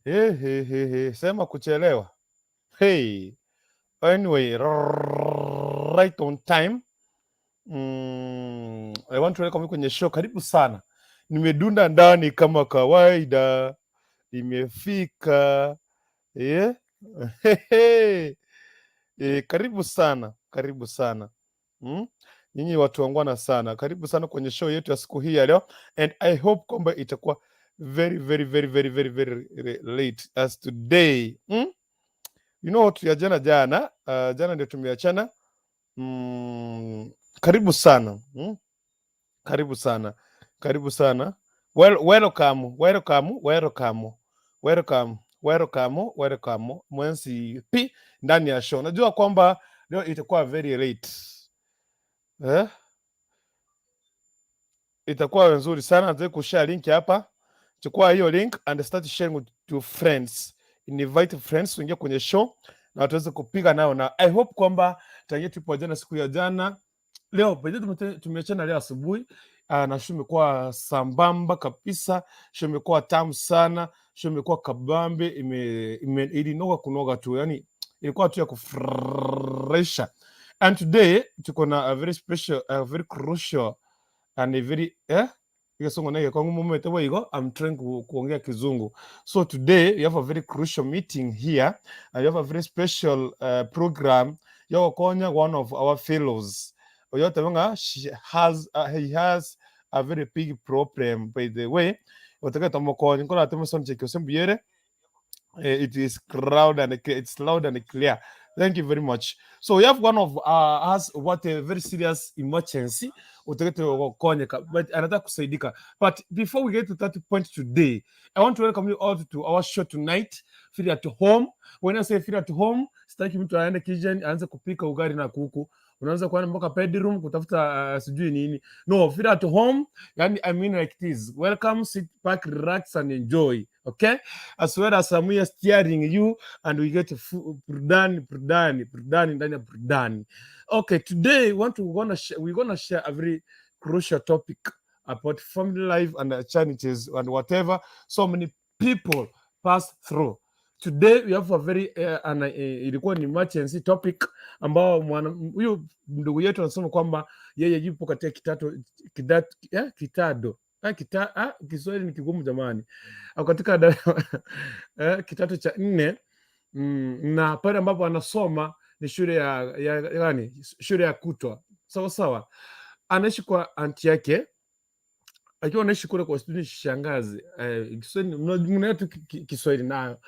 He, he, he, he. Sema kuchelewa. Hey. Anyway, right on time. I want to welcome you kwenye show. Karibu sana. Nimedunda ndani kama kawaida. Nimefika. Yeah. Karibu sana, karibu sana. Nyinyi watu wangwana sana, karibu sana kwenye show yetu ya siku hii ya leo, and I hope kwamba itakuwa very very very very very very late as today. You know, tuliachana jana, jana ndio tumeachana. Karibu sana. Karibu sana, karibu sana. Well, welcome, welcome, welcome, welcome, welcome, welcome mwensi p ndani ya show. Najua kwamba leo itakuwa very late, eh? Itakuwa nzuri sana. Nataka kushare link hapa, chukua hiyo link and start sharing with to friends, invite friends uingie kwenye show na tuweze kupiga nayo, na I hope kwamba tangia tupo jana, siku ya jana, leo by the way tumeachana leo asubuhi, na show imekuwa sambamba kabisa, show imekuwa tamu sana, show imekuwa kabambe, ilinoga kunoga tu, yani ilikuwa tu ya kufurahisha. And today tuko na a very special, a very crucial and a very Kisungu na kwangu mume igo I'm trying kuongea Kizungu. So today we have a very crucial meeting here and we have a very special program yogokonya one of our fellows oyote she has he has a very big problem, by the way. Otegeta mokonye nkora temuson chekyo sembuyere. It is crowd and it's loud and clear. Thank you very much. So we have one of us what a very serious emergency utegete konyeka, but anataka kusaidika. But before we get to that point today, I want to welcome you all to our show tonight. Feel at home. When I say feel at home, sitaki mtu aende kitchen aanze kupika ugali na kuku. Unaanza kuenda mpaka bedroom kutafuta sijui nini. No, feel at home. Yani, I mean like this. Welcome, sit back, relax and enjoy. Okay? As well as I'm here steering you and we get burudani, burudani, burudani ndani ya burudani. Okay, today we want to gonna share, we're gonna share a very crucial topic about family life and the challenges and whatever so many people pass through. Today we have a very ilikuwa ni emergency topic ambao mwana huyu ndugu yetu anasema kwamba yeye yupo katika kitato kidat, kitado Kiswahili ni kigumu jamani, ako katika kitato cha nne, na pale ambapo anasoma ni shule ya gani? Shule ya kutwa, sawa sawa. Anaishi kwa anti yake akiwa anaishi kule kwa sijui shangazi, Kiswahili mna tu Kiswahili nayo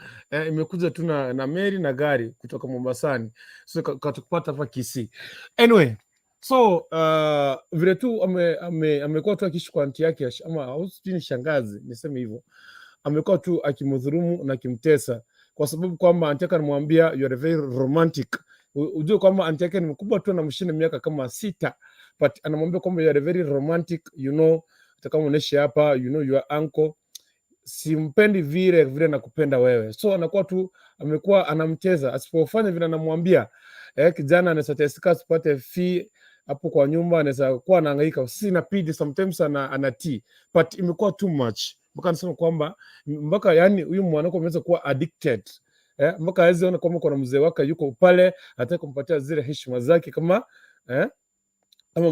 imekuja tu na meli na gari kutoka Mombasani, so katukupata hapa Kisii. Anyway, so vile tu amekuwa tu akiishi kwa anti yake ama au sijui ni shangazi, niseme hivyo, amekuwa tu akimdhulumu na akimtesa kwa sababu kwamba anti yake anamwambia, "You are very romantic." Ujue kwamba anti yake ni mkubwa tu, anamshinda miaka kama 6, but anamwambia kwamba, "You are very romantic, hata kama unaishi hapa, you know your uncle simpendi vile vile nakupenda wewe." So anakuwa tu amekuwa anamcheza, asipofanya vile anamwambia, kijana anaweza teseka asipate fee hapo kwa nyumba, anaweza kuwa anahangaika. Sisi inabidi sometimes anatii, but imekuwa too much mpaka anasema kwamba mpaka yani huyu mwanako ameweza kuwa addicted, mpaka aweze ona kwamba kuna mzee wake yuko pale, hataki kumpatia zile heshima zake kama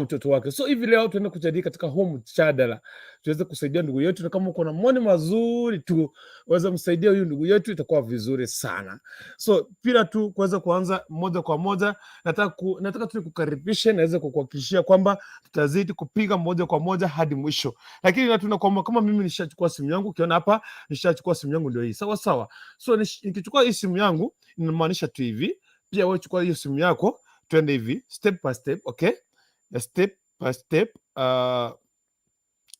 mtoto wake. So hivi leo tunaenda kujadili katika huu mjadala, tuweze kusaidia ndugu yetu, na kama uko na maoni mazuri tu uweze msaidia huyu ndugu yetu, itakuwa vizuri sana. So bila tu kuweza kuanza moja kwa moja, nataka tu nikukaribishe, naweza kukuhakikishia kwamba tutazidi kupiga moja kwa moja hadi mwisho, lakini natuna kwamba kama mimi nishachukua simu yangu, ukiona hapa nishachukua simu yangu ndio hii, sawa sawa. So nikichukua hii simu yangu inamaanisha tu hivi, pia wewe chukua hiyo simu yako, twende hivi step by step, okay? Step by step.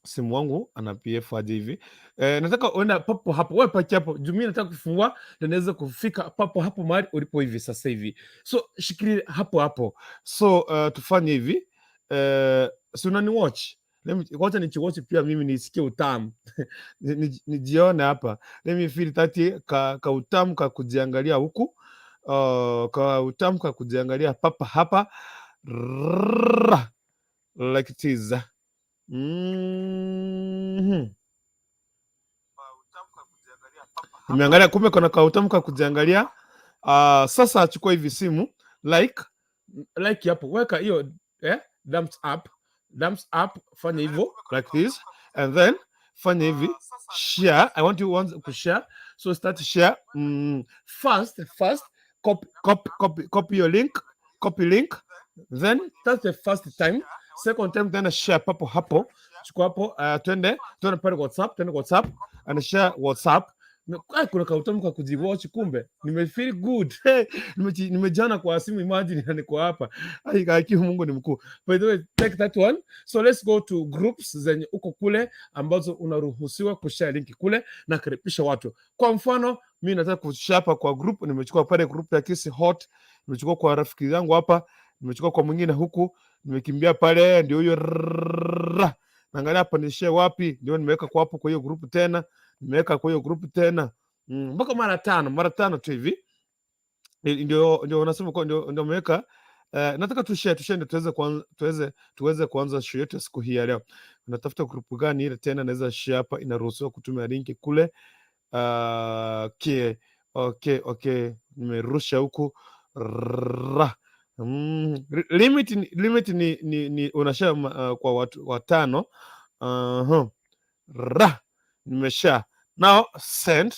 Simu wangu ana PF aje hivi, nataka uenda papo hapo, wewe paki hapo juu mimi nataka kufungua ndio niweze kufika papo hapo mahali ulipo hivi sasa hivi, so shikilia hapo hapo. So tufanye hivi, si unani watch, wacha nichiwatch pia mimi nisikie utamu, nijione hapa. Let me feel that ka utamu ka kujiangalia huku, ka utamu ka kujiangalia papa hapa. Rrrr, like it is. Nimeangalia kumbe kuna kautamu ka kujiangalia. Sasa achukua hivi simu, like hapo, weka hiyo thumbs up, thumbs up, fanya hivyo like this and then fanya hivi, share. I want you want to share, so start share. First copy, copy, copy, copy your link, copy link, then that's the first time. Second time tena share papo hapo, chukua hapo, twende pale WhatsApp, twende WhatsApp and share WhatsApp. Ai, kuna kautamu ka kujiwatch kumbe nimefeel good. Hey, nimejana kwa simu, imagine, na niko hapa. Ai, haki Mungu ni mkuu. By the way, take that one. So let's go to groups zenye uko kule ambazo unaruhusiwa kushare link kule na karibisha watu. Kwa mfano, mi nataka kushare hapa kwa group, nimechukua pale group ya Kisi Hot, nimechukua kwa rafiki zangu hapa, nimechukua kwa mwingine huku, nimekimbia pale, ndio huyo rrrr. Naangalia hapa ni share wapi, ndio nimeweka kwa hapo kwa hiyo group tena, nimeweka kwa hiyo group tena mpaka mara tano, mara tano tu hivi. Ndio unasema kwa ndio nimeweka. Nataka tushare ndio tuweze kuanza show yetu ya siku hii ya leo. Unatafuta group gani ile tena naweza share hapa, inaruhusiwa kutumia linki kule. Okay, nimerusha huku. Ra. Limit ni unashare kwa watu watano. Ra. Nimesha. Now send.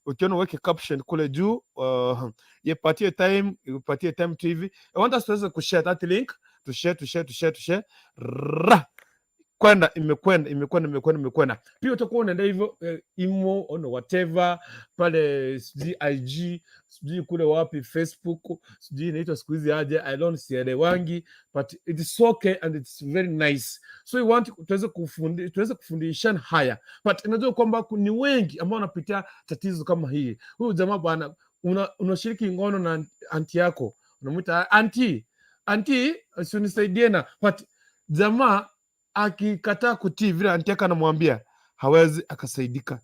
Ukiona uweke caption kule juu, ipatie time tu hivi. I want us tuweze kushare that link, to share, to share, to share, to share. Ra. Kwenda, imekwenda, imekwenda, imekwenda, imekwenda. Pia utakuwa unaenda hivyo imo ono whatever pale, sijui IG, sijui kule wapi, Facebook, sijui inaitwa siku hizi aje, I don't sielewangi, but it is okay and it's very nice. So we want tuweze kufundishana haya, but unajua kwamba ni wengi ambao wanapitia tatizo kama hii. Huyu jamaa bwana, unashiriki ngono na auntie yako, unamwita auntie, auntie, si unisaidie na, but jamaa akikataa kutii vile auntie yake anamwambia, hawezi akasaidika,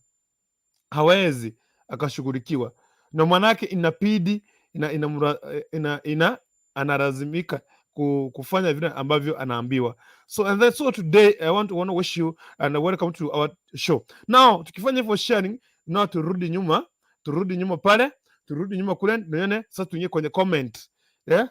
hawezi akashughulikiwa, na mwanake inabidi ina analazimika kufanya vile ambavyo anaambiwa. So and then so today I want to wish you and welcome to our show. Now tukifanya hivyo sharing, now turudi nyuma pale, turudi nyuma kule, nione sasa tuingie kwenye comment, yeah?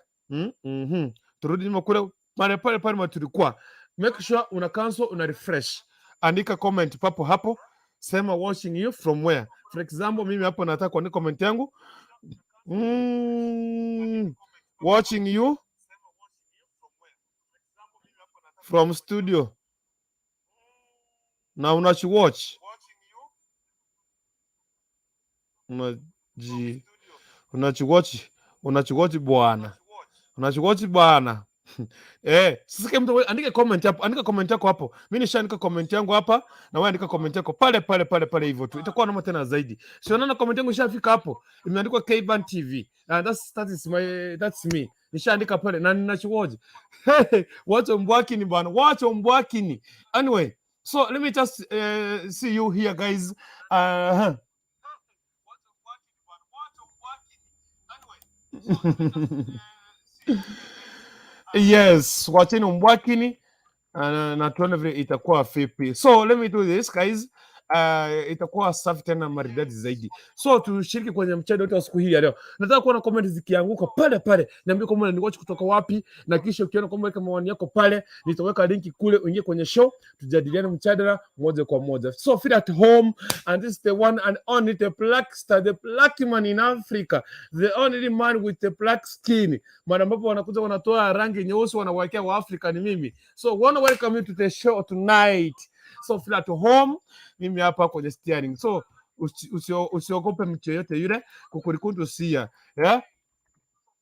Turudi nyuma kule pale pale pale tulikuwa. Make sure una cancel, una refresh, andika comment papo hapo, sema watching you from where. For example, mimi hapo nataka kuandika comment yangu, watching you from studio, na unachiwatch, unachiwatch bwana, unachiwatch bwana. Sasa kama mtu andika comment hapo, andika comment yako hapo. Mimi nishaandika comment yangu hapa na wewe andika comment yako pale pale pale pale hivyo tu. Itakuwa noma tena zaidi. Sio naona comment yangu ishafika hapo. Imeandikwa Kban TV. And that's me. Nishaandika pale na ninachiwoje. Hey, wacha mbwakini bwana, wacha mbwakini. Anyway, so let me just see you here, guys. Yes, wacheni umbwakini na tuone vile itakuwa vipi. So let me do this, guys. Itakuwa safi tena maridadi zaidi. So tushiriki kwenye mchezo wetu wa siku hii ya leo. Nataka kuona comment zikianguka pale pale. Niambie kama unaniwatch kutoka wapi, na kisha ukiona kwamba weka maoni yako pale, nitaweka linki kule uingie kwenye show, tujadiliane mjadala moja kwa moja. So feel at home, and this is the one and only, the black star, the black man in Africa, the only man with the black skin. Mara ambapo wanakuja wanatoa rangi nyeusi wanawekea wa Afrika ni mimi. So wanna welcome you to the show tonight. So feel at home, mimi hapa kwenye steering. So usiogope mtu yeyote yule kukulikundu sia. Yeah?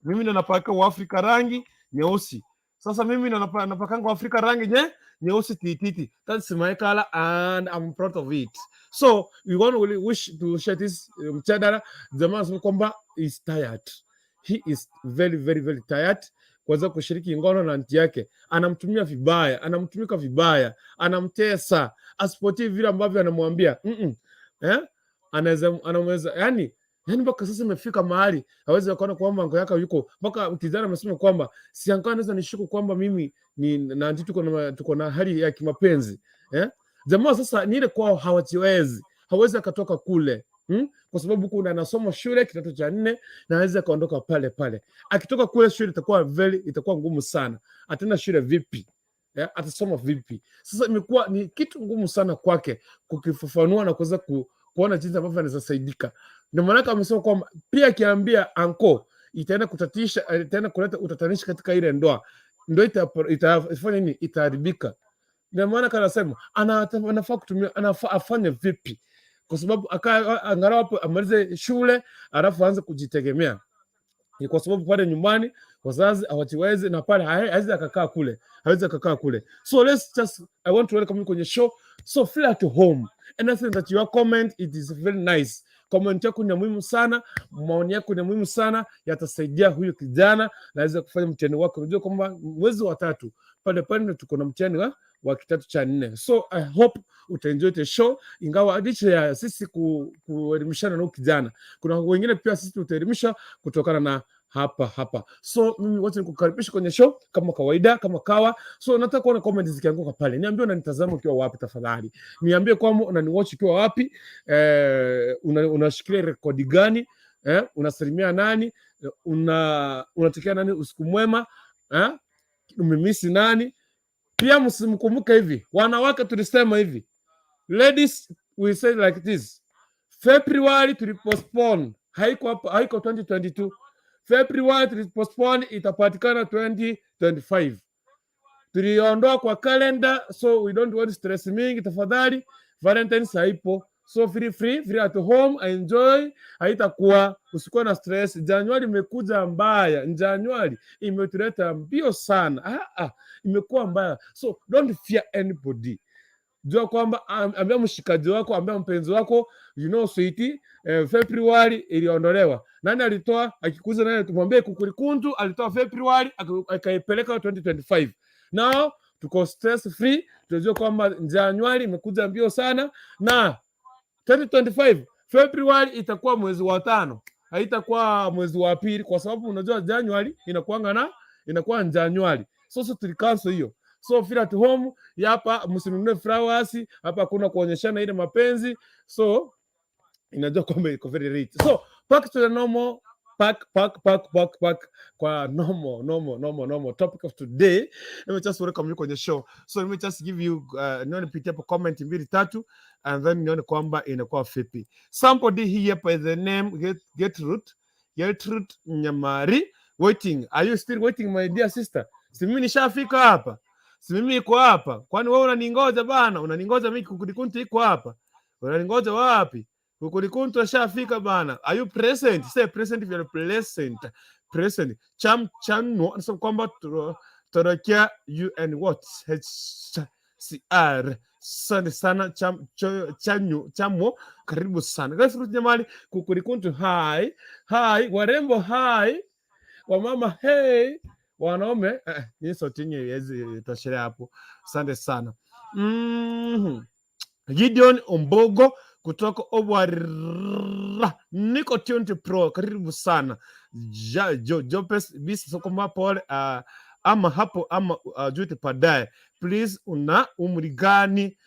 Mimi ndo napaka Waafrika rangi nyeusi. Sasa mimi ndo napakanga Waafrika rangi nyeusi tititi. That's my color and I'm proud of it. So we want to really wish to share this mjadala. Jamaa anasema kwamba is tired. He is very, very, very tired kuweza kushiriki ngono na auntie yake. Anamtumia vibaya, anamtumika vibaya, anamtesa, asipotii vile ambavyo anamwambia. Eh? Anaweza anaweza yani mpaka sasa imefika mahali hawezi kuona kwamba uncle yake yuko, mpaka kijana amesema kwamba si uncle anaweza nishuku kwamba mimi ni na auntie tuko na hali ya kimapenzi, eh? Jamaa sasa ni ile kwao hawajiwezi, hawezi akatoka kule. Kwa sababu kuna anasoma shule kidato cha nne na anaweza kaondoka pale pale. Akitoka kule shule itakuwa ngumu sana. Ataenda shule vipi? Yeah, atasoma vipi? Sasa imekuwa ni kitu ngumu sana kwake kukifafanua na kuweza kuona jinsi ambavyo anaweza saidika. Ndio maana amesema kwamba pia akiambia anko itaenda kutatisha, itaenda kuleta utatanishi katika ile ndoa, ndoa itafanya nini? Itaharibika. Ndio maana kanasema anafaa kutumia, anafaa afanye vipi? Kwa sababu angalau hapo amalize shule alafu aanze kujitegemea. Ni kwa sababu pale nyumbani wazazi hawajiwezi na pale hawezi akakaa kule, hawezi akakaa kule. So let's just, I want to welcome you kwenye show. So feel at home. Anything that you comment, it is very nice. Comment yako ni muhimu sana, maoni yako ni muhimu sana, yatasaidia huyu kijana na aweze kufanya mtihani wake. Unajua kwamba mwezi wa tatu pale pale ndio tuko na mtihani wa kidato cha nne. So I hope utaenjoy the show, ingawa licha ya sisi kuelimishana na huyu kijana, kuna wengine pia sisi tutaelimisha kutokana na hapa hapa. So mimi wacha nikukaribisha kwenye show kama kawaida, kama kawa. So nataka kuona comment zikianguka pale. Niambie unanitazama ukiwa wapi tafadhali. Niambie kwamba unaniwatch ukiwa wapi, unashikilia rekodi gani, unasalimia nani, unatakia nani usiku mwema, umemisi nani? Pia msimkumbuke hivi, wanawake tulisema hivi, ladies, we say like this: February tulipostpone, haiko hapa, haiko 2022. February tulipostpone, itapatikana 2025. Tuliondoa kwa calendar, so we don't want stress mingi. Tafadhali, Valentines haipo, so free free free at home, enjoy. Haitakuwa, usikuwa na stress. Januari imekuja mbaya, Januari imetuleta mbio sana. Ah, ah, imekuwa mbaya, so don't fear anybody. Jua kwamba ambia mshikaji wako, ambia mpenzi wako, you know sweetie, February iliondolewa. Nani alitoa? Akikuza nani, tumwambie Kukurikuntu alitoa February akaipeleka 2025. Now tuko stress free, tunajua kwamba Januari imekuja mbio sana na 2025 February itakuwa mwezi wa tano, haitakuwa mwezi wa pili, kwa sababu unajua January inakuanga na inakuwa January. So so tulicancel hiyo. So feel at home hapa, msinunue flowers hapa, hakuna kuonyeshana ile mapenzi, so inajua kwamba iko very rich. So back to the normal, back back back back back kwa normal normal normal normal topic of today. Let me just welcome you kwenye show. So let me just give you nione pitia hapo comment mbili tatu and then nione kwamba inakuwa vipi. Somebody here by the name Gertrude Nyamari waiting. Are you still waiting, my dear sister? Si mimi nishafika hapa. Si mimi iko hapa. Kwani wewe unaningoja bana? Unaningoja mimi Kukurikuntu iko hapa. Unaningoja wapi? Kukurikuntu ashafika bana. Are you present? Say present if you are present. Present. Cham chano anasema kwamba torokea you and what? HCR. Asante sana cham, cho, chanyu chamo, karibu sana. Gertrude Nyamari, Kukurikuntu hi. Hi, warembo hi. Wamama hey. Wanaume hii sauti yenyewe haiwezi toshelea hapo. Asante sana. Gideon Ombogo kutoka Obwara, niko tuned pro, karibu sana. Ja, jo, Jopes bis sokoma pole, ama hapo ama jute baadaye. Please, una umri gani?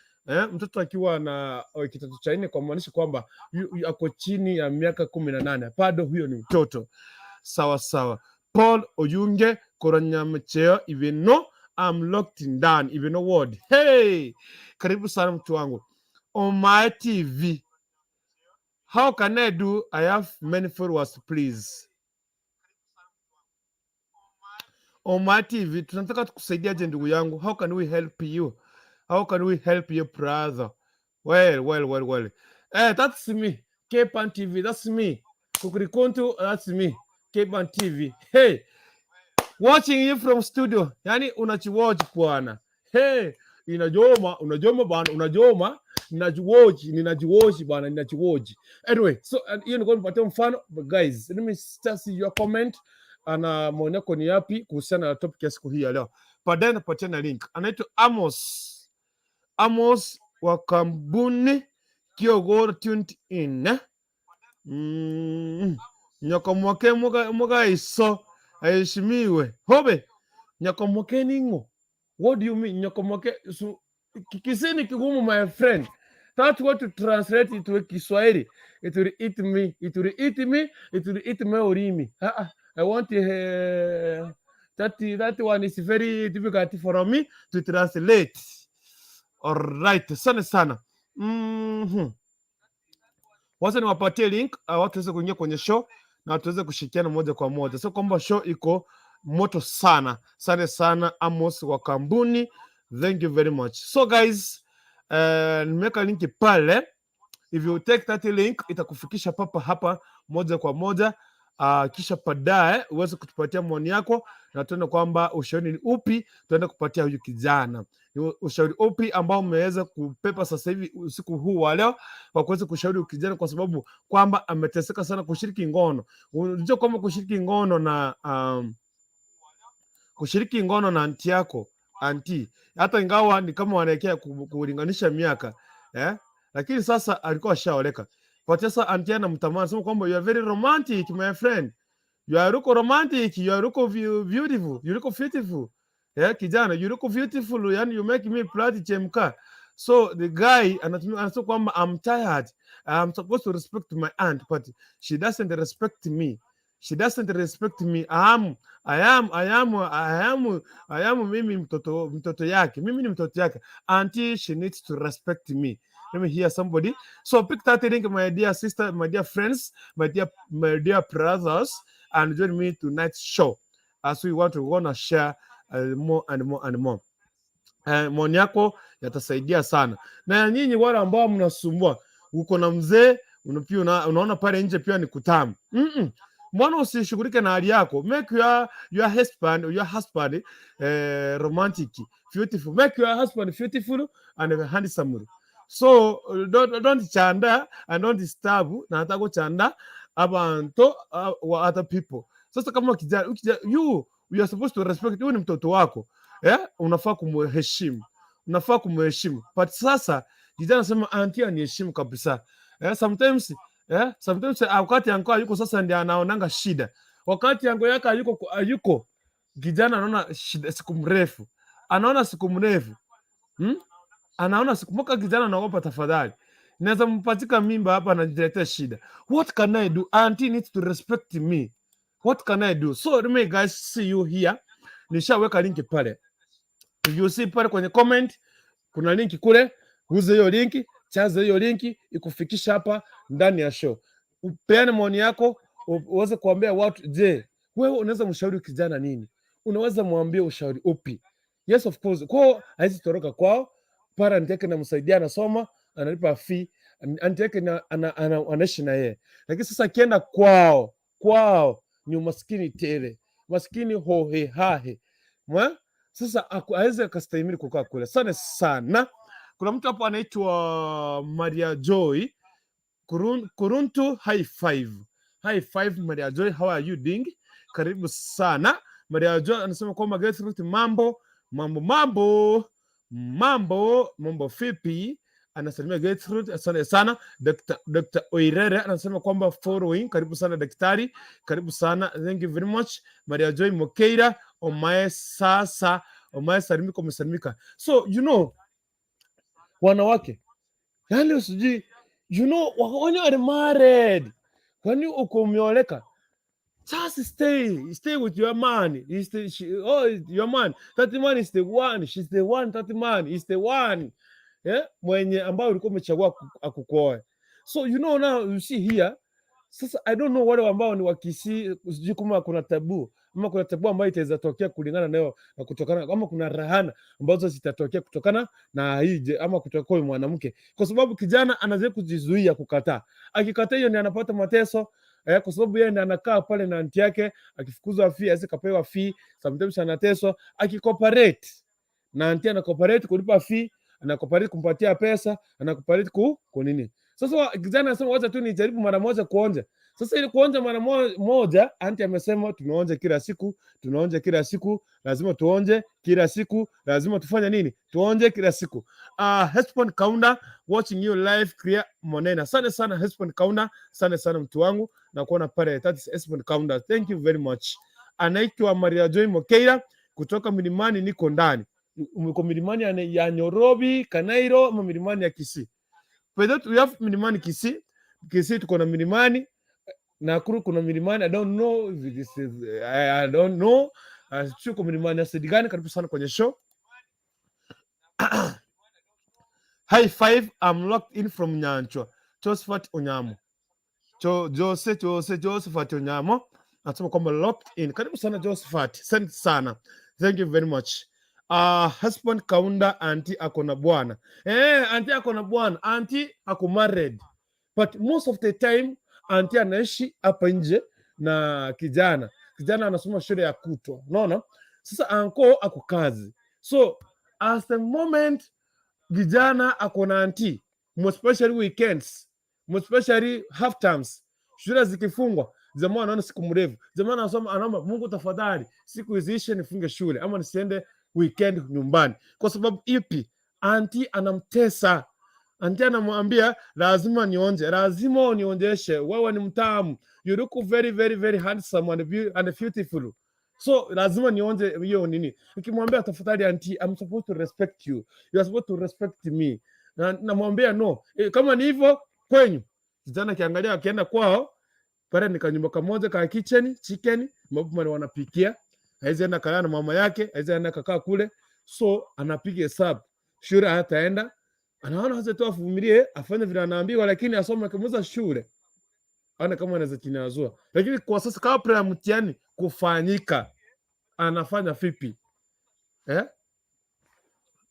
Mtoto akiwa na kidato cha nne, kwa maanisha kwamba ako chini ya miaka 18, bado huyo ni mtoto. Sawa sawa. Paul Oyunge Koranyamcheo Ibeno, I'm locked down Ibeno ward. Hey, karibu sana mtu wangu. On my TV. How can I do? I have many followers, please. On my TV, tunataka tukusaidiaje ndugu yangu? How can we help you? How can we help you, brother? Well, well, well, well. That's me. Cape TV, that's me. Kukurikuntu, that's me. Cape TV. Hey, watching you from studio. Yani unachiwatch bwana. Hey, inajoma, unajoma bwana, unajoma. Ninajiwatch, ninajiwatch bwana, ninajiwatch. Anyway, so hiyo nilikuwa nipatie mfano, but guys, let me just see your comment ana maoni yako ni yapi kuhusiana na topic ya siku hii ya leo. Baadaye napatia na link. Anaitwa Amos. Amos wa kampuni Kiogoro tuned in. Nyokomoke mugaiso aheshimiwe. Hobe. Nyokomoke ningo. What do you mean nyokomoke? So, Kikisii ni kigumu, my friend. That word to translate it to Kiswahili, it will eat me, it will eat me, it will eat my ulimi. I want that one is very difficult for me to translate. All right, sana sana. Wacha niwapatie link watu waweze kuingia kwenye show na tuweze kushirikiana moja kwa moja. Sio kwamba show iko moto sana. Asante sana, Amos wa kampuni. Thank you very much. So guys, nimeweka link pale. If you take that link, itakufikisha papa hapa moja kwa moja. Kisha baadaye uweze kutupatia maoni yako na tuone kwamba ushauri ni upi tuende kupatia huyu kijana. Ni ushauri upi ambao umeweza kupepa sasa hivi usiku huu wa leo kwa kuweza kushauri huyu kijana, kwa sababu kwamba ameteseka sana kushiriki ngono. Unajua kwamba kushiriki ngono na auntie yako, auntie, hata ingawa ni kama wanaekea kulinganisha miaka, eh? Lakini sasa alikuwa ashaoleka. Kwa sasa auntie anamtamani, sema kwamba, "You are very romantic, my friend, you are look romantic, you are look beautiful, you look beautiful." Yeah, kijana, you look beautiful, yani you make me blood chemka. So the guy anatumia, anasema kwamba, "I'm tired. I'm supposed to respect my aunt, but she doesn't respect me. She doesn't respect me. I am mimi mtoto yake. Mimi ni mtoto yake. Auntie, she needs to respect me." Let me hear somebody. So pick that link, my dear sister, my dear friends, my dear brothers, and join me tonight's show as we want to gonna share more and more and more. Maoni yako yatasaidia sana. Na nyinyi wale ambao mnasumbua, uko na mzee pia unaona pale nje pia ni kutamu. Mbona usishughulike na hali yako? Make your husband romantic, beautiful. Make your husband beautiful and handsome. So don't chanda and don't disturb na hata kuchanda abantu wa other people. Sasa kama kijana, you are supposed to respect, huyu ni mtoto wako. Eh? Unafaa kumheshimu. Unafaa kumheshimu. But sasa kijana anasema, "Auntie aniheshimu kabisa." Eh, sometimes wakati uncle yuko, sasa ndiye anaonanga shida. Wakati uncle yake hayuko, kijana anaona shida siku mrefu. Anaona siku mrefu. Anaona siku mpaka kijana anaogopa, tafadhali. Naweza mpatika mimba hapa, anajiletea shida. What can I do? Auntie needs to respect me. What can I do? So let me guys see you here. Nishaweka link pale. If you see pale kwenye comment kuna link kule, guze hiyo link, chaza hiyo link ikufikisha hapa ndani ya show. Upeane maoni yako, uweze kuambia watu, je, wewe unaweza mshauri kijana nini? Unaweza mwambia ushauri upi? Yes, of course. Kwao hawezi toroka kwao, parent yake namsaidia, anasoma, analipa fee, auntie yake anaishi na yeye. Lakini sasa akienda kwao, kwao ni umaskini tele, maskini hohe hahe. Mwa? Sasa hawezi akastahimili kukaa kule sana sana. Kuna mtu hapo anaitwa Maria Joy Kuruntu, high five. High five, Maria Joy, how are you doing? Karibu sana. Maria Joy anasema kwamba, "Gertrude, mambo mambo mambo mambo mambo vipi?" Anasalimia Gertrude, asante sana. Dr. Oirere anasema kwamba following, karibu sana daktari, karibu sana, thank you very much. Maria Joy Mokeira, omae sasa, omae salimika, umesalimika. So wanawake, yani sijui, when you are married, when you uko umeoleka, just stay with your man. He's the, she, oh, your man. That man is the one. She's the one. That man is the one. Yeah? Mwenye ambao ulikuwa umechagua akukuoe. So now you see here, sasa I don't know wale ambao ni Wakisii, sijui kama kuna tabu ama kuna tabu ambayo itaweza tokea kulingana nayo na kutokana, ama kuna rahana ambazo zitatokea kutokana na hii ama kutoka kwa huyu mwanamke, kwa sababu kijana anaweza kujizuia kukataa. Akikataa, hiyo ndiye anapata mateso, kwa sababu yeye ndiye anakaa pale na auntie yake, akifukuzwa fee aweze kapewa fee, sometimes anateswa. Akicooperate na auntie, anacooperate kulipa fee, anacooperate kumpatia pesa, anacooperate ku kunini. Sasa kijana anasema, "Wacha tu nijaribu mara moja kuonja." Sasa ili kuonja mara moja, auntie amesema tunaonja kila siku, tunaonja kila siku, lazima tuonje kila siku, lazima tufanye nini? Tuonje kila siku. Hesbon Kaunda watching you live, clear Monena. Asante sana, Hesbon Kaunda, asante sana mtu wangu na kuona pale. That is Hesbon Kaunda. Thank you very much. Anaitwa Maria Joy Mokeira kutoka Milimani, niko ndani. Uko Milimani ya Nairobi, Kanairo ama Milimani ya Kisii? But that we have Milimani Kisii. Kisii tuko na Milimani, Nakuru kuna Milimani. I don't know if this is, I don't know. Sijui kwa Milimani ya side gani. Karibu sana kwenye show. High five, I'm locked in from Nyanchwa. Josephat Onyamo. Jo, Jose, Jose, Josephat Onyamo. Anasema kwamba locked in. Karibu sana Josephat. Asante sana. Thank you very much. Husband Kaunda, auntie ako na bwana. Auntie ako na bwana. Auntie ako married. But most of the time auntie anaishi hapa nje na kijana. Kijana anasoma shule ya kutwa. Unaona? Sasa uncle ako kazi. So as the moment kijana ako na auntie, more especially weekends, more especially half terms, shule zikifungwa, jamaa anaona siku mrefu. Jamaa anasoma, anaomba Mungu, tafadhali siku ziishe nifunge shule ama nisiende weekend nyumbani. Kwa sababu ipi? Auntie anamtesa. Auntie anamwambia lazima nionje, lazima unionjeshe, wewe ni mtamu, you look very very very handsome and beautiful, so lazima nionje hiyo nini. Nikimwambia tafadhali auntie, I'm supposed to respect you, you are supposed to respect me, na namwambia no. Kama ni hivyo kwenyu. Kijana akiangalia, akienda kwao pale ni kanyumba kamoja ka kitchen chicken ambapo wanapikia, hawezi enda kalala na mama yake, hawezi enda kakaa kule, so anapiga hesabu shule hataenda. Anaona hasa tu avumilie, afanye vile anaambiwa, lakini asome akimaliza shule aone kama anaweza chinazua. Lakini kwa sasa kabla ya mtihani kufanyika, anafanya vipi, eh?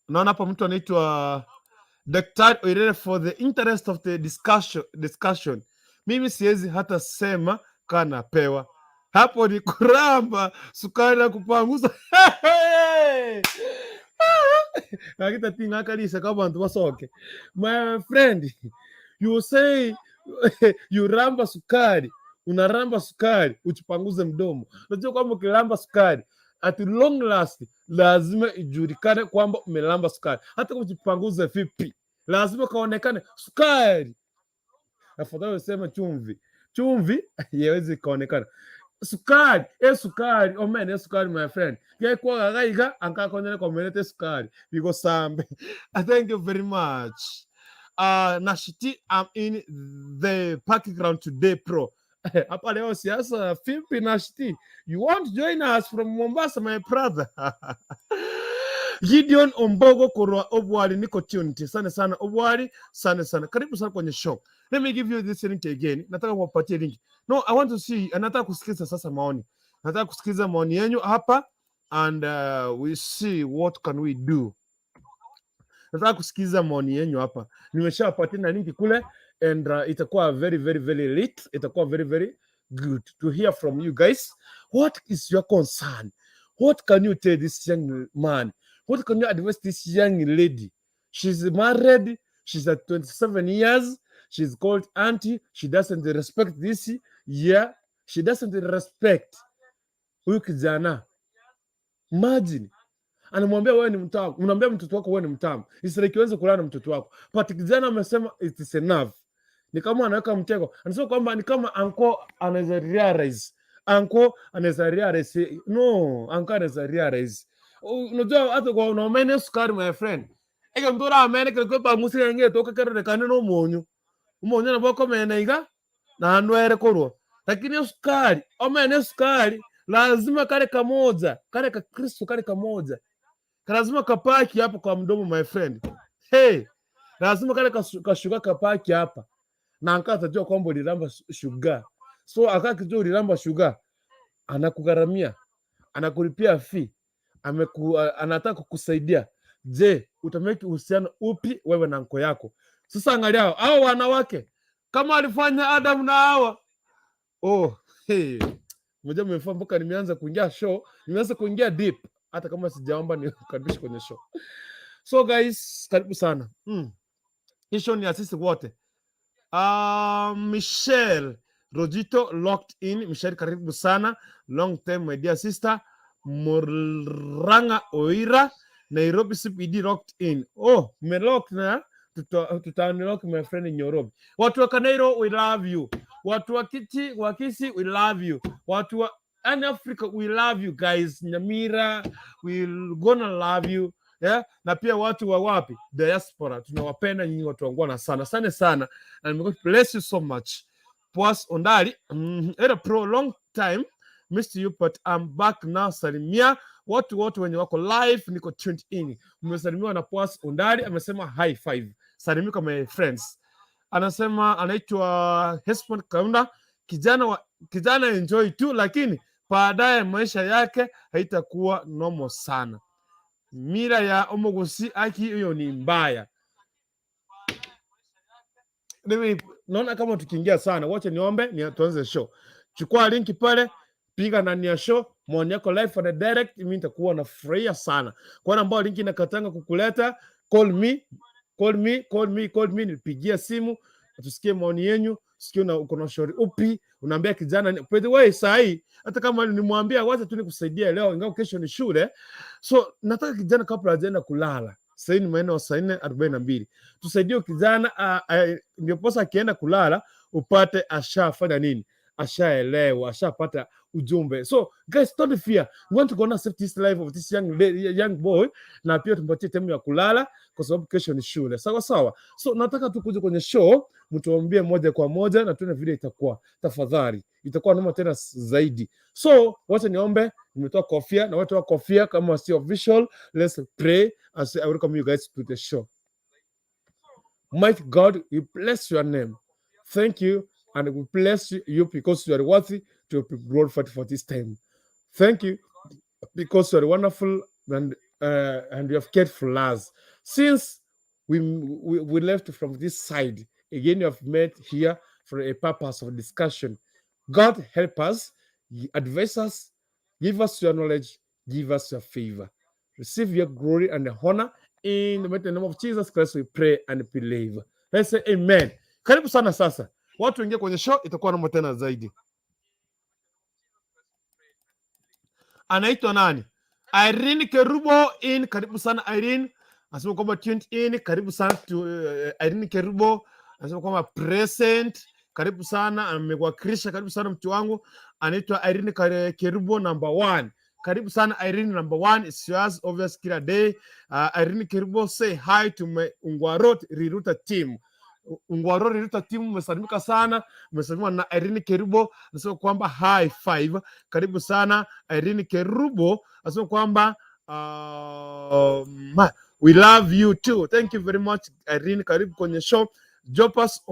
Naona hapa mtu anaitwa Daktari Oirere, for the interest of the discussion. Mimi siwezi hata sema kanapewa hapo ni kuramba sukari na kupanguza akitatingakalisa ka bantu basoke. My friend, you say you ramba sukari, unaramba sukari uchipanguze mdomo. Unajua kwamba ukilamba sukari, at long last lazima ijulikane kwamba umelamba sukari. Hata kama ujipanguze vipi, lazima kaonekane sukari. Afadhali useme chumvi, chumvi yawezi ikaonekana. Sukari e sukari omene sukari, my friend, gekwaga ankakonyere komenete sukari bigosambe. Thank you very much. Nashiti, I'm in the parking ground today, pro. Hapa leo siasa vipi, Nashiti? You want to join us from Mombasa, my brother? Gideon Ombogo Korwa Obwali, niko tuned. Sana sana Obwali, sana sana. Karibu sana kwenye show. Let me give you this link again. Nataka kuwapatia link. No, I want to see, nataka kusikiza sasa maoni. Nataka kusikiza maoni yenu hapa and we see what can we do. Nataka kusikiza maoni yenu hapa. Nimeshawapatia na link kule and itakuwa very very very lit. Itakuwa very very good to hear from you guys. What is your concern? What can you tell this young man? What can you advise this young lady? She's married. She's at 27 years. She's called auntie. She doesn't respect this year. She doesn't respect huyu kijana. Imagine anamwambia wewe ni mtamu, unamwambia mtoto wako wewe ni mtamu. It's like uweze kulala na mtoto wako. But kijana amesema it is enough. Ni kama anaweka mtego. Anasema kwamba ni kama uncle anaweza realize. Uncle anaweza realize. No, uncle anaweza realize. Unajua hata kwa unaomene sukari, my friend. Eke mtura amene kile kwa musire nge toka kerere kane no munyu. Umunyu na boko mene iga na nwere korwa. Lakini sukari, omene sukari lazima kale kamoja, kale ka Kristo kale kamoja. Lazima kapaki hapo kwa mdomo, my friend. Hey, lazima kale kashuga kapaki hapa. Na anka atajua kwamba ulilamba shuga. So akakijua ulilamba shuga, anakugharamia, anakulipia fee, anataka kukusaidia. Je, utamake uhusiano upi wewe na uncle yako? Sasa angalia hao wanawake kama alifanya Adam na Hawa. Oh, hey. Mmoja mmefaa mpaka nimeanza kuingia show, nimeanza kuingia deep hata kama sijaomba nikukaribishe kwenye show. So guys, karibu sana. Hii show ni ya sisi wote. Michelle Rojito locked in. Michelle, karibu sana. Long time, my dear sister. Muranga Oira, Nairobi CBD locked in. Oh, mmelock na tuta unlock, my friend in Nairobi. Watu wa Kanairo, we love you. Watu wa Kiti, wa Kisii, we love you. Watu wa and Africa, we love you guys. Nyamira, we gonna love you. yeah? Na pia watu wa wapi, diaspora, tunawapenda nyinyi watu wangwana sana sana sana, and may God bless you so much. Pwas Ondali, era pro long time missed you but I'm back now. Salimia watu wote wenye wako live, niko tuned in. Umesalimiwa na Pwas Ondali, amesema high five. Salimika my friends. Anasema anaitwa Hesbon Kaunda, kijana wa kijana enjoy tu, lakini baadaye maisha yake haitakuwa normal sana. Mila ya Omogusi aki hiyo ni mbaya. Mimi naona kama tukiingia sana, wacha niombe ni tuanze show. Chukua link pale, piga ndani ya show, maoni yako live and direct, mimi nitakuwa nafurahia sana. Kwa wale ambao link inakatanga kukuleta, call me, call me, call me, call me, nipigie simu tusikie maoni yenyu, sikie una uko na ushauri upi, unaambia kijana. By the way, saa hii hata kama nimwambia wacha tu nikusaidia leo, ingawa kesho ni shule, so nataka kijana kabla hajaenda kulala, sasa ni maeneo saa 4:42, tusaidie kijana ndio posa akienda kulala upate ashafanya nini, ashaelewa, ashapata ujumbe. So guys, don't fear, we want to go and save this life of this young boy, na pia tumpatie time ya kulala kwa sababu kesho ni shule. Sawa sawa. So nataka tu kuja kwenye show mtuambie moja kwa moja na tuone vile itakuwa. Tafadhali, itakuwa noma tena zaidi. So wacha niombe, nimetoa kofia na watu wa kofia kama sio official. Let's pray as I welcome you guys to the show. Mighty God, we bless your name. Thank you, and we bless you because you are worthy to be glorified for this time. Thank you because you are wonderful and you have cared for us. Since we left from this side, again you have met here for a purpose of discussion. God help us, advise us, give us your knowledge, give us your favor. Receive your glory and honor. In the mighty name of Jesus Christ we pray and believe. Let's say amen. Karibu sana sasa. Watu wengie kwenye show, itakuwa noma tena zaidi. Anaitwa nani? Irene Kerubo in. Karibu sana Irene. Anasema kwamba tuned in. Karibu sana to, Irene Kerubo anasema kwamba present. Karibu sana, amekuwakilisha. Karibu sana mtu wangu, anaitwa Irene Kerubo number one. Karibu sana Irene number one. It's yours obvious kila day. Irene Kerubo, say hi to my Ungwaro Riruta team. Ungwaro Riruta team, umesalimika sana, umesalimiwa na Irene Kerubo, anasema kwamba high five. Karibu sana Irene Kerubo, anasema kwamba we love you too. Thank you very much Irene, karibu kwenye show. Jopas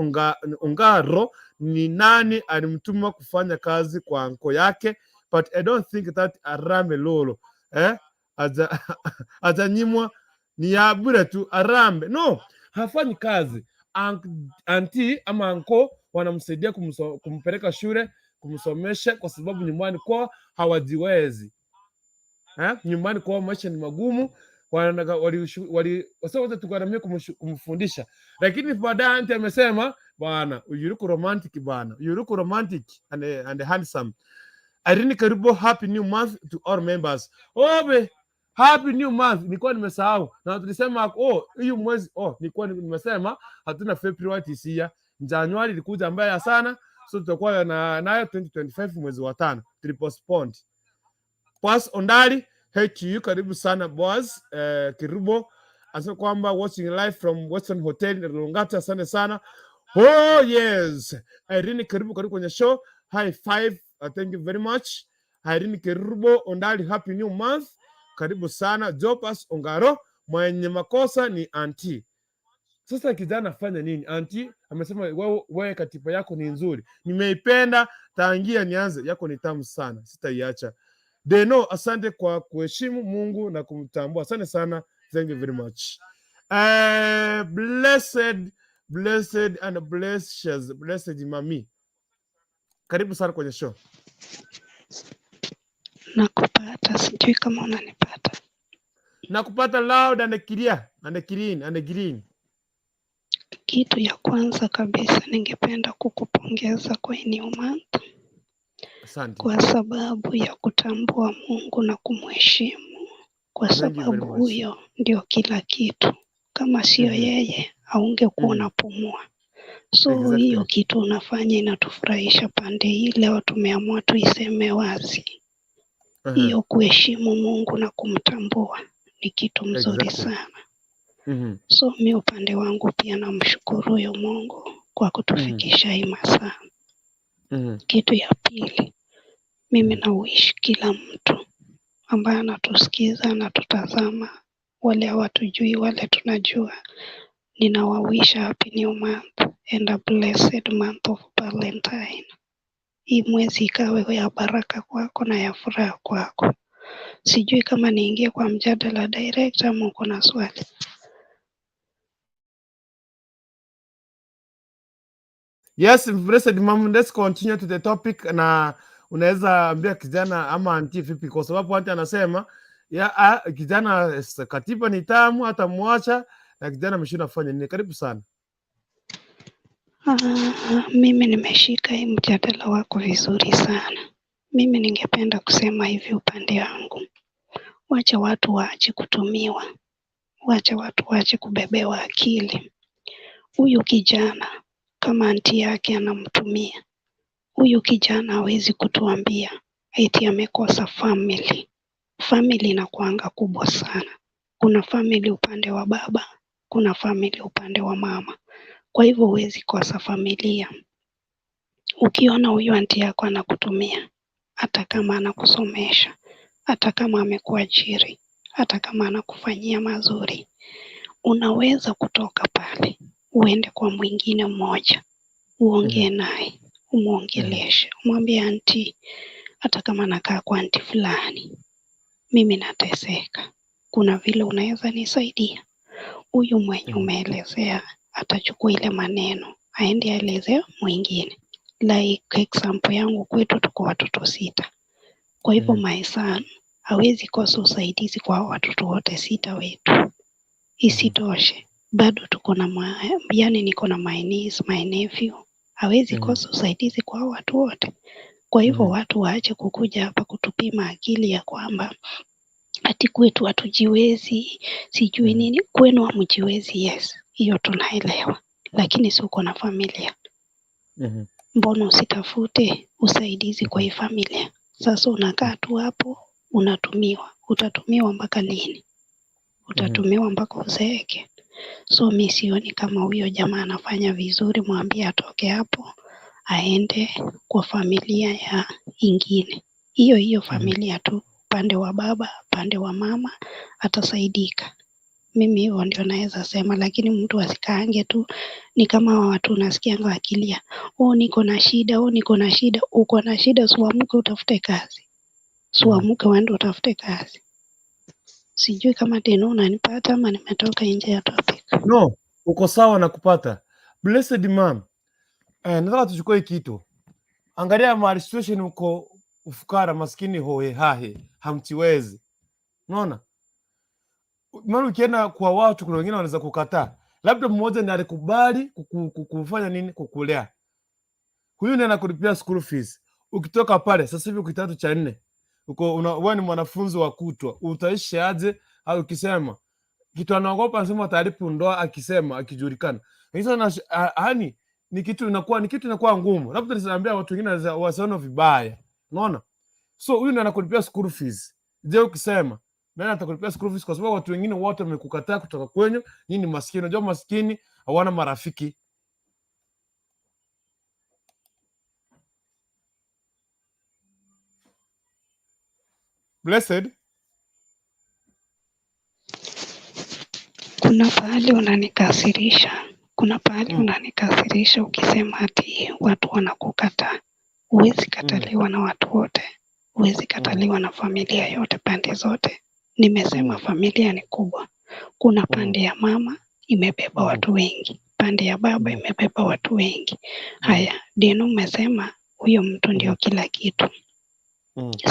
Ongaro ni nani alimtuma kufanya kazi kwa anko yake, but I don't think that Arambe Lolo eh atanyimwa ni ya bure tu. Arambe no, hafanyi kazi. Auntie ama anko wanamsaidia kumpeleka shule, kumsomesha, kwa sababu nyumbani kwao hawajiwezi eh? Nyumbani kwao maisha ni magumu, wali wote tugharamia kumfundisha, lakini baadaye auntie amesema bwana, you look romantic bwana, you look romantic and handsome. Irene Kerubo, happy new month to all members. Obe, happy new month. Nilikuwa nimesahau. Na tulisema oh, hiyo mwezi oh, nilikuwa nimesema hatuna February this year. Januari ilikuja mbaya sana, so tutakuwa na nayo 2025 mwezi wa tano. Tulipostpone. Boss Ondari, HU, karibu sana boss. Kerubo anasema kwamba watching live from Western Hotel Longata, asante sana. Oh yes. Irene Kerubo, karibu kwenye show. High five. Thank you very much. Irene Kerubo Ondari, happy new month. Karibu sana. Jopas Ongaro, mwenye makosa ni auntie. Sasa kijana afanya nini? Auntie amesema wewe katiba yako ni nzuri, nimeipenda tangia nianze, yako ni tamu sana, sitaiacha. Deno, asante kwa kuheshimu Mungu na kumtambua. Asante sana, thank you very much. Blessed, blessed and blessed, blessed mami, karibu sana kwenye show. Nakupata, sijui kama unanipata. Nakupata loud and clear and clean and green. Kitu ya kwanza kabisa ningependa kukupongeza kwa hii new month Asante. Kwa sababu ya kutambua Mungu na kumheshimu, kwa Thank you very sababu much. Huyo ndio kila kitu. Kama sio yeye haungekuwa unapumua. So hiyo kitu unafanya inatufurahisha pande hii. Leo tumeamua tuiseme wazi, hiyo kuheshimu Mungu na kumtambua ni kitu mzuri sana. So mi upande wangu pia namshukuru huyo Mungu kwa kutufikisha hii masaa. Kitu ya pili, mimi na wish kila mtu ambaye anatusikiza, anatutazama, wale hawatujui, wale tunajua, ninawawish happy new month and a blessed month of Valentine. Hii mwezi ikawe ya baraka kwako na ya furaha kwako. Sijui kama niingie kwa mjadala direct ama uko na swali. Yes, blessed mom, let's continue to the topic. Na unaweza ambia kijana ama auntie vipi? Kwa sababu auntie anasema ya kijana katiba ni tamu, hata mwacha na kijana ameshinda kufanya nini? Karibu sana. Mimi nimeshika hii mjadala wako vizuri sana. Mimi ningependa kusema hivi upande wangu, wacha watu waache kutumiwa, wacha watu waache kubebewa akili. Huyu kijana kama auntie yake anamtumia, huyu kijana hawezi kutuambia eti amekosa family. Family inakuanga kubwa sana. Kuna family upande wa baba, kuna family upande wa mama. Kwa hivyo huwezi kosa familia. Ukiona huyu auntie yako anakutumia, hata kama anakusomesha, hata kama amekuajiri, hata kama anakufanyia mazuri, unaweza kutoka pale uende kwa mwingine mmoja, uongee naye, umwongeleshe, umwambie auntie, hata kama nakaa kwa auntie fulani, mimi nateseka, kuna vile unaweza nisaidia? Huyu mwenye umeelezea atachukua ile maneno aende aelezee mwingine. Like example yangu, kwetu tuko watoto 6. Kwa hivyo my son hawezi kosa usaidizi kwa hao watoto wote 6 wetu. Isitoshe, bado tuko na yani niko na my niece, my nephew. Hawezi kosa usaidizi kwa hao watu wote. Kwa hivyo watu waache kukuja hapa kutupima akili ya kwamba ati kwetu hatujiwezi, sijui nini. Kwenu hamjiwezi, yes, hiyo tunaelewa. Lakini si uko na familia. Mbona usitafute usaidizi kwa hii familia? Sasa unakaa tu hapo, unatumiwa. Utatumiwa mpaka lini? Utatumiwa mpaka uzeeke. So mi sioni kama huyo jamaa anafanya vizuri, mwambie atoke hapo, aende kwa familia ya ingine. Hiyo hiyo familia tu, upande wa baba, upande wa mama, atasaidika. Mimi hivyo ndio naweza sema, lakini mtu asikaange tu, ni kama watu unasikianga wakilia, oh niko na shida, oh niko na shida. Uko na shida, si uamke utafute kazi. Si uamke uende utafute kazi. Sijui kama tena unanipata ama nimetoka nje ya topic. No, uko sawa na kupata. Blessed mom. Nataka tuchukue hii kitu. Angalia mahali situation uko ufukara, maskini, hohe hahe, hamtiwezi. Unaona? Maana ukienda kwa watu kuna wengine wanaweza kukataa. Labda mmoja ndiye alikubali kufanya nini? Kukulea. Huyu ndiye anakulipia school fees. Ukitoka pale sasa hivi uko kidato cha 4. Uko una, wewe ni mwanafunzi wa kutwa. Utaishi aje? Au ukisema kitu anaogopa, anasema ataharibu ndoa akisema akijulikana. Lakini sasa yani ni kitu inakuwa ngumu. Labda nisaambia watu wengine wasione vibaya. Unaona? So huyu ndiye anakulipia school fees. Je, ukisema nani atakulipia school fees? Kwa sababu watu wengine wote wamekukataa kutoka kwenyu, nyinyi ni maskini. Unajua maskini hawana marafiki. Blessed. Kuna pahali unanikasirisha. Kuna pahali unanikasirisha ukisema ati watu wanakukataa. Huwezi kataliwa na watu wote. Huwezi kataliwa na familia yote pande zote. Nimesema familia ni kubwa. Kuna pande ya mama imebeba watu wengi. Pande ya baba imebeba watu wengi. Haya, Deno umesema huyo mtu ndio kila kitu.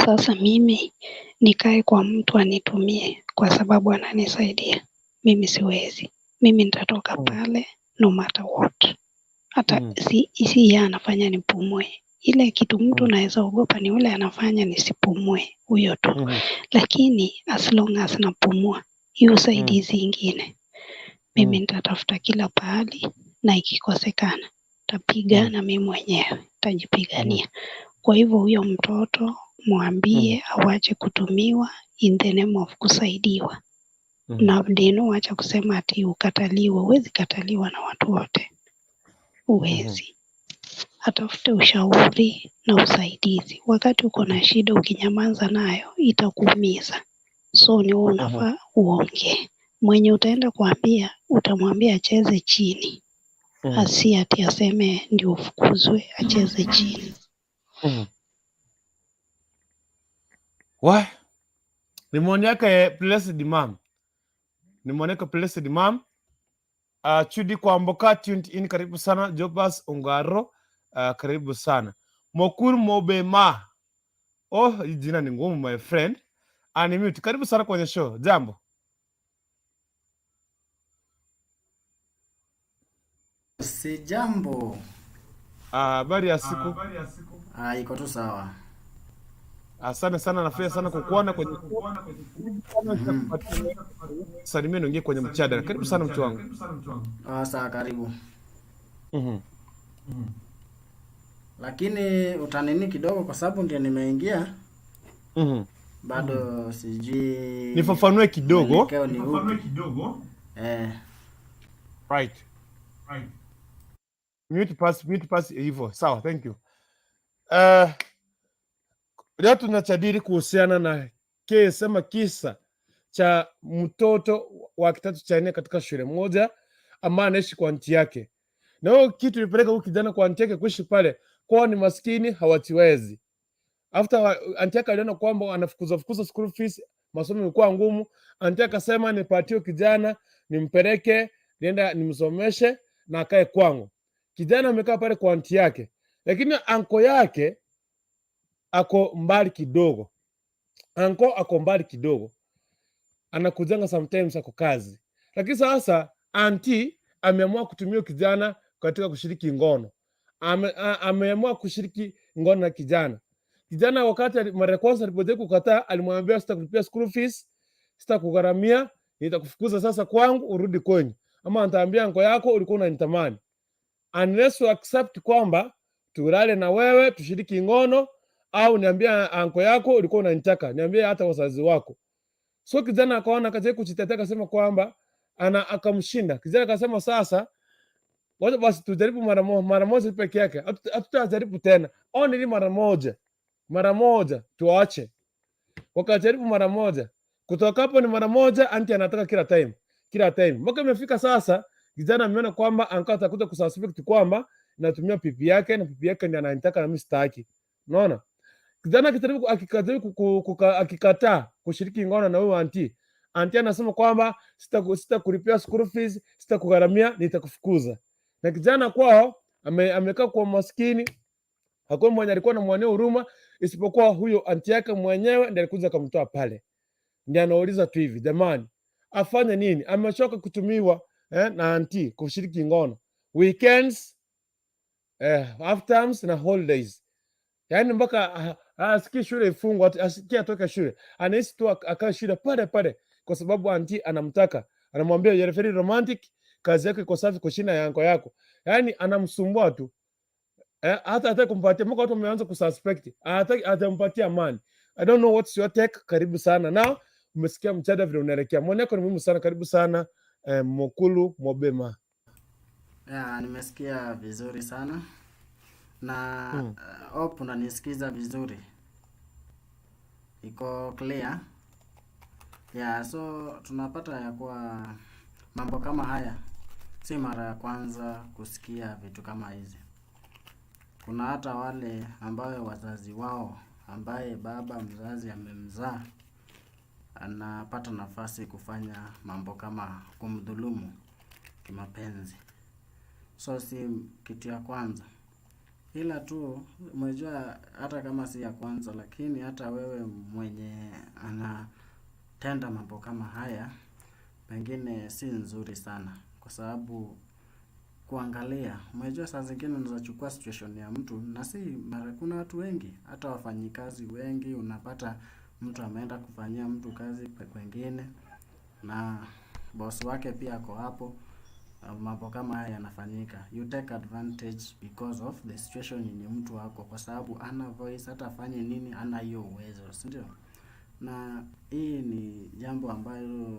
Sasa mimi nikae kwa mtu anitumie kwa sababu ananisaidia. Mimi siwezi. Mimi nitatoka pale no matter what. Hata si yeye anafanya nipumue. Ile kitu mtu naweza ogopa ni ule anafanya nisipumue, huyo tu. Lakini as long as napumua, hiyo usaidizi ingine mimi nitatafuta kila pahali, na ikikosekana tapigana mimi mwenyewe, nitajipigania. Kwa hivyo huyo mtoto mwambie awache kutumiwa in the name of kusaidiwa. Na Deno, wacha kusema ati ukataliwe. Huwezi kataliwa na watu wote, huwezi. Atafute ushauri na usaidizi. Wakati uko na shida, ukinyamaza nayo itakuumiza. So ni wewe unafaa uongee. Mwenye utaenda kuambia, utamwambia acheze chini, asi ati aseme ndio ufukuzwe, acheze chini. Wa ni maoni yake Blessed Mom, ni maoni yake Blessed Mom. Chudi Kwamboka tuned in, karibu sana. Jobas Ungaro, karibu sana. Mokuru Mobema, oh, hii jina ni ngumu my friend. Unmute, karibu sana kwenye show. Jambo. Si jambo. Habari ya siku. Iko tu sawa. Asante sana, nafurahi sana kukuona kwenye show. Karibu sana, nitakupatia salimia niingie kwenye mjadala. Karibu sana mtu wangu. Sawa, karibu. Lakini utanini kidogo kwa sababu ndio nimeingia. Bado sijui Nifafanue kidogo. mwelekeo ni upi. Right. Mute pass, mute pass hivyo. Sawa, thank you. Leo tunajadili kuhusiana na kesi ama kisa cha mtoto wa kidato cha nne katika shule moja ambaye anaishi kwa aunty yake, na hiyo kitu ilipeleka huyu kijana kwa aunty yake kuishi pale, kwao ni maskini hawajiwezi. After aunty yake aliona kwamba anafukuza fukuza school fees, masomo ilikuwa ngumu, aunty akasema nipatie kijana nimpeleke nienda nimsomeshe na akae kwangu. Kijana amekaa pale kwa aunty yake, lakini anko yake ako mbali kidogo, anko ako mbali kidogo, anakujanga sometimes, ako kazi. Lakini sasa aunty ameamua kutumia kijana katika kushiriki ngono. Ameamua kushiriki ngono na kijana. Kijana wakati mara ya kwanza alipojaribu kukataa, alimwambia sitakulipia school fees, sitakugharamia, nitakufukuza sasa kwangu urudi kwenyu, ama nitaambia anko yako ulikuwa unanitamani, unless you accept kwamba tulale na wewe tushiriki ngono, au niambie anko yako ulikuwa unanitaka, niambie hata wazazi wako. So kijana akaona, akajaribu kujitetea, akasema kwamba ana akamshinda. Kijana akasema sasa wacha basi tujaribu mara moja peke yake, hatutajaribu tena, only mara moja, mara moja tuache. Wakajaribu mara moja, kutoka hapo ni mara moja, aunty anataka kila time, kila time, mpaka imefika sasa kijana ameona kwamba anka atakuja kususpect kwamba natumia pipi yake na pipi yake ndiye ananitaka na mimi sitaki. Unaona? Kijana akijaribu akikajaribu akikataa kushiriki ngono na huyo aunty, aunty anasema kwamba sitakulipia school fees, sitakugharamia, nitakufukuza. Na kijana kwao amekaa kwa maskini, hakuna mwenye alikuwa anamwonea huruma isipokuwa huyo aunty yake mwenyewe ndiye alikuja akamtoa pale. Ndiye anauliza tu hivi, jamani, afanye nini? Amechoka kutumiwa na aunty kushiriki ngono weekends, half terms na holidays, yaani mpaka asikii shule ifungwe, asikie atoke shule, anahisi tu akae shule pale pale, kwa sababu aunty anamtaka, anamwambia you are very romantic, kazi yako iko safi kushinda ya anko yako, yaani anamsumbua tu. Hata hataki kumpatia, mpaka watu wameanza kususpect hataki, atampatia amani. I don't know what's your take. Karibu sana na umesikia mjadala vile unaelekea, maoni yako ni muhimu sana. Karibu sana Mokulu Mobema. Yeah, nimesikia vizuri sana na hope unanisikiza vizuri, iko clear. Yeah, so tunapata ya kuwa mambo kama haya si mara ya kwanza kusikia vitu kama hizi. Kuna hata wale ambayo wazazi wao ambaye baba mzazi amemzaa anapata nafasi kufanya mambo kama kumdhulumu kimapenzi. So si kitu ya kwanza, ila tu umejua hata kama si ya kwanza, lakini hata wewe mwenye anatenda mambo kama haya pengine si nzuri sana, kwa sababu kuangalia, umejua saa zingine unaweza chukua situation ya mtu na si mara, kuna watu wengi, hata wafanyikazi wengi, unapata mtu ameenda kufanyia mtu kazi kwengine na boss wake pia ako hapo. Mambo kama haya yanafanyika, you take advantage because of the situation yenye mtu ako, kwa sababu ana voice, hata afanye nini, ana hiyo uwezo, si ndio? Na hii ni jambo ambayo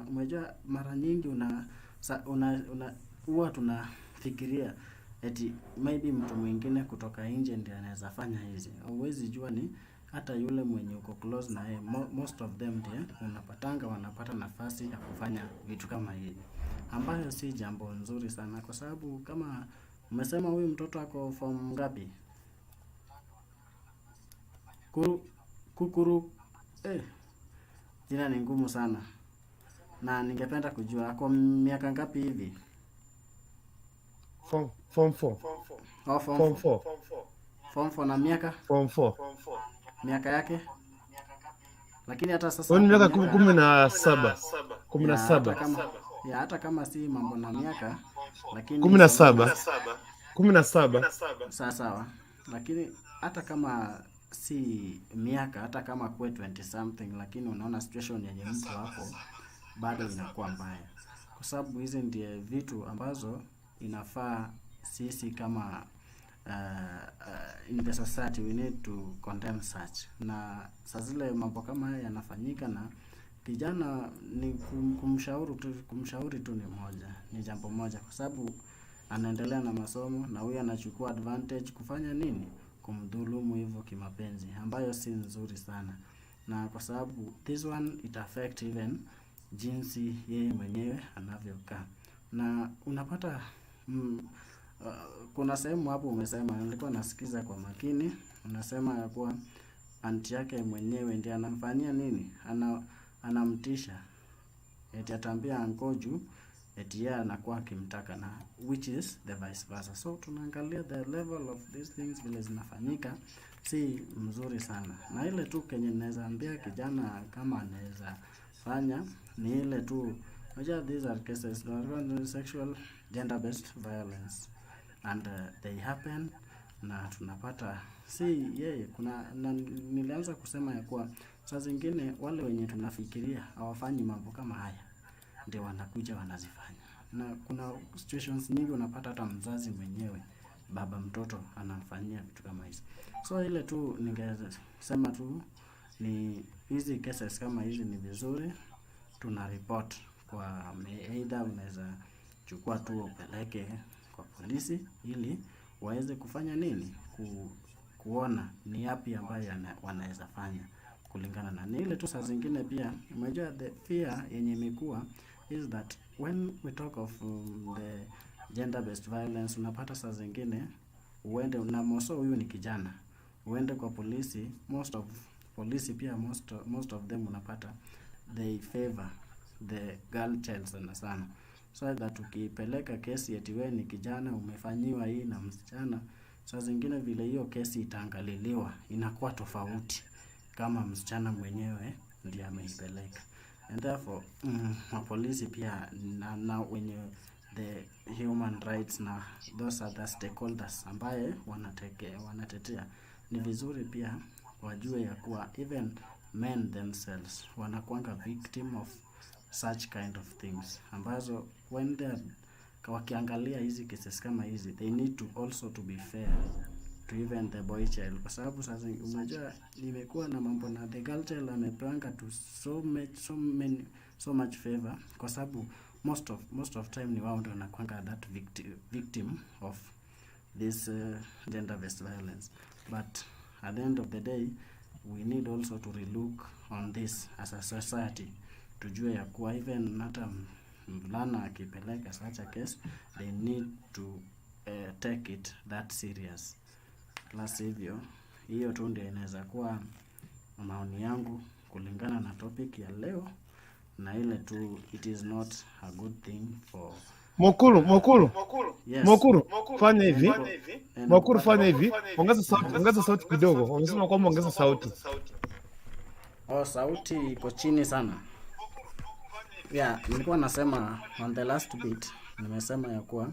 umejua mara nyingi una, sa, una, una huwa tunafikiria eti maybe mtu mwingine kutoka nje ndiye anaweza fanya hizi. Huwezi jua ni hata yule mwenye uko close na yeye, most of them ndiye unapatanga wanapata nafasi ya kufanya vitu kama hivi, ambayo si jambo nzuri sana, kwa sababu kama umesema huyu mtoto ako form ngapi? Kuru, kukuru, jina ni ngumu sana, na ningependa kujua ako miaka ngapi hivi? Form 4. Oh, form Form 4. 4. Form 4 na miaka Form 4. miaka yake, lakini hata sasa Huyu ni ako miaka miaka 17. Kumi na ya hata saba. kama ya hata kama si mambo na miaka, lakini 17. 17. Sawa sawa, lakini hata kama si miaka, hata kama kuwe 20 something, lakini unaona situation yenye mtu hapo bado inakuwa mbaya, kwa sababu hizi ndiye vitu ambazo inafaa sisi kama in the society we need to condemn such. Na saa zile mambo kama haya yanafanyika na kijana, ni kumshauri tu ni moja, ni jambo moja, kwa sababu anaendelea na masomo na huyu anachukua advantage kufanya nini? Kumdhulumu hivyo kimapenzi, ambayo si nzuri sana, na kwa sababu this one it affect even jinsi yeye mwenyewe anavyokaa, na unapata kuna sehemu hapo umesema, nilikuwa nasikiza kwa makini, unasema ya kuwa anti yake mwenyewe ndiye anamfanyia nini, anamtisha eti ataambia anko juu eti yeye anakuwa akimtaka, na which is the vice versa. So tunaangalia the level of these things vile zinafanyika si mzuri sana, na ile tu kenye naweza ambia kijana kama anaweza fanya ni ile tu, unajua these are cases sexual gender based violence and they happen, na tunapata si yeye kuna na nilianza kusema ya kuwa saa zingine wale wenye tunafikiria hawafanyi mambo kama haya ndio wanakuja wanazifanya, na kuna situations nyingi unapata hata mzazi mwenyewe, baba mtoto, anamfanyia vitu kama hizi. So ile tu ningesema tu ni hizi cases kama hizi ni vizuri tuna report kwa either unaweza chukua tu upeleke kwa polisi ili waweze kufanya nini, kuona ni yapi ambayo wanaweza fanya kulingana na ni ile tu. Saa zingine pia umejua the fear yenye imekuwa is that when we talk of the gender based violence, unapata saa zingine uende na moso, huyu ni kijana, uende kwa polisi, most of polisi pia most of them unapata they favor the girl child sana sana, so that ukipeleka kesi eti wewe ni kijana umefanyiwa hii na msichana, saa zingine vile hiyo kesi itaangaliliwa inakuwa tofauti kama msichana mwenyewe ndiye ameipeleka. And therefore mapolisi pia na wenye the human rights na those other stakeholders ambaye wanatetea, ni vizuri pia wajue ya kuwa even men themselves wanakuanga victim of such kind of things, ambazo when they are wakiangalia hizi cases kama hizi, they need to also to be fair to even the boy child, kwa sababu sasa unajua nimekuwa na mambo na the girl child amepanga to so much, so many, so much favor, kwa sababu most of time ni wao ndio wanakuanga that victim of this gender based violence. But at the end of the day we need also to relook on this as a society, tujue ya kuwa even hata mvulana akipeleka such a case, they need to take it that serious. La sivyo, hiyo tu ndio inaweza kuwa maoni yangu kulingana na topic ya leo, na ile tu it is not a good thing for Mokuru, Mokuru, Yes. Mokuru, fanya hivi. Mokuru, Nakupata. Fanya hivi. Ongeza sauti kidogo. Wamesema kwamba ongeza sauti. Oh, sauti iko chini sana. Yeah, nilikuwa nasema on the last bit, nimesema ya kuwa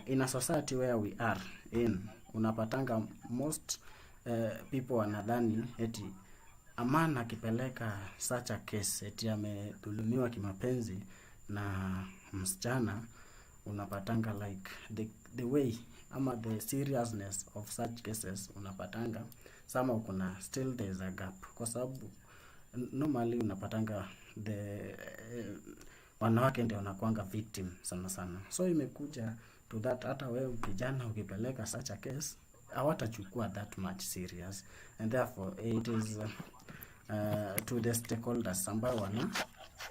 in a society where we are in, unapatanga most people wanadhani eti a man akipeleka such a case eti amedhulumiwa kimapenzi na msichana, unapatanga like the way ama the seriousness of such cases, unapatanga sama kuna still there is a gap, kwa sababu Normally unapatanga the wanawake ndio wanakuanga victim sana sana, so imekuja to that hata wewe kijana ukipeleka such a case, hawatachukua that much serious, and therefore it is to the stakeholders ambao wana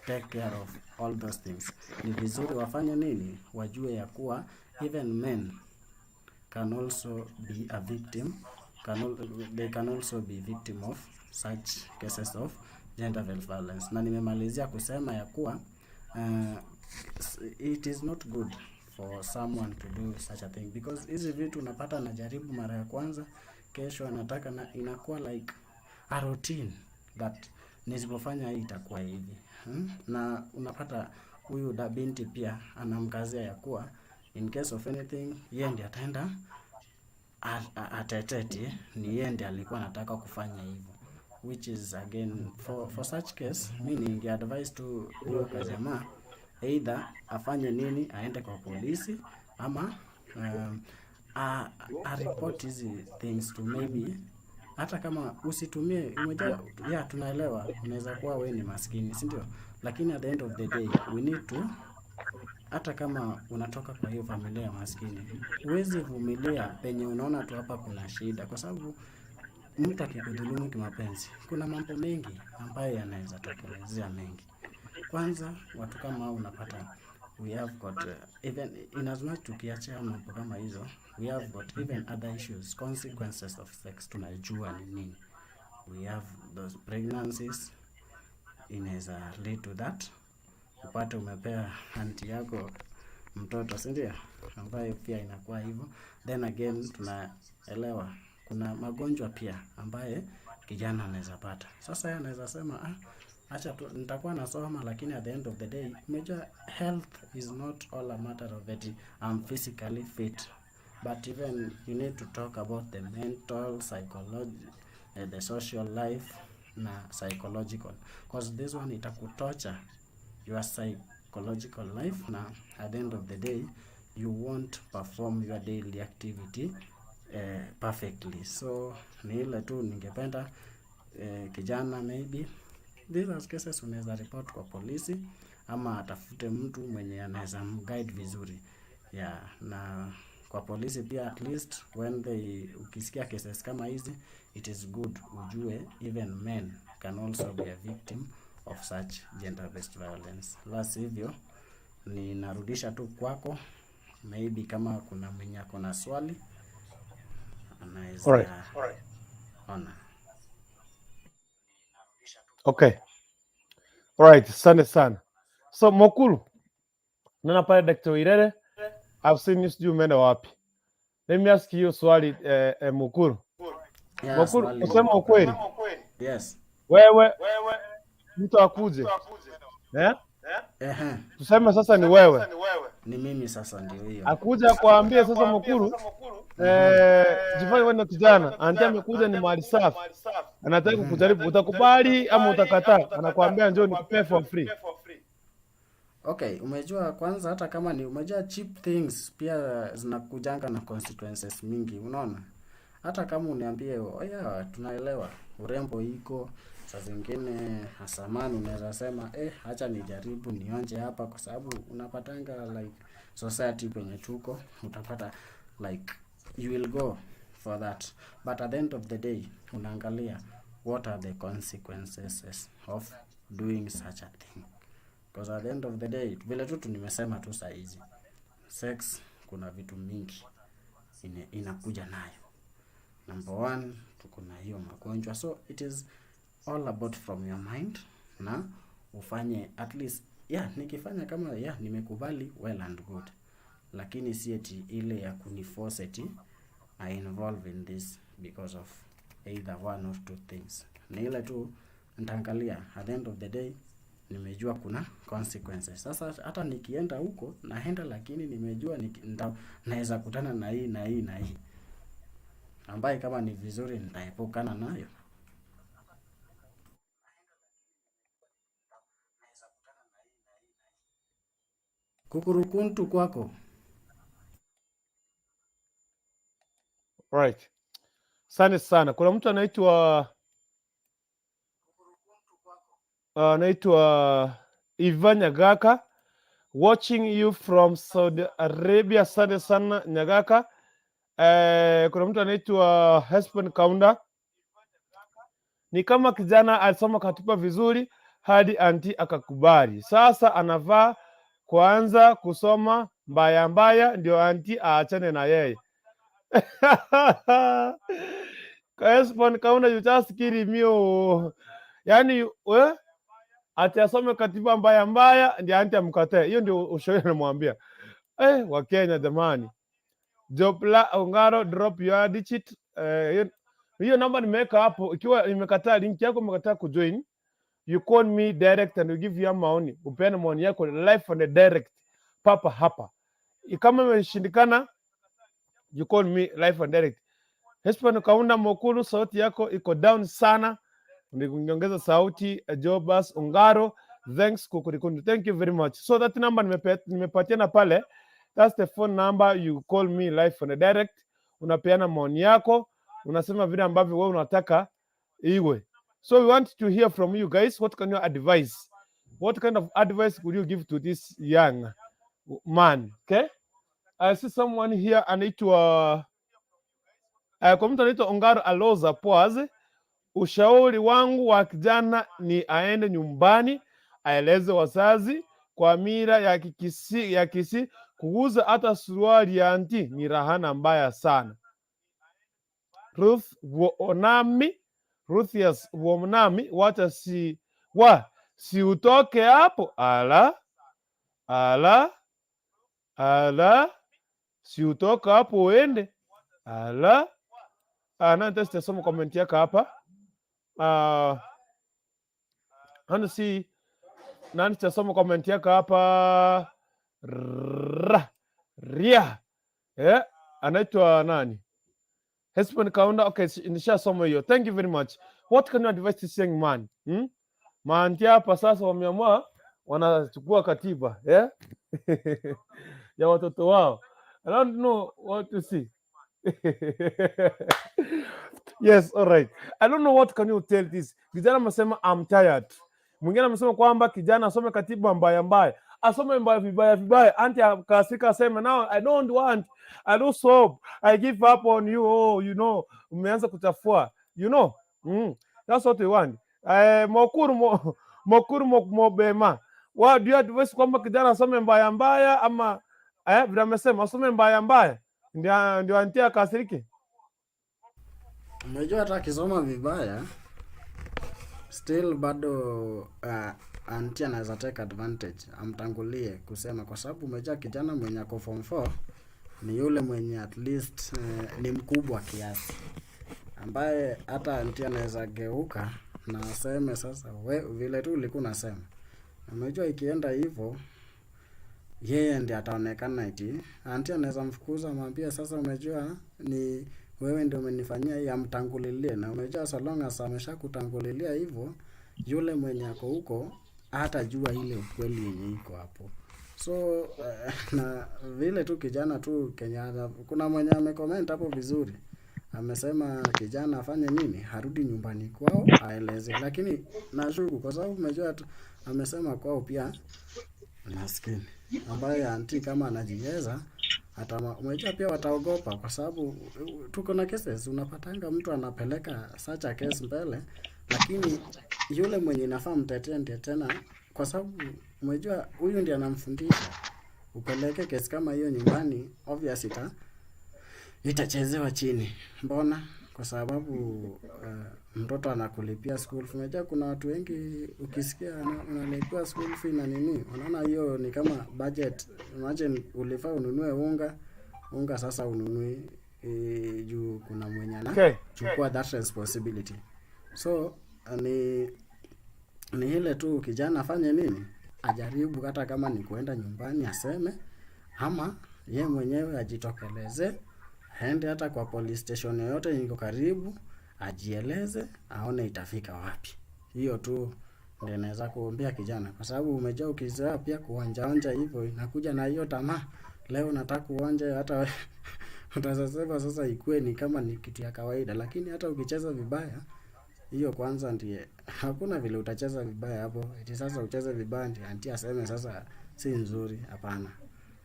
take care of all those things, ni vizuri wafanye nini, wajue ya kuwa even men can also be a victim, they can also be victim of such cases of gender violence. Na nimemalizia kusema ya kuwa it is not good for someone to do such a thing, because hizi vitu unapata anajaribu mara ya kwanza, kesho anataka, na inakuwa like a routine that nisipofanya hii itakuwa hivi, Na unapata huyu da binti pia anamkazia ya kuwa in case of anything, yeye ndiye ataenda atetete ni yeye ndiye alikuwa anataka kufanya hivyo, which is again, for such case, mi ninge advise tu huyo kajamaa either afanye nini, aende kwa polisi ama a report hizi things to maybe, hata kama usitumie, umejua, yeah, tunaelewa unaweza kuwa we ni maskini, si ndio? Lakini at the end of the day we need to, hata kama unatoka kwa hiyo familia ya maskini, huwezi vumilia penye unaona tu hapa kuna shida, kwa sababu mtu akikudhulumu kimapenzi, kuna mambo mengi ambayo yanaweza tokelezea mengi. Kwanza watu kama hao unapata we have got even in as much tukiachia mambo kama hizo, we have got even other issues, consequences of sex tunajua ni nini. We have those pregnancies, inaweza lead to that, upate umepea auntie yako mtoto, si ndio? Ambayo pia inakuwa hivyo. Then again tunaelewa kuna magonjwa pia ambaye kijana anaweza pata. Sasa yeye anaweza sema, "Ah, acha tu nitakuwa nasoma," lakini at the end of the day, umejua health is not all a matter of it I'm physically fit, but even you need to talk about the mental, psychology, the social life na psychological, 'cause this one itakutorture your psychological life, na at the end of the day you won't perform your daily activity perfectly. So ni ile tu ningependa kijana, maybe these are cases unaweza report kwa polisi ama atafute mtu mwenye anaweza mguide vizuri, yeah. Na kwa polisi pia, at least when they, ukisikia cases kama hizi, it is good ujue even men can also be a victim of such gender based violence. La sivyo ninarudisha tu kwako, maybe kama kuna mwenye ako na swali anaweza ona. Okay. Alright, asante sana. So Mokulu, naona pale Dr. Irere, I've seen you, sijui umeenda wapi. Let me ask you swali, Mukuru. Yeah, Mukuru, swali kusema ni- ukweli, Yes. wewe mtu akuje, eh? Ehe, Tuseme sasa ni wewe. Ni mimi sasa ndio hiyo. Akuja akuambie sasa, Mukuru, jifanye wewe ni kijana, auntie amekuja ni mali safi. Anataka kukujaribu, utakubali ama utakataa? Anakuambia njoo nikupe for free. Okay, umejua kwanza hata kama ni, umejua cheap things pia zinakujanga na consequences mingi, unaona? Hata kama uniambie, oh yeah, tunaelewa urembo iko, saa zingine hasamani unaweza sema, "Eh, acha nijaribu nionje hapa," kwa sababu unapatanga like society kwenye tuko, utapata like you will go for that, but at the end of the day unaangalia what are the consequences of doing such a thing, because at the end of the day, vile tu nimesema tu saizi, sex kuna vitu mingi inakuja nayo. Number one, tuko na hiyo magonjwa. So it is all about from your mind na ufanye at least, yeah, nikifanya kama, yeah, nimekubali, well and good, lakini si eti ile ya kuniforce eti I involve in this because of either one or two things. Ni ile tu nitaangalia at the end of the day nimejua kuna consequences. Sasa hata nikienda huko naenda, lakini nimejua naweza kutana na hii na hii na hii, ambaye kama ni vizuri nitaepukana nayo. Kukurukuntu kwako. Right. Asante sana. Kuna mtu anaitwa Anaitwa Ivan Nyagaka, watching you from Saudi Arabia. Asante sana Nyagaka. Kuna mtu anaitwa Hesbon Kaunda, ni kama kijana alisoma katiba vizuri hadi auntie akakubali. Sasa anavaa kuanza kusoma mbaya mbaya, ndio auntie aachane na yeye. Hesbon Kaunda, you just kidding me oh. Yaani we ati asome katiba mbaya mbaya ndio auntie amkatae. Hiyo ndio ushauri anamwambia. Wakenya jamani. Jopla Ongaro, drop your digit. Hiyo namba nimeweka hapo. Ikiwa imekataa link yako, imekataa kujoin, you call me direct and we give you maoni, upeane maoni yako live on the direct papa hapa. Kama imeshindikana, you call me live and direct. Hespan Kaunda Mokulu, sauti yako iko down sana, niongeza sauti. Jobas Ongaro, thanks Kukurikundi, thank you very much. So that number nimepatiana pale, that's the phone number, you call me live on the direct, unapeana maoni yako, unasema vile ambavyo wewe unataka iwe. So we want to hear from you guys. What can you advise? What kind of advice could you give to this young man? Okay, I see someone here anaitwa kwa mtu anaitwa Ongaro Aloza Poaze. Ushauri wangu wa kijana ni aende nyumbani aeleze wazazi kwa mila ya Kikisi, ya Kisii, kuuza hata suruali ya auntie ni rahana mbaya sana. Ruth Wonami, Ruthias Wonami, wacha si wa si utoke hapo. Ala ala ala, si utoke hapo uende ala. Ah, nani sitasoma comment yako hapa. Uh, si nani sitasoma comment yako hapa. Ra, ria anaitwa nani? Hesbon Kaunda. Okay, nishasoma hiyo. Thank you very much. What can you advise this young man? Hmm? Maauntie hapa sasa wameamua wanachukua katiba, yeah? ya watoto wao. I don't know what to see. Yes, all right. I don't know what can you tell this. Kijana amesema, "I'm tired." Mwingine amesema kwamba kijana asome katiba mbaya mbaya, asome mbaya vibaya vibaya, auntie akasika aseme, "Now I don't want, I lose hope, I give up on you." Oh, umeanza kuchafua. That's what we want. Mokuru mo, Mokuru mo, Mobema. What do you advise kwamba kijana asome mbaya mbaya ama vile amesema asome mbaya mbaya ndio auntie akasirike? Unajua hata akisoma vibaya still bado auntie anaweza take advantage amtangulie kusema, kwa sababu umejua kijana mwenye ako form 4 ni yule mwenye at least ni mkubwa kiasi ambaye hata auntie anaweza geuka na aseme, "Sasa we vile tu ulikuwa unasema." Umejua ikienda hivyo, yeye ndiye ataonekana eti auntie anaweza mfukuza, amwambie, "Sasa umejua ni wewe ndio umenifanyia hii," amtangulilie. Na umejua so long as ameshakutangulilia hivyo, yule mwenye ako huko hatajua ile ukweli yenye iko hapo. So na vile tu kijana tu Kenya, kuna mwenye amecomment hapo vizuri, amesema kijana afanye nini? Arudi nyumbani kwao aeleze. Lakini nashuku kwa sababu umejua tu, amesema kwao pia maskini, ambaye auntie kama anajiweza hata umejua pia wataogopa, kwa sababu tuko na cases unapatanga mtu anapeleka such a case mbele, lakini yule mwenye inafaa mtetee ndiye tena, kwa sababu umejua huyu ndiye anamfundisha. Upeleke kesi kama hiyo nyumbani, obvious itachezewa chini. Mbona? Kwa sababu mtoto anakulipia school fee. Unajua kuna watu wengi ukisikia unalipiwa school fee na nini, unaona hiyo ni kama budget. Imagine ulifaa ununue unga, unga sasa ununui juu kuna mwenye anachukua that responsibility. So ni ile tu kijana afanye nini? Ajaribu hata kama ni kuenda nyumbani aseme, ama ye mwenyewe ajitokeleze, aende hata kwa police station yoyote iko karibu, ajieleze, aone itafika wapi. Hiyo tu ndio naweza kuombea kijana, kwa sababu umejua ukizoea pia kuonjaonja hivyo inakuja na hiyo tamaa. Leo nataka kuonja, hata utaweza sema sasa ikue ni kama ni kitu ya kawaida, lakini hata ukicheza vibaya Hiyo kwanza ndiye hakuna vile utacheza vibaya hapo. Eti sasa ucheze vibaya ndiye auntie aseme sasa si nzuri, hapana.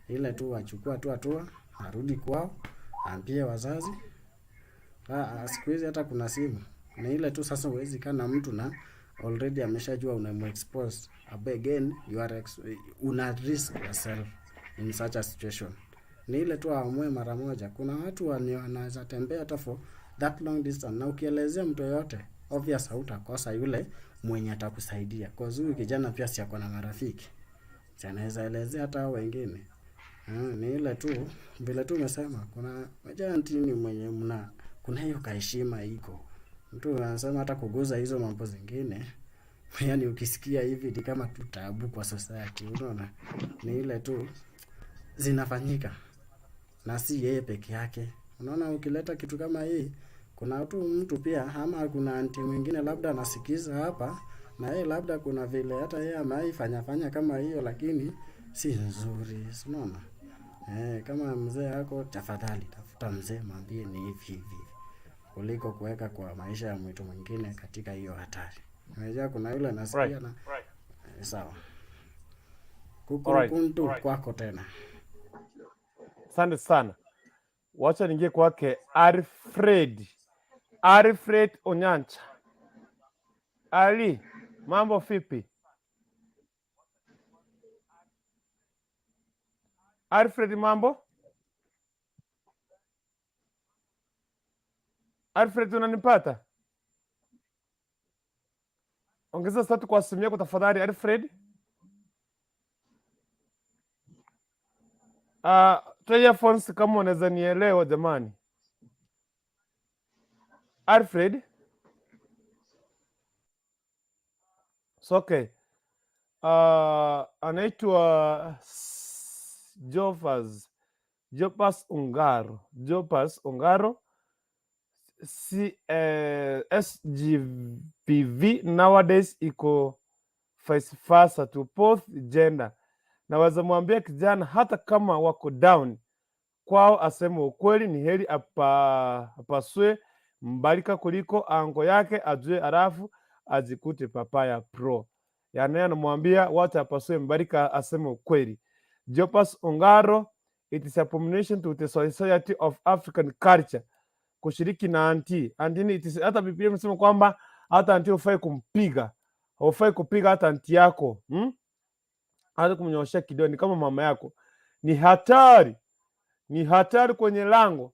Ile tu achukua tu hatua, arudi kwao, aambie wazazi. Siku hizi hata kuna simu. Na ile tu sasa huwezi kaa na mtu na already ameshajua unamu-expose. Again, you are una risk yourself in such a situation. Ni ile tu aamue mara moja. Kuna watu wanaweza tembea hata for that long distance, na ukielezea mtu yoyote, obvious hautakosa yule mwenye atakusaidia. Cause huyu kijana pia si ako na marafiki, si anaweza elezea hata hao wengine. Ni ile tu vile tu umesema, kuna auntie ni mwenye mna kuna hiyo kaheshima iko. Mtu anasema hata kuguza hizo mambo zingine, yani ukisikia hivi ni kama tu tabu kwa society, unaona? Ni ile tu zinafanyika na si yeye peke yake. Unaona, ukileta kitu kama hii, kuna tu mtu pia ama kuna auntie mwingine labda anasikiza hapa na yeye labda kuna vile hata yeye amewahi fanya kama hiyo, lakini si nzuri, si unaona? Eh, kama mzee yako, tafadhali tafuta mzee, mwambie ni hivi hivi, kuliko kuweka kwa maisha ya mtu mwingine katika hiyo hatari. Unajua kuna yule anasikia na sawa. Kukurukuntu kwako tena. Asante sana. Wacha niingie kwake Alfred. Alfred Onyancha. Ali, mambo vipi? Alfred, mambo? Alfred, unanipata? Ongeza sauti kwa simu yako tafadhali, Alfred. Toa earphones kama unaweza nielewa jamani. Alfred. It's okay. Anaitwa Jofas Jopas Ungaro. Jopas Ungaro C, SGBV nowadays iko vice versa to both gender. Naweza mwambia kijana hata kama wako down kwao aseme ukweli, ni heri apasue mbarika kuliko ango yake ajue, alafu ajikute papaya pro. Yani anamwambia wacha apasue mbarika aseme ukweli. Jopas Ungaro, it is abomination to the society of African culture kushiriki na auntie. Auntie it is, hata Biblia imesema kwamba hata auntie hufai kumpiga, haufai kupiga hata auntie yako, Hata kumnyoshea kidole ni kama mama yako. Ni hatari, ni hatari kwenye lango,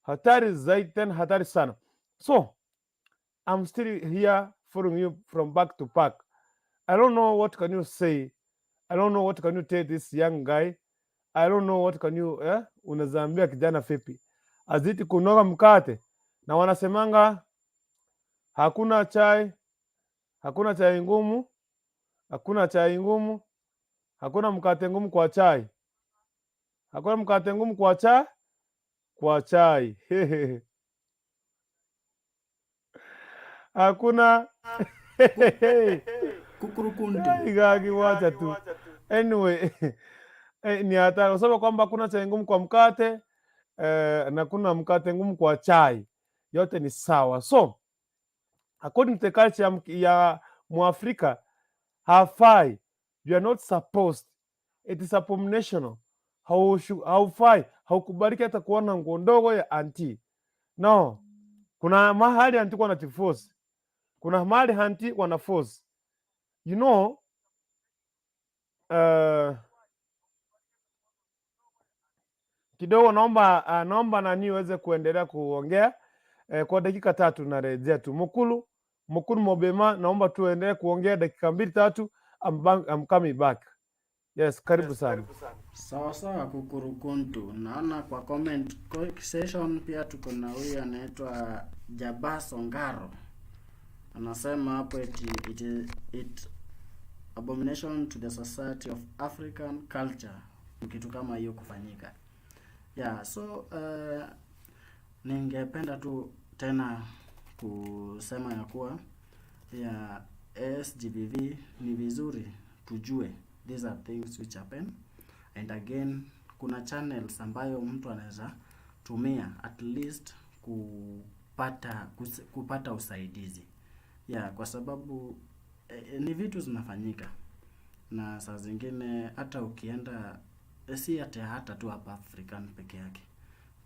hatari zaidi tena hatari sana. So I'm still here following you from back to back. I don't know what can you say. I don't know what can you tell this young guy. I don't know what can you unazaambia kijana vipi azidi kunoga mkate, na wanasemanga hakuna chai, hakuna chai ngumu, hakuna chai ngumu, hakuna mkate ngumu kwa chai, hakuna mkate ngumu kwa chai hakuna. Kukurukuntu. Gagi, wacha tu. Anyway, ni hatari kusema kwamba hakuna chai ngumu kwa mkate na kuna mkate ngumu kwa chai, yote ni sawa. So according to the culture ya Mwafrika hafai, you are not supposed, it is abominational. Haufai, haukubaliki hata kuona nguo ndogo ya auntie. No, kuna mahali auntie wanajiforce, kuna mahali auntie wana force, you know. Kidogo naomba nani uweze kuendelea kuongea kwa dakika 3, narejea tu. Mukulu Mukulu Mobema, naomba tuendelee kuongea dakika 2 3. I'm coming back. Yes, karibu sana. Sawa sawa, Kukurukuntu. Naona kwa comment session pia tuko na huyu anaitwa Jabas Ongaro. Anasema hapo eti it abomination to the society of African culture, kitu kama hiyo kufanyika. Yeah, so ningependa tu tena kusema ya kuwa ya SGBV ni vizuri tujue these are things which happen, and again kuna channels ambayo mtu anaweza tumia at least kupata usaidizi. Yeah, kwa sababu ni vitu zinafanyika na saa zingine hata ukienda si hata hata tu hapa African peke yake.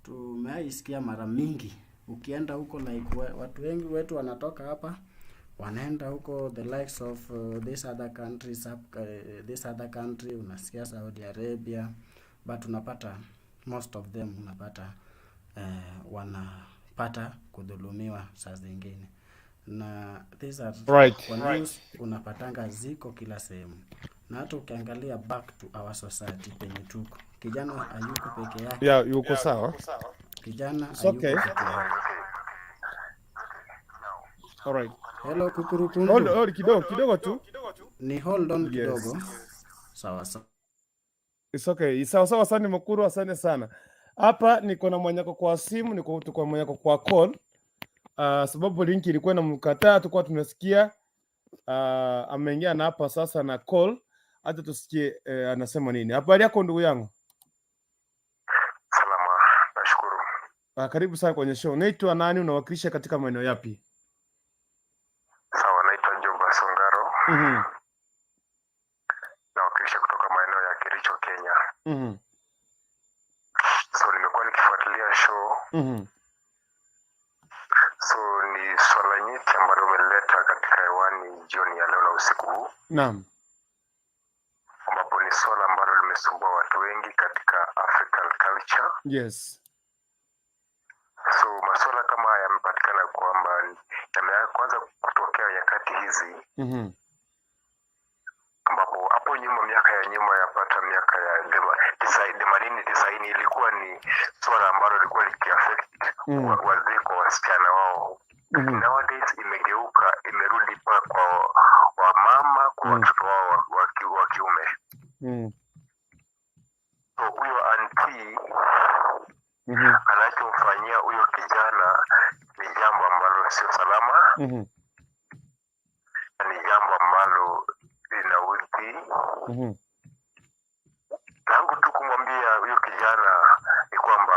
Tumewaisikia mara mingi ukienda huko like watu wengi wetu wanatoka hapa wanaenda huko the likes of this other countries up, this other country unasikia Saudi Arabia, but unapata most of them unapata wanapata kudhulumiwa saa zingine na these are kwa news unapatanga ziko kila sehemu, na hata ukiangalia back to our society penye tuko, kijana hayuko peke yake. Yeah, yuko sawa. Kijana It's hayuko okay. peke yake. All right. Hello. Hold, Kukurukundu. Hold kidogo kidogo tu. Ni hold on Yes. kidogo, sawa sawa. It's okay. Sawa sawa, asante Mukuru, asante sana. Hapa niko na mwenyeko kwa simu, niko tuko mwenyeko kwa call. Sababu link ilikuwa inamkataa, tulikuwa tunasikia ameingia na hapa sasa na call, hata tusikie anasema nini. Habari yako, ndugu yangu? Salama, nashukuru. Karibu sana kwenye show. Unaitwa nani? Unawakilisha katika maeneo yapi? Sawa, naitwa Joba Songaro, nawakilisha kutoka maeneo ya Kericho, Kenya. So nimekuwa nikifuatilia show, so ni swala nyeti ambalo umeleta katika hewani jioni ya leo na usiku huu, ambapo ni swala ambalo limesumbua watu wengi katika African culture. So masuala kama haya yamepatikana kwamba yameanza kutokea nyakati hizi, ambapo hapo nyuma, miaka ya nyuma, yapata miaka ya 80 90, ilikuwa ni swala ambalo lilikuwa likiaffect wazee kwa wasichana wao. Nowadays imegeuka, imerudi mpaka kwa wamama kwa watoto wao wa kiume. So huyo auntie anachomfanyia huyo kijana ni jambo ambalo sio salama na ni jambo ambalo linaudhi. Langu tu kumwambia huyo kijana ni kwamba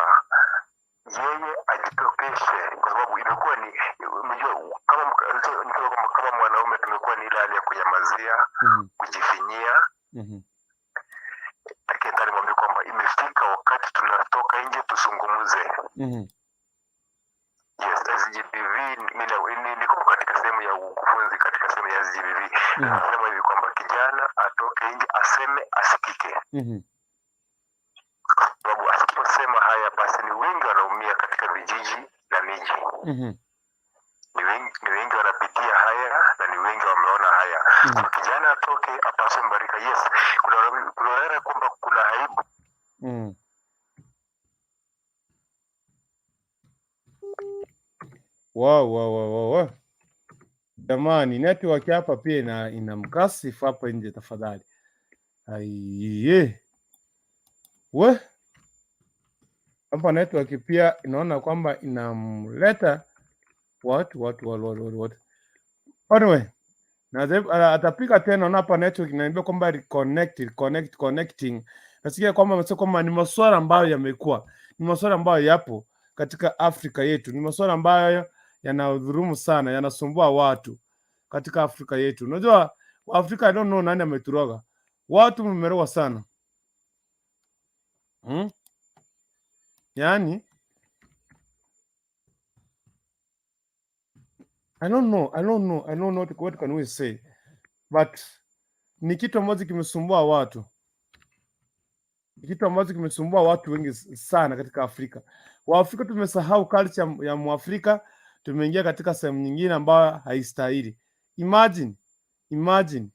yeye ajitokeshe, kwa sababu imekuwa ni, unajua, kama niseme kwamba kama mwanaume tumekuwa ni ile hali ya kunyamazia, kujifinyia, lakini nataka nimwambie kwamba imefika wakati tunatoka nje tuzungumze. Yes, SGBV, niko katika sehemu ya ukufunzi katika sehemu ya SGBV. Nasema hivi kwamba kijana atoke nje, aseme, asikike, kwa sababu asiposema haya basi ni wengi wanaumia katika vijiji na miji. Ni wengi wanapitia haya na ni wengi wameona haya. So kijana atoke, apaswe mbarika. Yes, kuna kwamba kuna aibu. Wow. Jamani, network hapa pia ina mkasifu hapa nje tafadhali. Aiye. We. Hapa network pia inaona kwamba inamleta watu watu watu watu watu. Watu. Anyway, na atapiga tena na hapa network inaambia kwamba reconnect, reconnect, connecting. Nasikia kwamba amesema kwamba ni masuala ambayo yamekuwa, ni masuala ambayo yapo katika Afrika yetu, ni masuala ambayo yanadhulumu sana, yanasumbua watu katika Afrika yetu. Unajua Afrika, I don't know nani ameturoga. Watu mmeroga sana. Yaani I don't know, I don't know, I don't know what can we say. But ni kitu ambacho kimesumbua watu. Ni kitu ambacho kimesumbua watu wengi sana katika Afrika. Waafrika tumesahau culture ya Mwafrika, tumeingia katika sehemu nyingine ambayo haistahili. Imagine, imagine.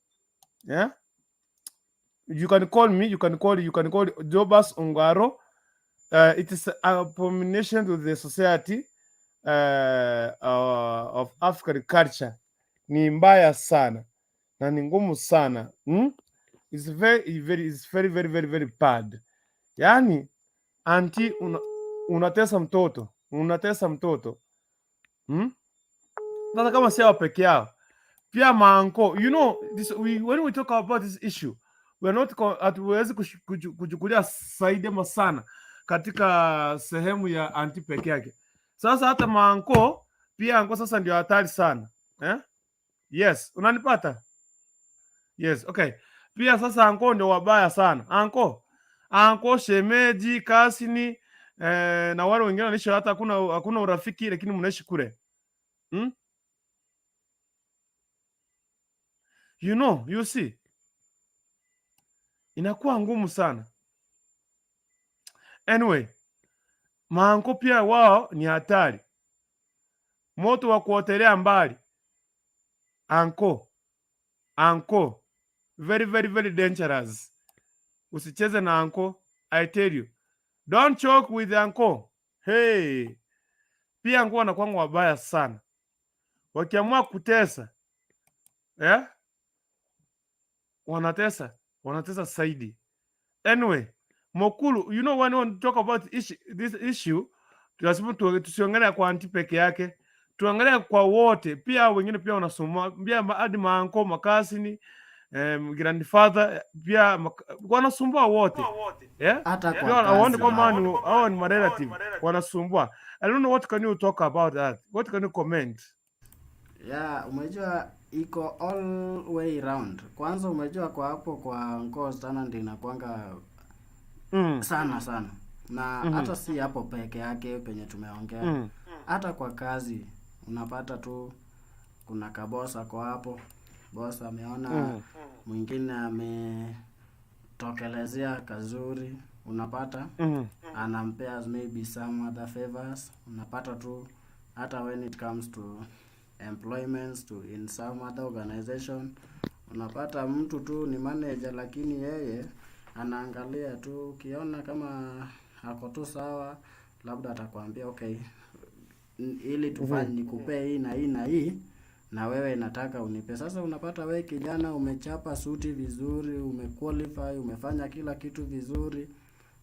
Yeah? You can call me, you can call Jobas Ongaro. It is an abomination to the society of African culture. Ni mbaya sana na ni ngumu sana. It's very, very, it's very, very, very, very bad. Yaani auntie unatesa mtoto, unatesa mtoto. Sasa kama si hao peke yao, pia mauncle, this, when we talk about this issue, we are not hatuwezi kuchukulia side ama sana katika sehemu ya auntie peke yake. Sasa hata mauncle pia, uncle sasa ndio hatari sana, eh? Yes, unanipata? Yes, okay. Pia sasa uncle ndio wabaya sana. Uncle, uncle, shemeji, cousin na wale wengine wanaishi hata hakuna urafiki, lakini mnaishi kule. You see, inakuwa ngumu sana. Anyway, mauncle pia wao ni hatari, moto wa kuotelea mbali. Uncle, uncle, very very very dangerous. Usicheze na uncle, I tell you. Don't joke with uncle. Hey. Pia uncle wanakuanga wabaya sana, wakiamua kutesa, eh? Wanatesa, wanatesa zaidi. Anyway, Mokulu, you know when we talk about issue, this issue, lazima tusiongelee kwa auntie peke yake, tuangalie kwa wote, pia wengine pia wanasoma pia hadi mauncle, macousin, grandfather pia wanasumbua wote, yeah? Hata Pia kwa hawaoni kazi kwamba bado. Hao ni marelative wanasumbua. I don't know, what can you talk about that? What can you comment? Yeah, umejua iko all way round. Kwanza umejua kwa hapo kwa uncle sana ndio inakuanga sana sana, na hata si hapo peke yake penye tumeongea, hata kwa kazi unapata tu kuna kaboss ako hapo, boss ameona mwingine ametokelezea kazuri, unapata anampea maybe some other favors. Unapata tu hata when it comes to employments to in some other organization, unapata mtu tu ni manager, lakini yeye anaangalia tu, ukiona kama ako tu sawa, labda atakwambia, "Okay, ili tufanye nikupee hii na hii na hii, na wewe nataka unipe." Sasa unapata we kijana umechapa suti vizuri, umequalify, umefanya kila kitu vizuri,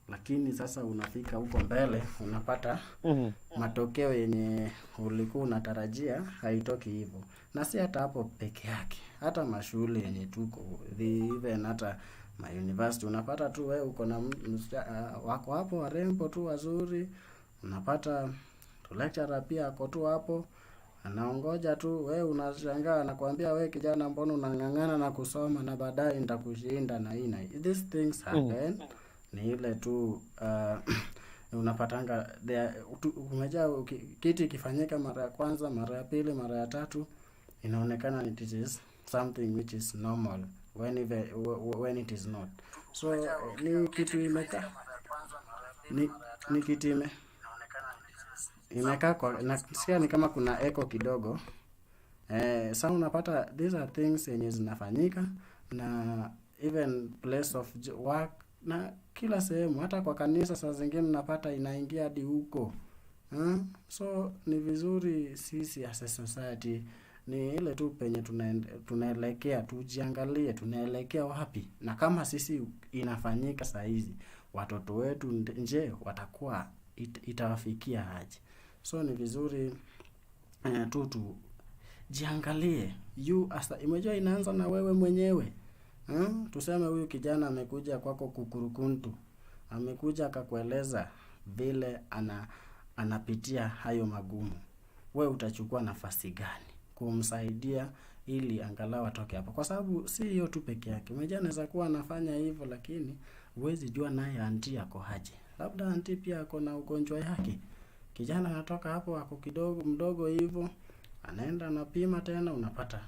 lakini sasa unafika huko mbele unapata matokeo yenye ulikuwa unatarajia haitoki hivyo. Na si hata hapo peke yake, hata mashule yenye tuko even hata ma university, unapata tu we uko na wako hapo warembo tu wazuri, unapata lecturer pia ako tu hapo anaongoja tu, we unashangaa, anakuambia, "We kijana, mbona unang'ang'ana na kusoma na baadaye nitakushinda na hii na hii?" These things happen. Ni ile tu unapatanga umejaa kitu ikifanyika mara ya kwanza, mara ya pili, mara ya tatu, inaonekana it is something which is normal when it is not. So ni kitu imekaa, ni kitu imekaa kwa, nasikia ni kama kuna echo kidogo. Sa unapata these are things yenye zinafanyika na even place of work na kila sehemu, hata kwa kanisa saa zingine unapata inaingia hadi huko, So ni vizuri sisi as a society, ni ile tu penye tunaelekea, tujiangalie tunaelekea wapi, na kama sisi inafanyika saa hizi, watoto wetu nje watakuwa itawafikia aje? So ni vizuri tu jiangalie you as a, imejua inaanza na wewe mwenyewe, Tuseme huyu kijana amekuja kwako kukurukuntu, amekuja akakueleza vile anapitia hayo magumu, we utachukua nafasi gani kumsaidia ili angalau atoke hapo? Kwa sababu si hiyo tu peke yake, umejua anaweza kuwa anafanya hivyo, lakini huwezi jua naye auntie ako aje. Labda auntie pia ako na ugonjwa yake. Kijana anatoka hapo ako kidogo mdogo hivyo, anaenda anapima tena, unapata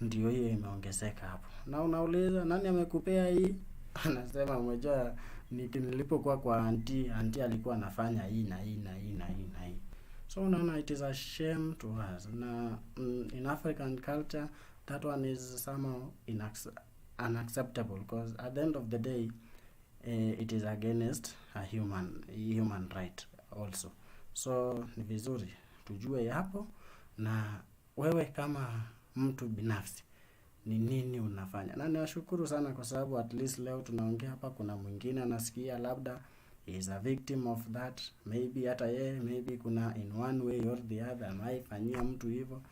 ndio hiyo imeongezeka hapo, na unauliza, "Nani amekupea hii?" Anasema, "Umejua nilipokuwa kwa auntie, auntie alikuwa anafanya hii na hii na hii na hii na hii." So unaona it is a shame to us, na in African culture that one is somehow unacceptable because at the end of the day it is against a human right also. So ni vizuri tujue hapo, na wewe kama mtu binafsi ni nini unafanya. Na niwashukuru sana kwa sababu at least leo tunaongea hapa, kuna mwingine anasikia, labda he is a victim of that, maybe hata yeye, maybe kuna in one way or the other ameifanyia mtu hivyo,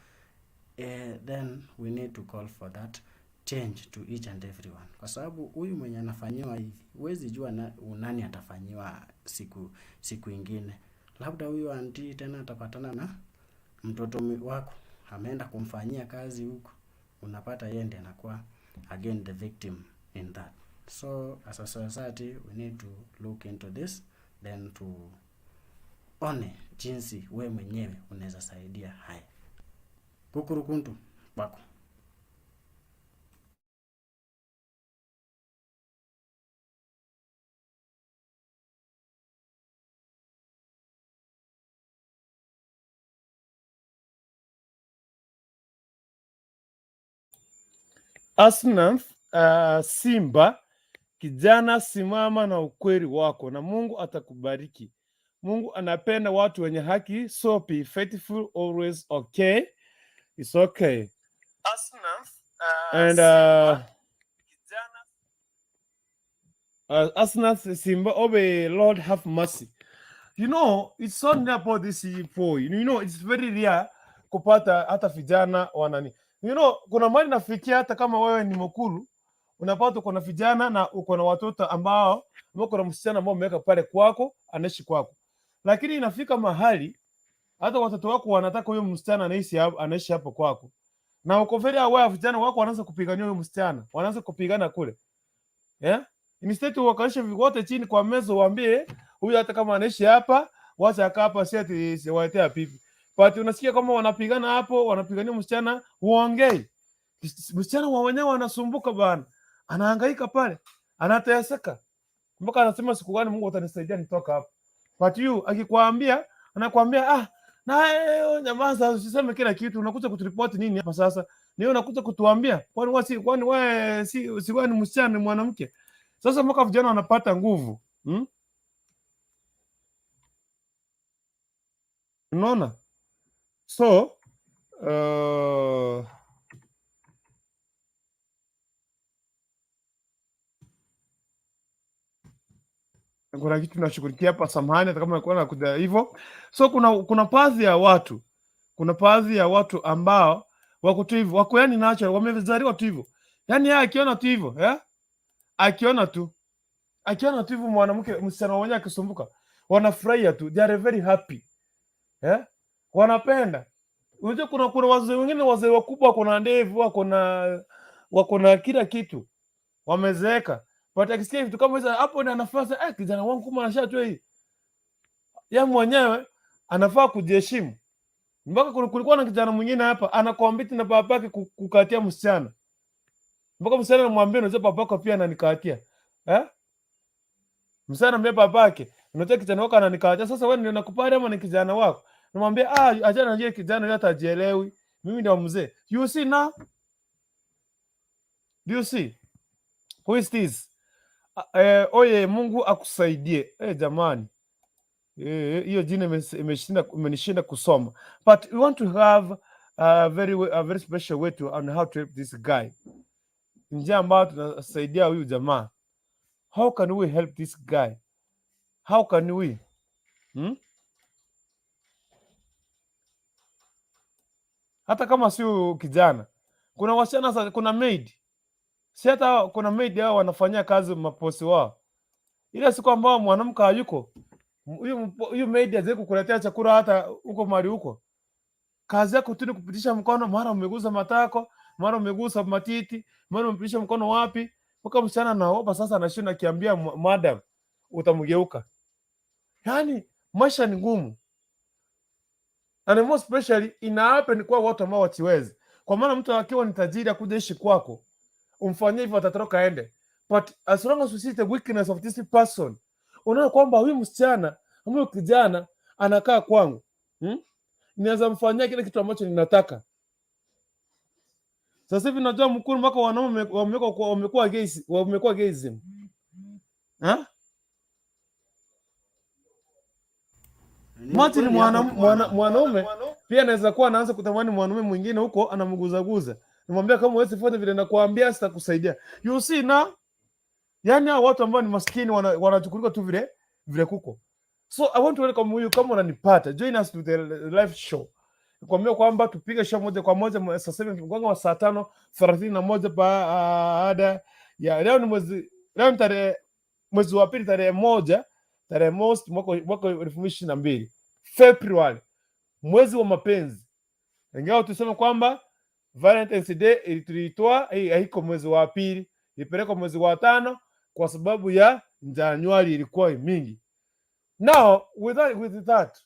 then we need to call for that change to each and everyone, kwa sababu huyu mwenye anafanyiwa hivi, huwezi jua nani atafanyiwa siku ingine. Labda huyu auntie tena atapatana na mtoto wako ameenda kumfanyia kazi huko. Unapata yeye ndiye anakuwa again the victim in that. So as a society we need to look into this, then tuone jinsi we mwenyewe unaweza saidia haya. Kukurukuntu kwako. Asnath Simba, kijana, simama na ukweli wako na Mungu atakubariki. Mungu anapenda watu wenye haki, so be faithful always. Okay, it's okay. Asnath, and Asnath Simba, oh Lord have mercy. It's not about this boy. It's very rare kupata hata vijana wanani. Kuna mahali nafikia hata kama wewe ni mkulu, unapata uko na vijana na uko na watoto ambao uko na msichana ambao umeweka pale kwako, anaishi kwako. Lakini inafika mahali hata watoto wako wanataka huyo msichana anaishi hapo kwako. Na uko very aware vijana wako wanaanza kupigania huyo msichana, wanaanza kupigana kule. Yeah? Instead wakalishe wote chini kwa meza waambie huyu hata kama anaishi hapa, wacha akaa hapa, si ati siwaletea pipi. But unasikia kama wanapigana hapo, wanapigania msichana, huongei. Msichana wa wenyewe anasumbuka bana. Anahangaika pale, anateseka. Mpaka anasema siku gani Mungu atanisaidia nitoka hapa. But you akikwambia, anakuambia na nyamaza, usiseme kila kitu, unakuja kuturipoti nini hapa sasa? Ni wewe unakuja kutuambia, kwani wewe si wewe ni msichana, ni mwanamke? Sasa mpaka vijana wanapata nguvu. Unaona? So kuna kitu tunashughulikia hapa, samahani hata kama nilikuwa nakuja hivyo. So kuna baadhi ya watu, kuna baadhi ya watu ambao wako tu hivyo, wako yani natural, wamezaliwa tu hivyo. Yani yeye akiona tu hivyo, eh? Akiona tu hivyo mwanamke, msichana mwenyewe akisumbuka, wanafurahia tu, they are very happy. Eh? Wanapenda. Unajua kuna wazee wengine, wazee wakubwa, wako na ndevu, wako na kila kitu, wamezeeka. But akisikia vitu kama hizo hapo ndio nafasi, kijana wangu kumbe anashajua hii. Yeye mwenyewe anafaa kujiheshimu. Mpaka kulikuwa na kijana mwingine hapa anakompete na babake kukatia msichana. Mpaka msichana anamwambia unajua babako pia ananikatia. Eh? Msichana anamwambia babake, unajua kijana wako ananikatia. Sasa wewe ndio nakupata ama ni kijana wako? Namwambia achana na yule kijana yule hata hajielewi. Mimi ndio mzee. You see now? Do you see? Who is this? Oye, Mungu akusaidie. Jamani. Hiyo jina imenishinda kusoma. But we want to have a very special way to on how to help this guy. Njia ambayo tunasaidia huyu jamaa. How can we help this guy? How can we? Hata kama sio kijana. Kuna wasichana sasa, kuna maid. Si hata kuna maid hao wanafanyia kazi maposi wao. Ile siku ambao mwanamke hayuko, huyu maid haziwezi kukuletea chakula hata huko mahali huko. Kazi yako tu ni kupitisha mkono, mara umegusa matako, mara umegusa matiti, mara umepitisha mkono wapi, mpaka msichana anaogopa sasa, anashinda akiambia madam utamgeuka. Yaani maisha ni ngumu. And more especially ina happen kwa watu ambao wachiwezi. Kwa maana mtu akiwa ni tajiri akuja ishi kwako, umfanyie hivyo atatoroka aende. But as long as you see the weakness of this person, unaona kwamba huyu msichana ama huyu kijana anakaa kwangu, Ninaweza mfanyia kile kitu ambacho ninataka. Sasa hivi najua mkuu mpaka wanaume wamekuwa gays, wamekuwa gayism. Ha? Ni Martin kweli hapo mwanaume pia anaweza kuwa anaanza kutamani mwanaume mwingine huko anamguzaguza. Nimwambia kama huwezi fanya vile nakwambia sitakusaidia. You see now? Yaani hao watu ambao ni maskini wanachukuliwa tu vile vile kuko. So I want to welcome you kama unanipata. Join us to the live show. Nikwambia kwamba tupige show moja kwa moja sasa hivi mgongo wa saa 5:31 baada ya leo ni mwezi, leo ni tarehe mwezi wa pili tarehe 1 tarehe mosi mwaka 2022 February, mwezi wa mapenzi. Ingawa tuseme kwamba Valentine's Day tuliitoa, haiko mwezi wa pili, ilipelekwa mwezi wa tano kwa sababu ya Januari ilikuwa mingi. Now with that,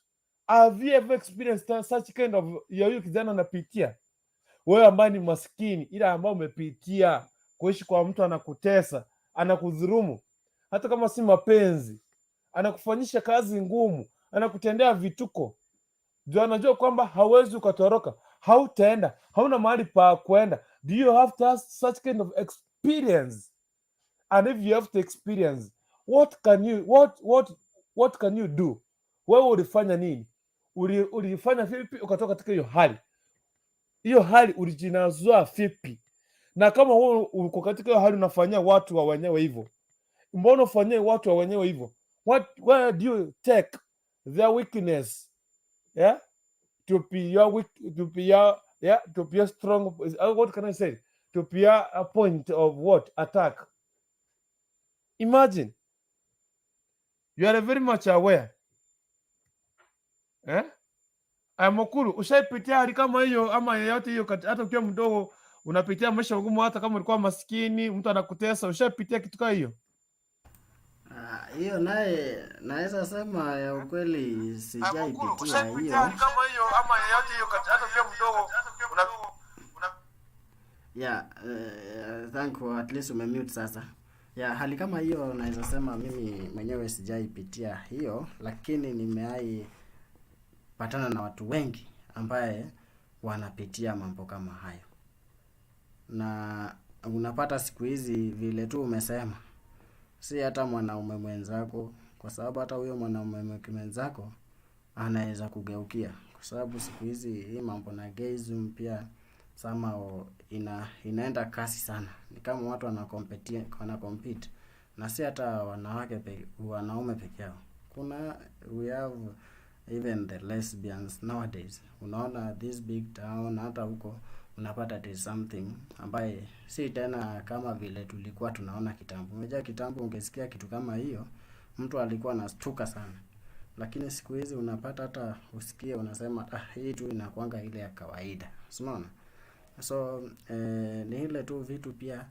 have you ever experienced such kind of ya huyu kijana anapitia? Wewe ambaye ni maskini, ila ambaye umepitia kuishi kwa mtu anakutesa, anakudhulumu, hata kama si mapenzi, anakufanyisha kazi ngumu, anakutendea vituko, juu anajua kwamba hauwezi ukatoroka, hautaenda, hauna mahali pa kwenda. Do you have to have such kind of experience? And if you have to experience, what can you do? Wewe ulifanya nini? Ulifanya vipi ukatoka katika hiyo hali? Hiyo hali ulijinasua vipi? Na kama wewe uko katika hiyo hali unafanyia watu wa wenyewe hivyo, mbona ufanyie watu wa wenyewe hivyo? Where do you take their weakness, yeah, to be your weak, to be your, yeah, to be a strong, what can I say, to be a point of what attack? Imagine you are very much aware, eh? Mokuru, ushaipitia hali kama hiyo ama yeyote hiyo, hata ukiwa mdogo unapitia maisha magumu, hata kama ulikuwa maskini, mtu anakutesa, ushaipitia kitu kama hiyo? Ah, hiyo naye naweza sema ya ukweli Mokuru, sijaipitia ushaipitia hiyo. hali kama hiyo ama yeyote hiyo, hata ukiwa mdogo una Yeah, thank you, at least umemute sasa. Yeah, hali kama hiyo naweza sema mimi mwenyewe sijaipitia hiyo, lakini nimeai patana na watu wengi ambaye wanapitia mambo kama hayo. Na unapata siku hizi vile tu umesema, si hata mwanaume mwenzako, kwa sababu hata huyo mwanaume mwenzako anaweza kugeukia, kwa sababu siku hizi hii mambo na gayism pia somehow inaenda kasi sana. Ni kama watu wana compete na si hata wanawake wanaume peke yao. Kuna, we have even the lesbians nowadays. Unaona this big town, hata huko unapata it is something ambaye si tena kama vile tulikuwa tunaona kitambo. Unajua kitambo ungesikia kitu kama hiyo, mtu alikuwa anastuka sana. Lakini siku hizi unapata hata usikie unasema, "Ah, hii tu inakuanga ile ya kawaida." Si unaona? So ni ile tu vitu pia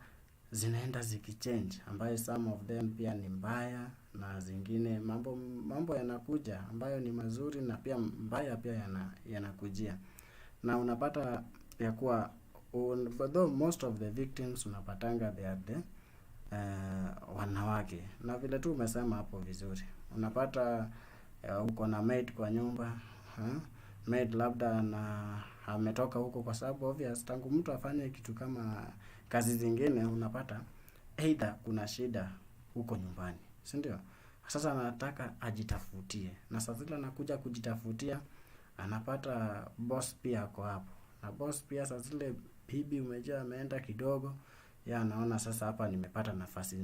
zinaenda zikichange, ambayo some of them pia ni mbaya na zingine mambo yanakuja ambayo ni mazuri na pia mbaya pia yanakujia. Na unapata ya kuwa though most of the victims unapatanga they are the wanawake. Na vile tu umesema hapo vizuri, unapata uko na maid kwa nyumba, maid labda na ametoka huko, kwa sababu obvious tangu mtu afanye kitu kama kazi zingine, unapata either kuna shida huko nyumbani, si ndio? Sasa anataka ajitafutie, na saa zile anakuja kujitafutia, anapata boss pia ako hapo, na boss pia saa zile bibi umejua ameenda kidogo, ya anaona sasa hapa nimepata nafasi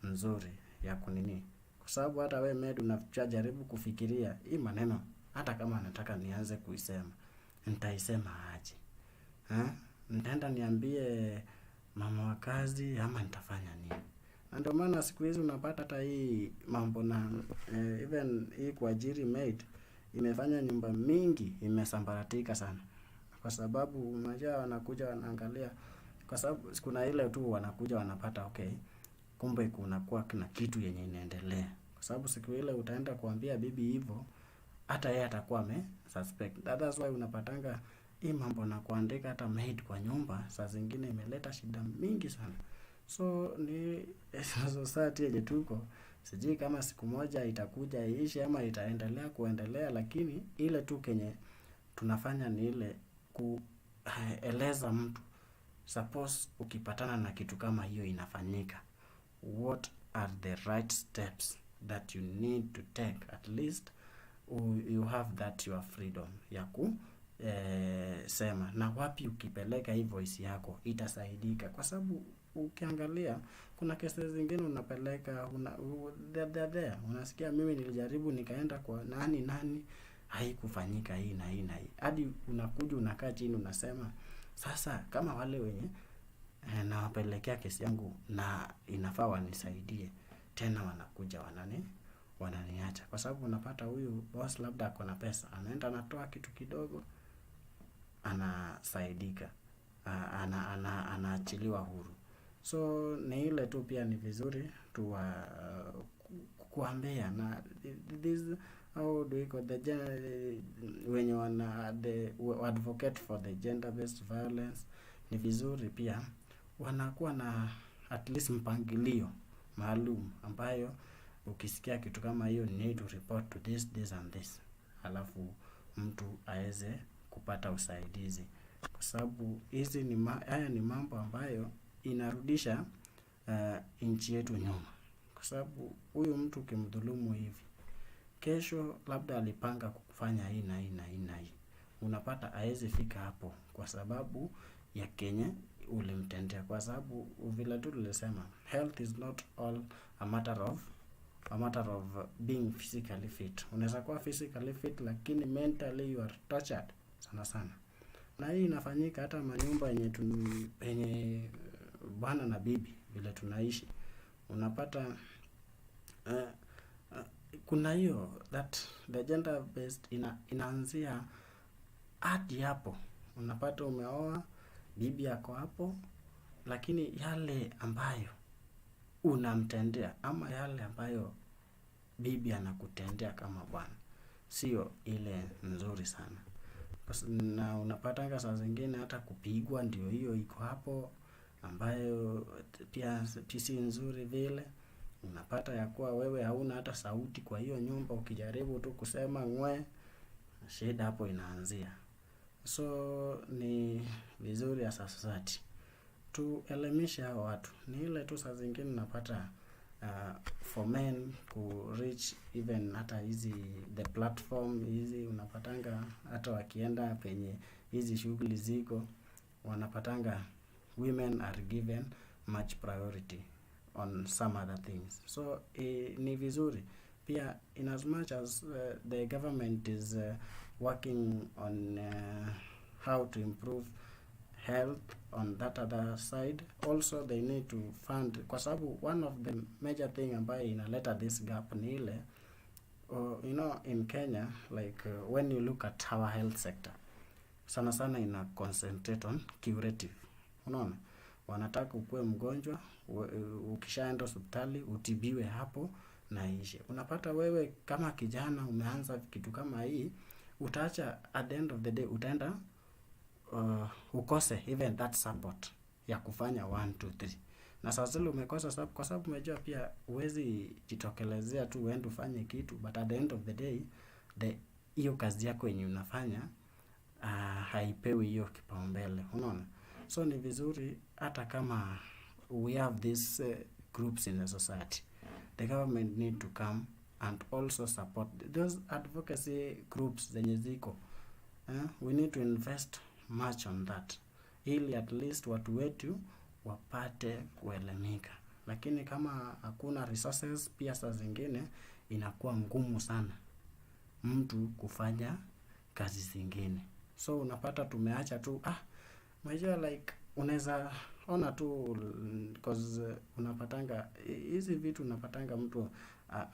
nzuri ya kunini, kwa sababu hata we maid unajaribu kufikiria hii maneno, hata kama nataka nianze kuisema, nitaisema aje? Ha? Nitaenda niambie mama wa kazi ama nitafanya nini? Na ndio maana siku hizi unapata hata hii mambo na even hii kuajiri maid imefanya nyumba mingi imesambaratika sana, kwa sababu unajua wanakuja wanaangalia, kwa sababu kuna ile tu wanakuja wanapata, okay, kumbe kunakuwa kuna kitu yenye inaendelea, kwa sababu siku ile utaenda kuambia bibi hivyo, hata yeye atakuwa ame suspect. That's why unapatanga hii mambo na kuandika hata maid kwa nyumba saa zingine imeleta shida mingi sana. So ni society yenye tuko, sijui kama siku moja itakuja iishe ama itaendelea kuendelea, lakini ile tu kenye tunafanya ni ile kueleza mtu, suppose ukipatana na kitu kama hiyo inafanyika, what are the right steps that you need to take? At least you have that your freedom ya ku sema, na wapi ukipeleka hii voice yako itasaidika, kwa sababu ukiangalia kuna kesi zingine unapeleka they're there, unasikia mimi nilijaribu nikaenda kwa nani nani, haikufanyika hii na hii na hii, hadi unakuja unakaa chini unasema, sasa kama wale wenye nawapelekea kesi yangu na inafaa wanisaidie, tena wanakuja wananiacha, kwa sababu unapata huyu boss labda ako na pesa, anaenda anatoa kitu kidogo, anasaidika. Anaachiliwa huru. So ni ile tu pia ni vizuri tuwa kuambia na this, how do we call the wenye wana the advocate for the gender based violence, ni vizuri pia wanakuwa na at least mpangilio maalum ambayo ukisikia kitu kama hiyo, you need to report to this, this and this, alafu mtu aweze kupata usaidizi, kwa sababu hizi ni haya ni mambo ambayo inarudisha nchi yetu nyuma, kwa sababu huyu mtu ukimdhulumu hivi, kesho labda alipanga kufanya hii na hii na hii na hii, unapata haezi fika hapo kwa sababu ya kenye ulimtendea. Kwa sababu vile tu tulisema, health is not all a matter of being physically fit. Unaweza kuwa physically fit lakini mentally you are tortured sana sana, na hii inafanyika hata manyumba yenye penye bwana na bibi vile tunaishi, unapata kuna hiyo that the gender based inaanzia hadi hapo. Unapata umeoa, bibi ako hapo, lakini yale ambayo unamtendea ama yale ambayo bibi anakutendea kama bwana sio ile nzuri sana. Na unapatanga saa zingine hata kupigwa ndio hiyo iko hapo, ambayo pia si nzuri vile. Unapata ya kuwa wewe hauna hata sauti kwa hiyo nyumba, ukijaribu tu kusema ng'we, shida hapo inaanzia. So ni vizuri as a society tuelimishe hawa watu. Ni ile tu saa zingine unapata for men ku reach even hata hizi the platform hizi, unapatanga hata wakienda penye hizi shughuli ziko, wanapatanga women are given much priority on some other things. So ni vizuri pia, in as much as the government is working on how to improve health on that other side, also they need to fund, kwa sababu one of the major thing ambayo inaleta this gap ni ile in Kenya, like when you look at our health sector, sana sana ina concentrate on curative. Unaona, wanataka ukuwe mgonjwa, ukishaenda hospitali utibiwe hapo na ishe. Unapata wewe kama kijana umeanza kitu kama hii, utaacha, at the end of the day utaenda ukose even that support ya kufanya 1 2 3. Na saa zile umekosa kwa sababu umejua pia huwezi jitokelezea tu uende ufanye kitu, but at the end of the day the hiyo kazi yako yenye unafanya haipewi hiyo kipaumbele, unaona. So ni vizuri hata kama we have these groups in the society, the government need to come and also support those advocacy groups zenye ziko. We need to invest much on that ili at least watu wetu wapate kuelimika. Lakini kama hakuna resources, pia saa zingine inakuwa ngumu sana mtu kufanya kazi zingine. So unapata tumeacha tu, unajua, like unaweza ona tu, 'cause unapatanga hizi vitu, unapatanga mtu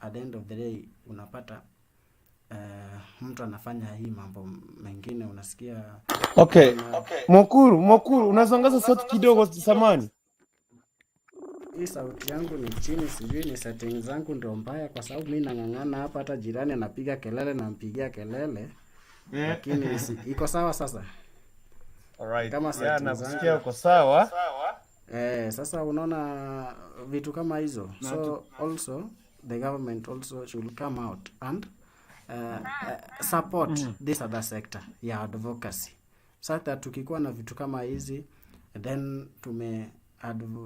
at the end of the day unapata mtu anafanya hii mambo mengine, unasikia Okay. kuna Mokuru, Mokuru, unaweza ongeza sauti kidogo samani? Hii sauti yangu ni chini, sijui ni settings zangu ndio mbaya, kwa sababu mi nang'ang'ana hapa, hata jirani anapiga kelele, nampigia kelele, lakini iko sawa sasa. Alright. Kama Yeah, settings nakusikia, zangu uko sawa. Sasa unaona vitu kama hizo. Na So also the government also should come out and support this other sector ya advocacy, so that tukikuwa na vitu kama hizi, then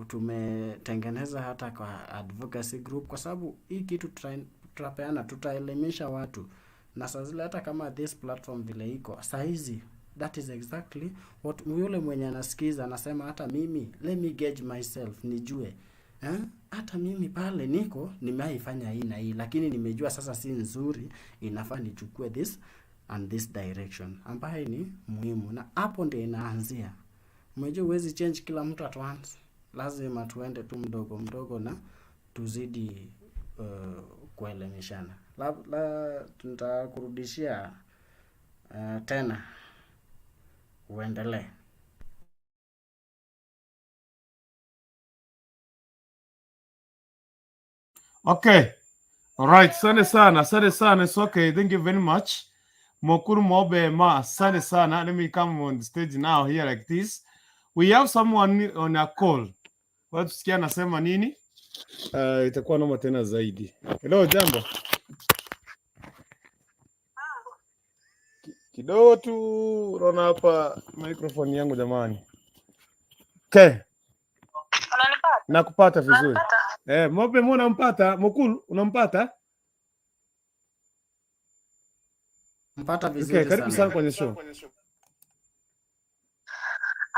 tumetengeneza hata kwa advocacy group, kwa sababu hii kitu tutapeana, tutaelimisha watu, na saa zile hata kama this platform vile iko sahizi, that is exactly what yule mwenye anasikiza anasema, hata mimi let me gauge myself nijue, eh? Hata mimi pale niko nimewaifanya hii na hii, lakini nimejua sasa si nzuri, inafaa nichukue this and this direction ambaye ni muhimu, na hapo ndio inaanzia. Umejua huwezi change kila mtu at once, lazima tuende tu mdogo mdogo na tuzidi kuelimishana. La, tutakurudishia tena uendelee. Okay. All right. Asante sana. Asante sana. It's okay. Thank you very much. Mokuru Mobe Ma. Asante sana. Let me come on the stage now here like this. We have someone on a call. Watu sikia anasema nini? Itakuwa noma tena zaidi. Hello, jambo. Kidogo tu unaona hapa microphone yangu jamani. Okay, Unanipata? Nakupata vizuri. Unanipata? Eh, Mobe mo unampata? Mokulu unampata? Mpata Okay, vizuri karibu sana sana. kwenye show.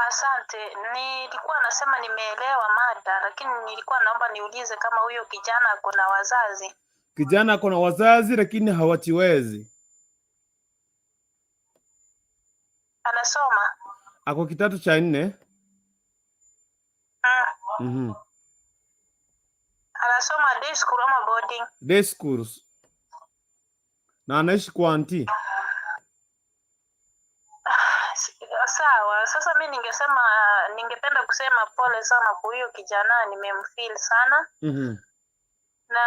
Asante. Nilikuwa nasema nimeelewa mada, lakini nilikuwa naomba niulize kama huyo kijana ako na wazazi. Kijana ako na wazazi lakini hawachiwezi. Anasoma? Ako kidato cha nne. Anasoma day school ama boarding? Day schools. Na anaishi kwa auntie. Sawa. Sasa mi ningesema, ningependa kusema pole sana kwa huyo kijana, nimemfeel sana na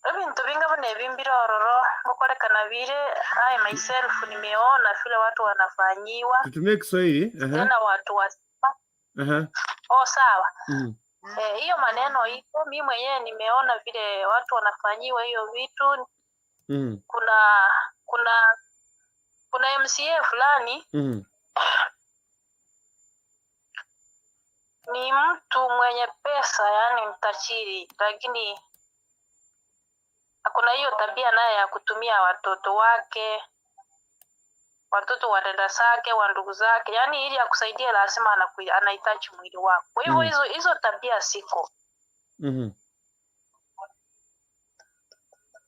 ebintu binga buna ebimbire ororo ngokorekana bire I myself nimeona vile watu wanafanyiwa. Tutumie Kiswahili. Tena watu wa Oh, sawa. Eh, hiyo maneno iko, mi mwenyewe nimeona vile watu wanafanyiwa hiyo vitu. Kuna MCA fulani ni mtu mwenye pesa, yani mtajiri, lakini kuna hiyo tabia naye ya kutumia watoto wake, watoto wa dada zake, wa ndugu zake, yani ili akusaidie lazima anahitaji mwili wako. Kwa hivyo hizo tabia siko.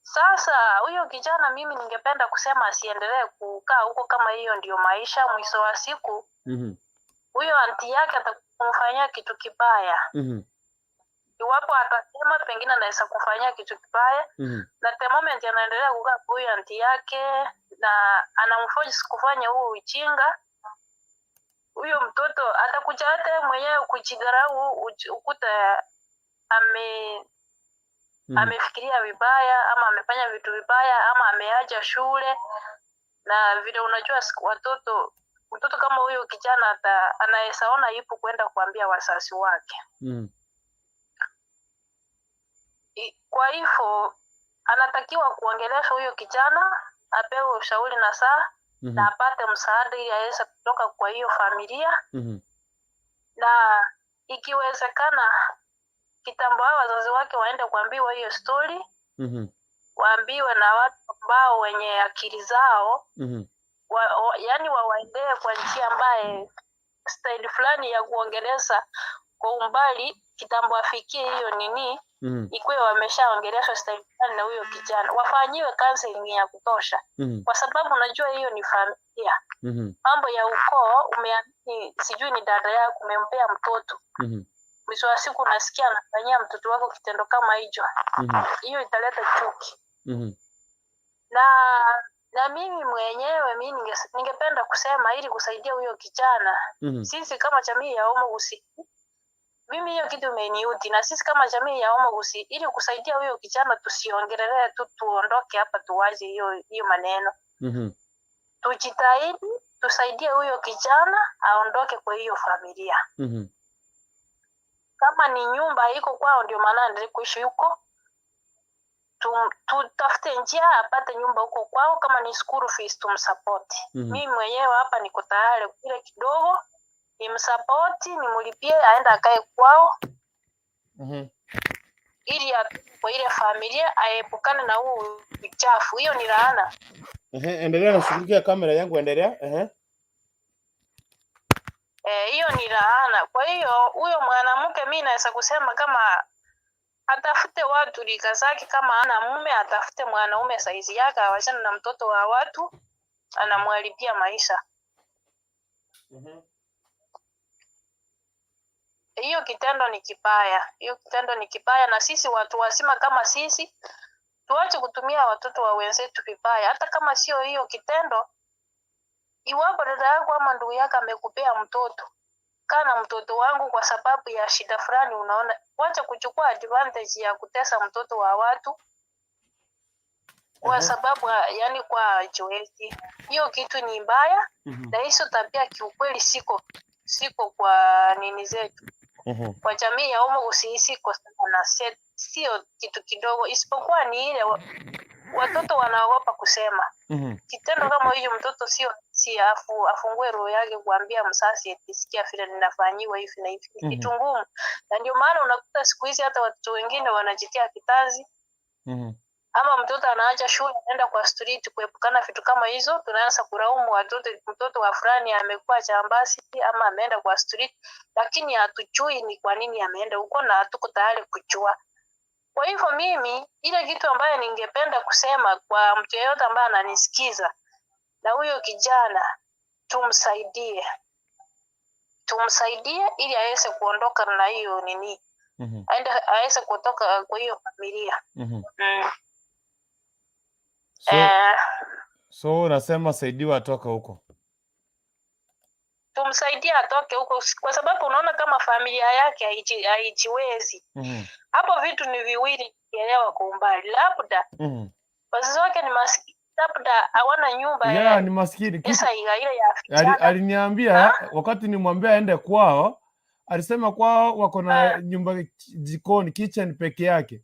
Sasa huyo kijana mimi ningependa kusema asiendelee kukaa huko kama hiyo ndio maisha. Mwisho wa siku huyo anti yake atakumfanyia kitu kibaya. Iwapo atasema pengine anaweza kumfanyia kitu kibaya, na the moment anaendelea kukaa kwa huyo anti yake na anamforce kufanya huo ujinga, huyo mtoto atakuja hata yeye mwenyewe kujidharau, ukuta amefikiria vibaya ama amefanya vitu vibaya ama ameacha shule. Na vile unajua watoto, mtoto kama huyo kijana anaweza ona ipo kwenda kuambia wazazi wake. Kwa hivyo anatakiwa kuongelesha huyo kijana, apewe ushauri na saa na apate msaada ili aweze kutoka kwa hiyo familia. Na ikiwezekana kitambo hao wazazi wake waende kuambiwa hiyo story, waambiwe na watu ambao wenye akili zao, yani wawaendee kwa njia ambaye style fulani ya kuongeleza kwa umbali, kitambo afikie hiyo nini, ikuwe wameshaongeleshwa style fulani na huyo kijana, wafanyiwe counseling ya kutosha, kwa sababu unajua hiyo ni familia. Mambo ya ukoo, umeamini sijui ni dada yako, umempea mtoto, mwisho wa siku unasikia anafanyia mtoto wako kitendo kama hicho, hiyo italeta chuki. Na mimi mwenyewe ningependa kusema ili kusaidia huyo kijana, sisi kama jamii ya Omo Gusii, mimi hiyo kitu imeniudhi, na sisi kama jamii ya Omo Gusii, ili kusaidia huyo kijana tusiongelee tu, tuondoke hapa tuwache hiyo maneno. Tujitahidi tusaidie huyo kijana aondoke kwa hiyo familia. Kama ni nyumba iko kwao, ndio maana aendelee kuishi huko. Tutafute njia apate nyumba huko kwao, kama ni school fees tumsupport. Mimi mwenyewe hapa niko tayari kile kidogo nimsupport, nimlipie aende akae kwao, ili kwa ile familia aepukane na huu uchafu. Hiyo ni laana. Ehe, endelea, nashughulikia kamera yangu, endelea. Ehe. Eh, hiyo ni laana. Kwa hiyo huyo mwanamke mi naweza kusema kama atafute watu rika zake, kama ana mume atafute mwanaume saizi yake, awachane na mtoto wa watu, anamharibia maisha. Hiyo kitendo ni kibaya, hiyo kitendo ni kibaya, na sisi watu wazima kama sisi tuache kutumia watoto wa wenzetu vibaya, hata kama sio hiyo kitendo. Iwapo dada yako ama ndugu yako amekupea mtoto, Kaa na mtoto wangu kwa sababu ya shida fulani. Unaona, wacha kuchukua advantage ya kutesa mtoto wa watu kwa sababu yani kwa joezi. Hiyo kitu ni mbaya na hizo tabia kiukweli siko kwa nini zetu, kwa jamii ya umo usisiko sana, sio kitu kidogo, isipokuwa ni ile watoto wanaogopa kusema. Kitendo kama hiyo mtoto sio si afungue roho yake kuambia mzazi eti sikia vile ninafanyiwa hivi na hivi, ni kitu ngumu, na ndio maana unakuta siku hizi hata watoto wengine wanajitia kitanzi ama mtoto anaacha shule, anaenda kwa street kuepukana vitu kama hizo. Tunaanza kulaumu watoto, mtoto wa fulani amekuwa jambazi ama ameenda kwa street, lakini hatujui ni kwa nini ameenda huko na hatuko tayari kujua. Kwa hivyo mimi ile kitu ambayo ningependa kusema kwa mtu yeyote ambaye ananisikiza, na huyo kijana tumsaidie, tumsaidie ili aweze kuondoka na hiyo nini, aende aweze kutoka kwa hiyo familia. So, Eh, so unasema saidiwa atoka huko. Tumsaidie atoke huko, kwa sababu unaona kama familia yake haijiwezi. Hapo vitu ni viwili, elewa kwa umbali, labda wazazi wake ni maskini, labda hawana nyumba Yeah, ya ni maskini. Kitu pesa ile ya vijana. Aliniambia wakati nimwambia aende kwao, alisema kwao wako na nyumba jikoni, kitchen peke yake.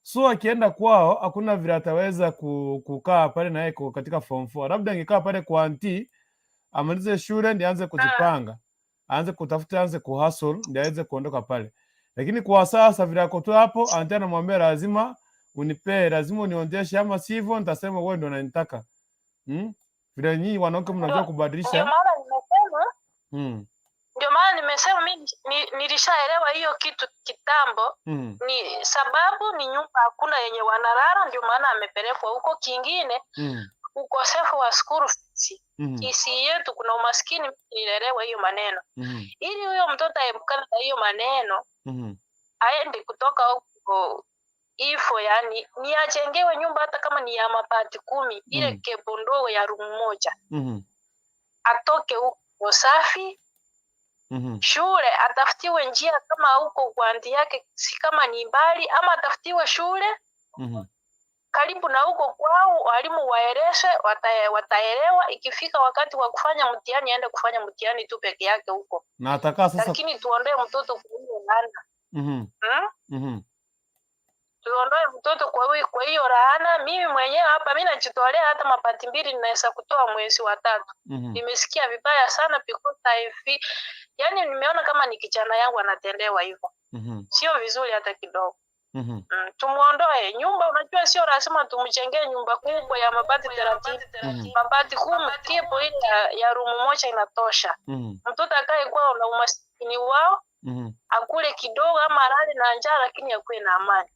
So akienda kwao hakuna vile ataweza kukaa pale na yeye katika form 4. Labda angekaa pale kwa auntie amalize shule ndiye aanze kujipanga, aanze kutafuta, aanze kuhustle ndiye aweze kuondoka pale. Lakini kwa sasa vile ako tu hapo, auntie anamwambia lazima unipee, lazima unionyeshe, ama sivyo nitasema wewe ndio unanitaka. Vile nyinyi wanawake mnajua Ndio kubadilisha. maana nimesema ndio maana nimesema mimi nilishaelewa hiyo kitu kitambo. Ni sababu ni nyumba hakuna yenye wanalala, ndio maana amepelekwa huko. Kingine, ukosefu wa school fees. Kisii yetu kuna umaskini, nilielewa hiyo maneno. Ili huyo mtoto aepukane na hiyo maneno, aende kutoka huko ifo, yani ni ajengewe nyumba hata kama ni ya mabati 10, ile kepo ndogo ya room moja, atoke huko safi. Shule atafutiwe njia kama huko kwa auntie yake, si kama ni mbali, ama atafutiwe shule karibu na huko kwao, walimu waeleze, wataelewa. Ikifika wakati wa kufanya mtihani, aende kufanya mtihani tu peke yake huko, Na atakaa sasa. Lakini tuondoe mtoto kwa hiyo laana. Hmm? Tuondoe mtoto kwa hiyo laana. Mimi mwenyewe hapa mi najitolea, hata mabati 2 ninaweza kutoa mwezi wa tatu. Nimesikia vibaya sana because I feel, yani nimeona kama ni kijana yangu anatendewa hivyo, sio vizuri hata kidogo. Tumuondoe nyumba. Unajua sio lazima tumjengee nyumba kubwa ya mabati 30, mabati 10 kipo ile ya room moja inatosha. Mtoto akae kwao na umaskini wao, akule kidogo ama alale na njaa, lakini akuwe na amani.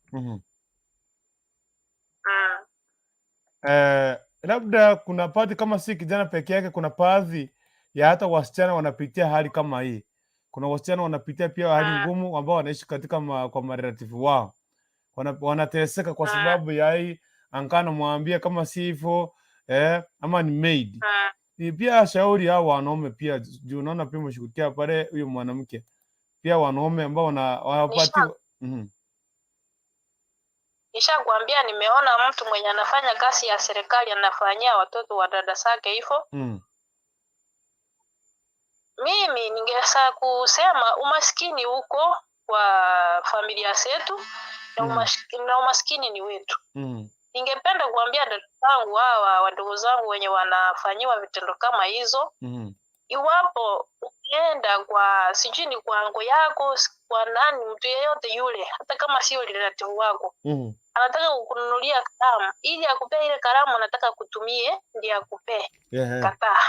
Eh, labda kuna baadhi kama si kijana peke yake, kuna baadhi ya hata wasichana wanapitia hali kama hii. Kuna wasichana wanapitia pia hali ngumu ambao wanaishi katika kwa marelative wao, wanateseka kwa sababu ya hii uncle anamwambia kama si hivyo ama ni maid. Ni pia shauri hao wanaume pia, juu unaona pia mshughulikia pale huyo mwanamke, pia wanaume ambao wanapatiwa Nishakwambia nimeona mtu mwenye anafanya kazi ya serikali anafanyia watoto wa dada zake hivyo. Mimi ningeweza kusema umaskini huko kwa familia zetu na na umaskini ni wetu. Ningependa kuambia dada zangu hawa, wadogo zangu wenye wanafanyiwa vitendo kama hizo, iwapo ukienda kwa sijui ni kwa uncle yako, kwa nani, mtu yeyote yule, hata kama sio relative wako, anataka kukununulia kalamu, ili akupee ile kalamu anataka kutumie ndiye akupee, kataa.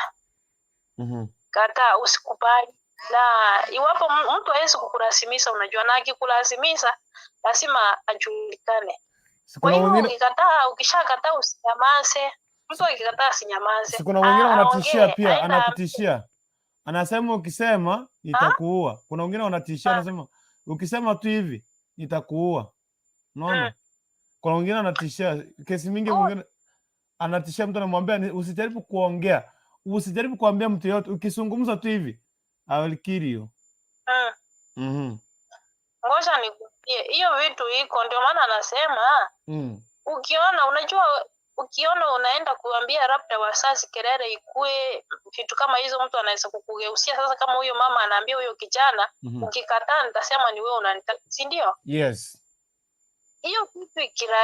Kataa, usikubali. Na iwapo mtu hawezi kukulazimisha, unajua, na akikulazimisha lazima ajulikane. Si Kwa kuna hivyo wengine ukikataa, ukishakataa usinyamaze. Mtu akikataa asinyamaze, si kuna wengine wanatishia aongee, pia, aenda anakutishia, anasema ukisema nitakuua. Kuna wengine wanatishia, anasema ukisema tu hivi nitakuua. Unaona? Kuna wengine anatishia, kesi mingi, mwingine anatishia mtu, anamwambia usijaribu kuongea, usijaribu kuambia mtu yote, ukizungumza tu hivi I will kill you. Ngoja nikuambie, hiyo vitu iko, ndio maana anasema ukiona, unajua ukiona unaenda kuambia labda wazazi kelele ikue, vitu kama hizo, mtu anaweza kukugeusia. Sasa kama huyo mama anaambia huyo kijana, ukikataa nitasema ni wewe unanitaka, si ndio? Yes. Hiyo kitu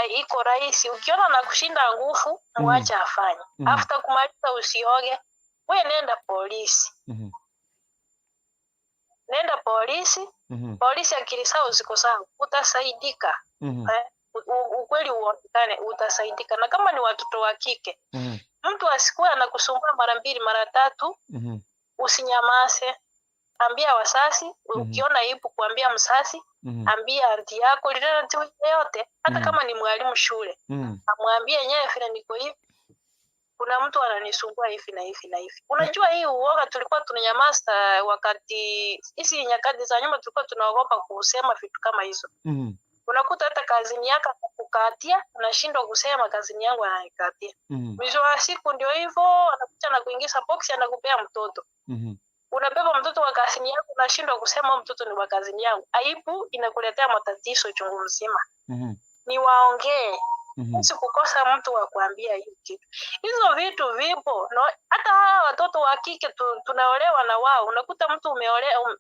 iko rahisi. Ukiona na kushinda nguvu, mwache afanye. After kumaliza usioge, we nenda polisi. Nenda polisi. Polisi akili zao ziko sawa, utasaidika. Ukweli uonekane, utasaidika. Na kama ni watoto wa kike, mtu asikuwe anakusumbua mara mbili mara tatu, usinyamaze, ambia wazazi. Ukiona aibu kuambia mzazi, ambia anti yako, relative yote, hata kama ni mwalimu shule, amwambie yenyewe vile niko hivi, kuna mtu ananisumbua hivi na hivi na hivi. Unajua hii uoga tulikuwa tunanyamaza wakati hizi nyakati za nyuma, tulikuwa tunaogopa kusema vitu kama hizo. Unakuta hata kazini yako kukatia, unashindwa kusema kazini yangu ananikatia. Mwisho wa siku ndio hivyo, anakuja na kuingiza box, anakupea mtoto. Unabeba mtoto wa kazini yako, unashindwa kusema mtoto ni wa kazini yangu. Aibu inakuletea matatizo chungu mzima. Ni waongee. Si kukosa mtu wa kuambia hiyo kitu. Hizo vitu vipo. No, hata hawa watoto wa kike tunaolewa na wao. Unakuta mtu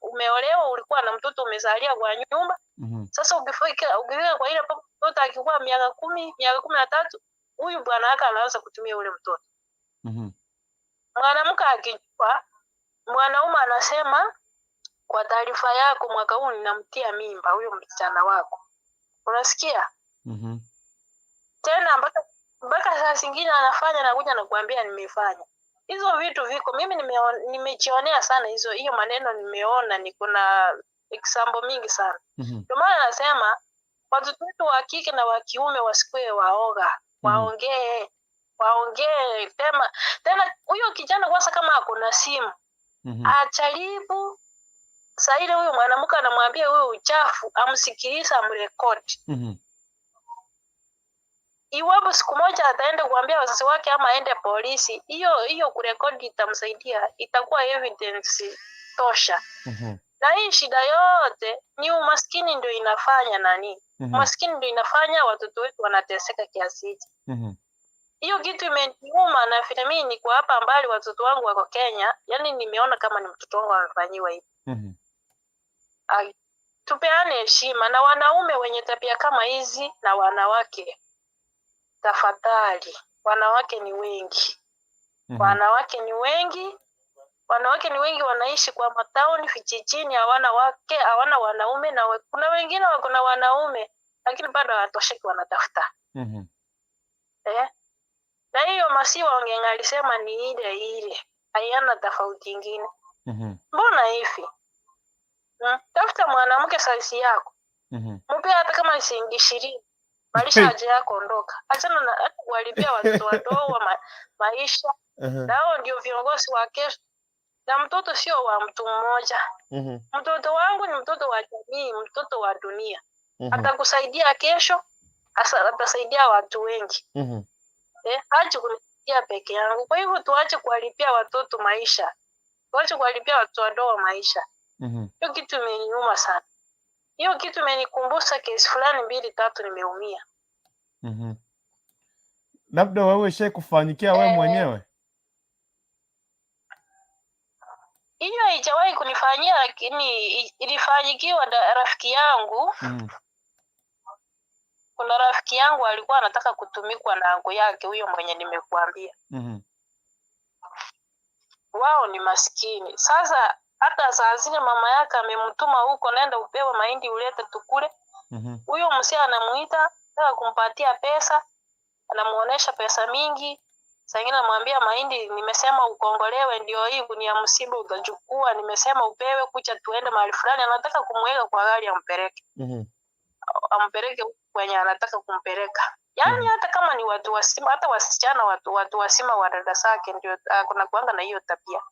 umeolewa, ulikuwa na mtoto umezalia kwa nyumba. Sasa ukifika kwa ile mtoto akikuwa miaka 10, miaka 13, huyu bwana wake anaanza kutumia ule mtoto. Mwanamke akijua, mwanaume anasema kwa taarifa yako mwaka huu ninamtia mimba huyo msichana wako. Unasikia? Tena mpaka saa zingine anafanya na kuja na kuambia nimefanya. Hizo vitu viko. Mimi nimejionea sana hizo, hiyo maneno nimeona, niko na example mingi sana. Ndio maana nasema watoto wetu wa kike na wa kiume wasikuwe waoga, waongee, waongee tena. Tena huyo kijana kwanza kama ako na simu, ajaribu saa ile huyo mwanamke anamwambia huyo uchafu, amsikilize, amrekodi. Iwapo siku moja ataenda kuambia wazazi wake ama aende polisi, hiyo kurekodi itamsaidia, itakuwa evidence tosha. Na hii shida yote ni umaskini ndio inafanya nani? Umaskini ndio inafanya watoto wetu wanateseka kiasi hichi. Hiyo kitu imeniuma, na vile mimi niko hapa mbali, watoto wangu wako Kenya, yani nimeona kama ni mtoto wangu amefanyiwa hivi. Tupeane heshima na wanaume wenye tabia kama hizi na wanawake. Tafadhali, wanawake ni wengi. Wanawake ni wengi. Wanawake ni wengi, wanaishi kwa mataoni, vijijini, hawana wake, hawana wanaume, na kuna wengine wako na wanaume lakini bado hawatosheki, wanatafuta. Na hiyo masiwa wangengalisema ni ile ile, haina tofauti nyingine. Mbona hivi? Tafuta mwanamke size yako. Mpe hata kama shilingi 20. Malisha haja yako, ondoka. Achana na hata kuwalipia watoto wadogo wa maisha. Na hao ndio viongozi wa kesho. Na mtoto sio wa mtu mmoja. Mtoto wangu ni mtoto wa jamii, mtoto wa dunia. Atakusaidia kesho, atasaidia watu wengi. Ache kunisaidia peke yangu. Kwa hivyo tuache kuwalipia watoto maisha. Tuache kuwalipia watoto wadogo maisha. Hiyo kitu imeniuma sana. Hiyo kitu imenikumbusha kesi fulani 2 3 nimeumia. Labda wewe ushawahi kufanyikia wewe mwenyewe? Hiyo haijawahi kunifanyia, lakini ilifanyikiwa rafiki yangu. Kuna rafiki yangu alikuwa anataka kutumikwa na angu yake huyo mwenye nimekuambia. Wao ni maskini. Sasa hata saa zile mama yake amemtuma huko, nenda upewe mahindi ulete tukule. Huyo mzee anamuita, anataka kumpatia pesa, anamuonesha pesa mingi. Saa ingine anamwambia mahindi nimesema ukongolewe ndio hii ni ya msiba utachukua, nimesema upewe kucha tuende mahali fulani. Anataka kumweka kwa gari ampeleke. Ampeleke kwenye anataka kumpeleka. Yaani hata kama ni watu wasima, hata wasichana watu wasima wa dada zake ndio kuna kuanga na hiyo tabia.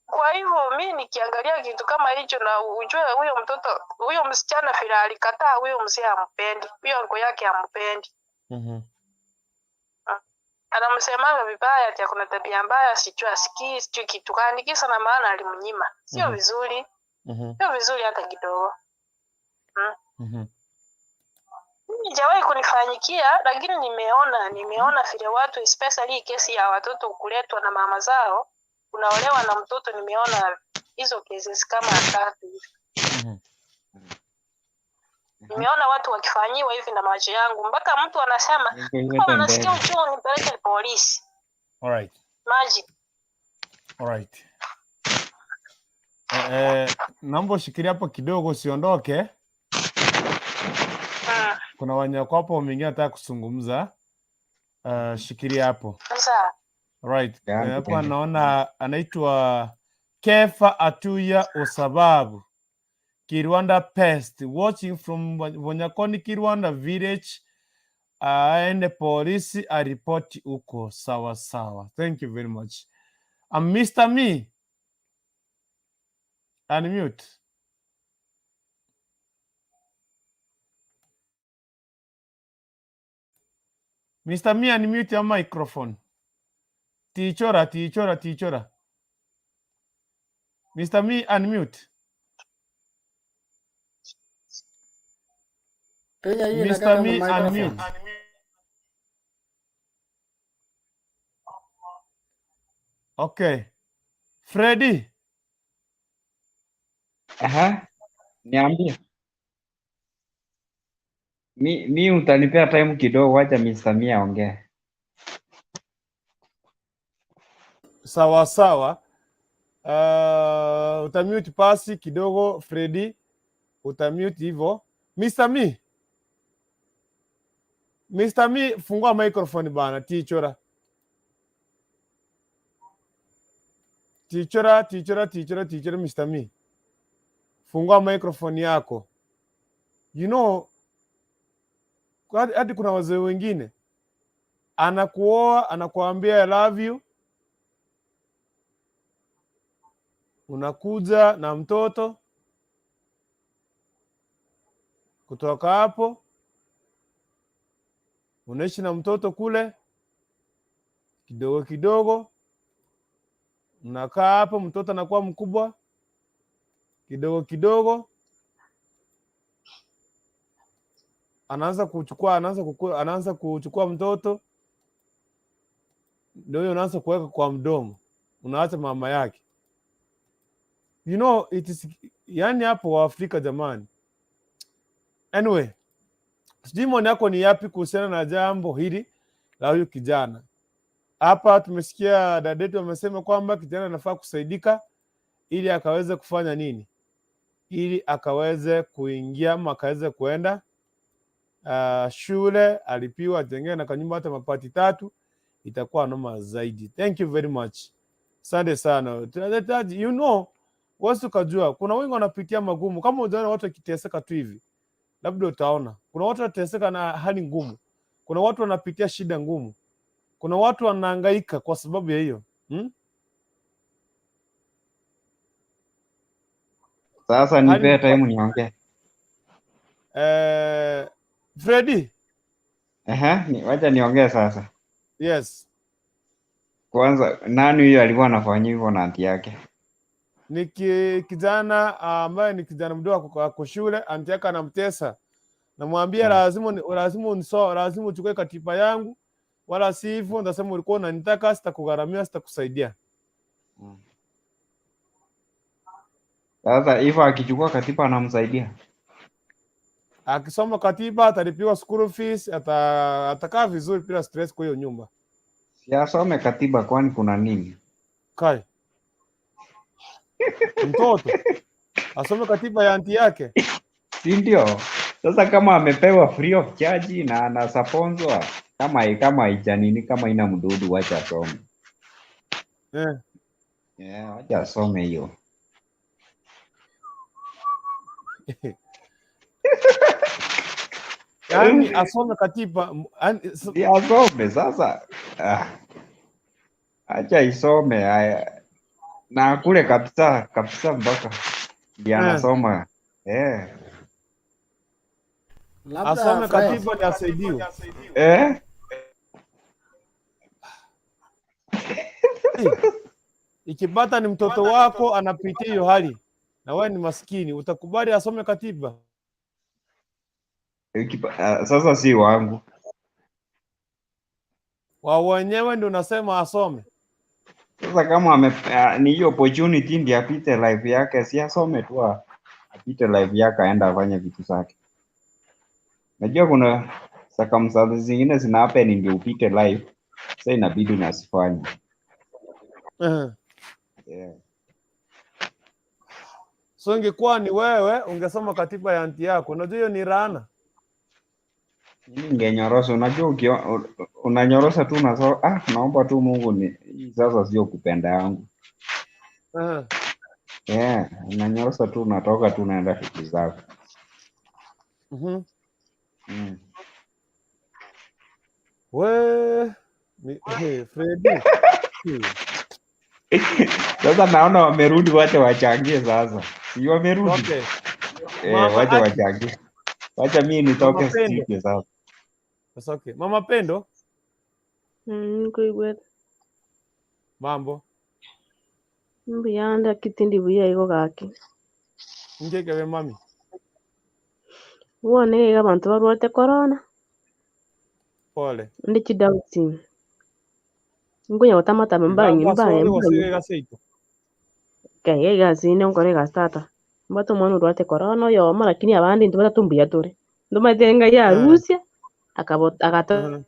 Kwa hivyo mimi nikiangalia kitu kama hicho, na ujue huyo mtoto, huyo msichana vile alikataa, huyo mzee hampendi, huyo anko yake hampendi. Anamsemaga vibaya ati kuna tabia mbaya, sijui asikii, sijui kitu gani, kisa na maana alimnyima. Sio vizuri, sio vizuri hata kidogo. Mimi sijawahi kunifanyikia, lakini nimeona vile watu, especially hii kesi ya watoto kuletwa na mama zao, unaolewa na mtoto, nimeona hizo cases kama tatu hivi. Nimeona watu wakifanyiwa hivi na macho yangu, mpaka mtu anasema, "Kama nasikia uchungu nipeleke polisi." All right. Maji. All right. Naomba ushikilie hapo kidogo, usiondoke. Kuna wanyako hapo wengine wanataka kuzungumza. Shikilia hapo. Sawa. Right. Gani, Hapa gani? naona anaitwa Kefa Atuya Osababu. Kirwanda Pest watching from Bonyakoni Kirwanda village. Aende polisi aripoti huko. Sawa sawa. Thank you very much. I'm Mr. Me. Unmute. Mr. Me, unmute your microphone. Tichora, tichora, tichora. Mr. Me, unmute. Penya hiyo Mr. inakaa kama Me, microphone. unmute. Okay. Freddy. Aha, niambie. Mi utanipea time kidogo, wacha Mr. Mia aongee. Sawa sawa. Utamute pasi kidogo Freddy. Utamute hivyo. Mr. Me. Mr. Me, fungua microphone bana, tichora. Tichora, tichora, tichora, tichora, Mr. Me. Fungua microphone yako. You know, hadi kuna wazee wengine anakuoa, anakuambia I love you, unakuja na mtoto, kutoka hapo unaishi na mtoto kule kidogo kidogo, mnakaa hapo, mtoto anakuwa mkubwa kidogo kidogo, anaanza kuchukua mtoto, ndio huyo unaanza kuweka kwa mdomo, unaacha mama yake. You know, it is, yani hapo wa Afrika jamani. Anyway, sijui maoni yako ni yapi kuhusiana na jambo hili la huyu kijana. Hapa tumesikia dadetu amesema kwamba kijana anafaa kusaidika ili akaweze kufanya nini? Ili akaweze kuingia ama akaweze kuenda shule, alipiwa, ajengewe na kanyumba hata mapati tatu, itakuwa noma zaidi. Thank you very much. Asante sana. Tunahitaji, you know, wewe ukajua kuna wengi wanapitia magumu. Kama ujaona watu wakiteseka tu hivi, labda utaona kuna watu wanateseka na hali ngumu, kuna watu wanapitia shida ngumu, kuna watu wanahangaika kwa sababu ya hiyo. Sasa Hali nipee time niongee. Freddy. Aha, wacha niongee sasa. Yes. Kwanza nani huyo alikuwa anafanya hivyo na anti yake? Ni kijana ambaye ni kijana mdogo ako shule, anti yake anamtesa. Namwambia lazima uniso, lazima uchukue katiba yangu, wala si hivyo nitasema ulikuwa unanitaka, sitakugharamia, sitakusaidia. Sasa hivyo akichukua katiba anamsaidia. Akisoma katiba atalipiwa school fees, atakaa vizuri bila stress kwa hiyo nyumba. Si asome katiba, kwani kuna nini? Kai. Mtoto asome katiba ya anti yake. Si ndio? Sasa kama amepewa free of charge na anasponsorwa, kama haijanini, kama ina mdudu, wacha asome. Yeah, wacha asome hiyo. Yaani asome katiba, Si asome sasa. Acha isome haya. Na kule kabisa kabisa mpaka ndiye anasoma. Labda Asome Fred. katiba ni asaidiwe. Ikipata ni mtoto wako anapitia hiyo hali na wewe ni maskini, utakubali asome katiba? Sasa si wangu. Wa wenyewe ndio unasema asome. Sasa kama ni hiyo opportunity ndiye apite life yake, si asome tu apite life yake aenda afanye vitu zake. Najua kuna circumstances zingine zina happen ndio upite life, sasa inabidi unazifanya. Yeah. So ingekuwa ni wewe ungesoma katiba ya anti yako, unajua hiyo ni laana. Mimi ningenyorosa, unajua unanyorosa tu naomba tu Mungu ni hii sasa sio kupenda yangu. Yeah, unanyorosa tu unatoka tu unaenda shughuli zako. We hey, Freddy. Sasa naona wamerudi, wacha wachangie sasa. Si wamerudi? Okay. Wacha wachangie. Wacha mimi nitoke studio sasa. That's okay. Mama Pendo. Kuigwet. Mambo. Mbuyanda kitindi buya igo gaki. Njekewe mami. Wone iga bantu barwate corona. Pole. Ndi chidauti. Ngunya otamata mbangi mbangi. Kaya gazine ngore gastata. Mbato mwana urwate corona yo mara lakini abandi ndo batumbuya tore. Ndo matenga ya Rusia akabot akato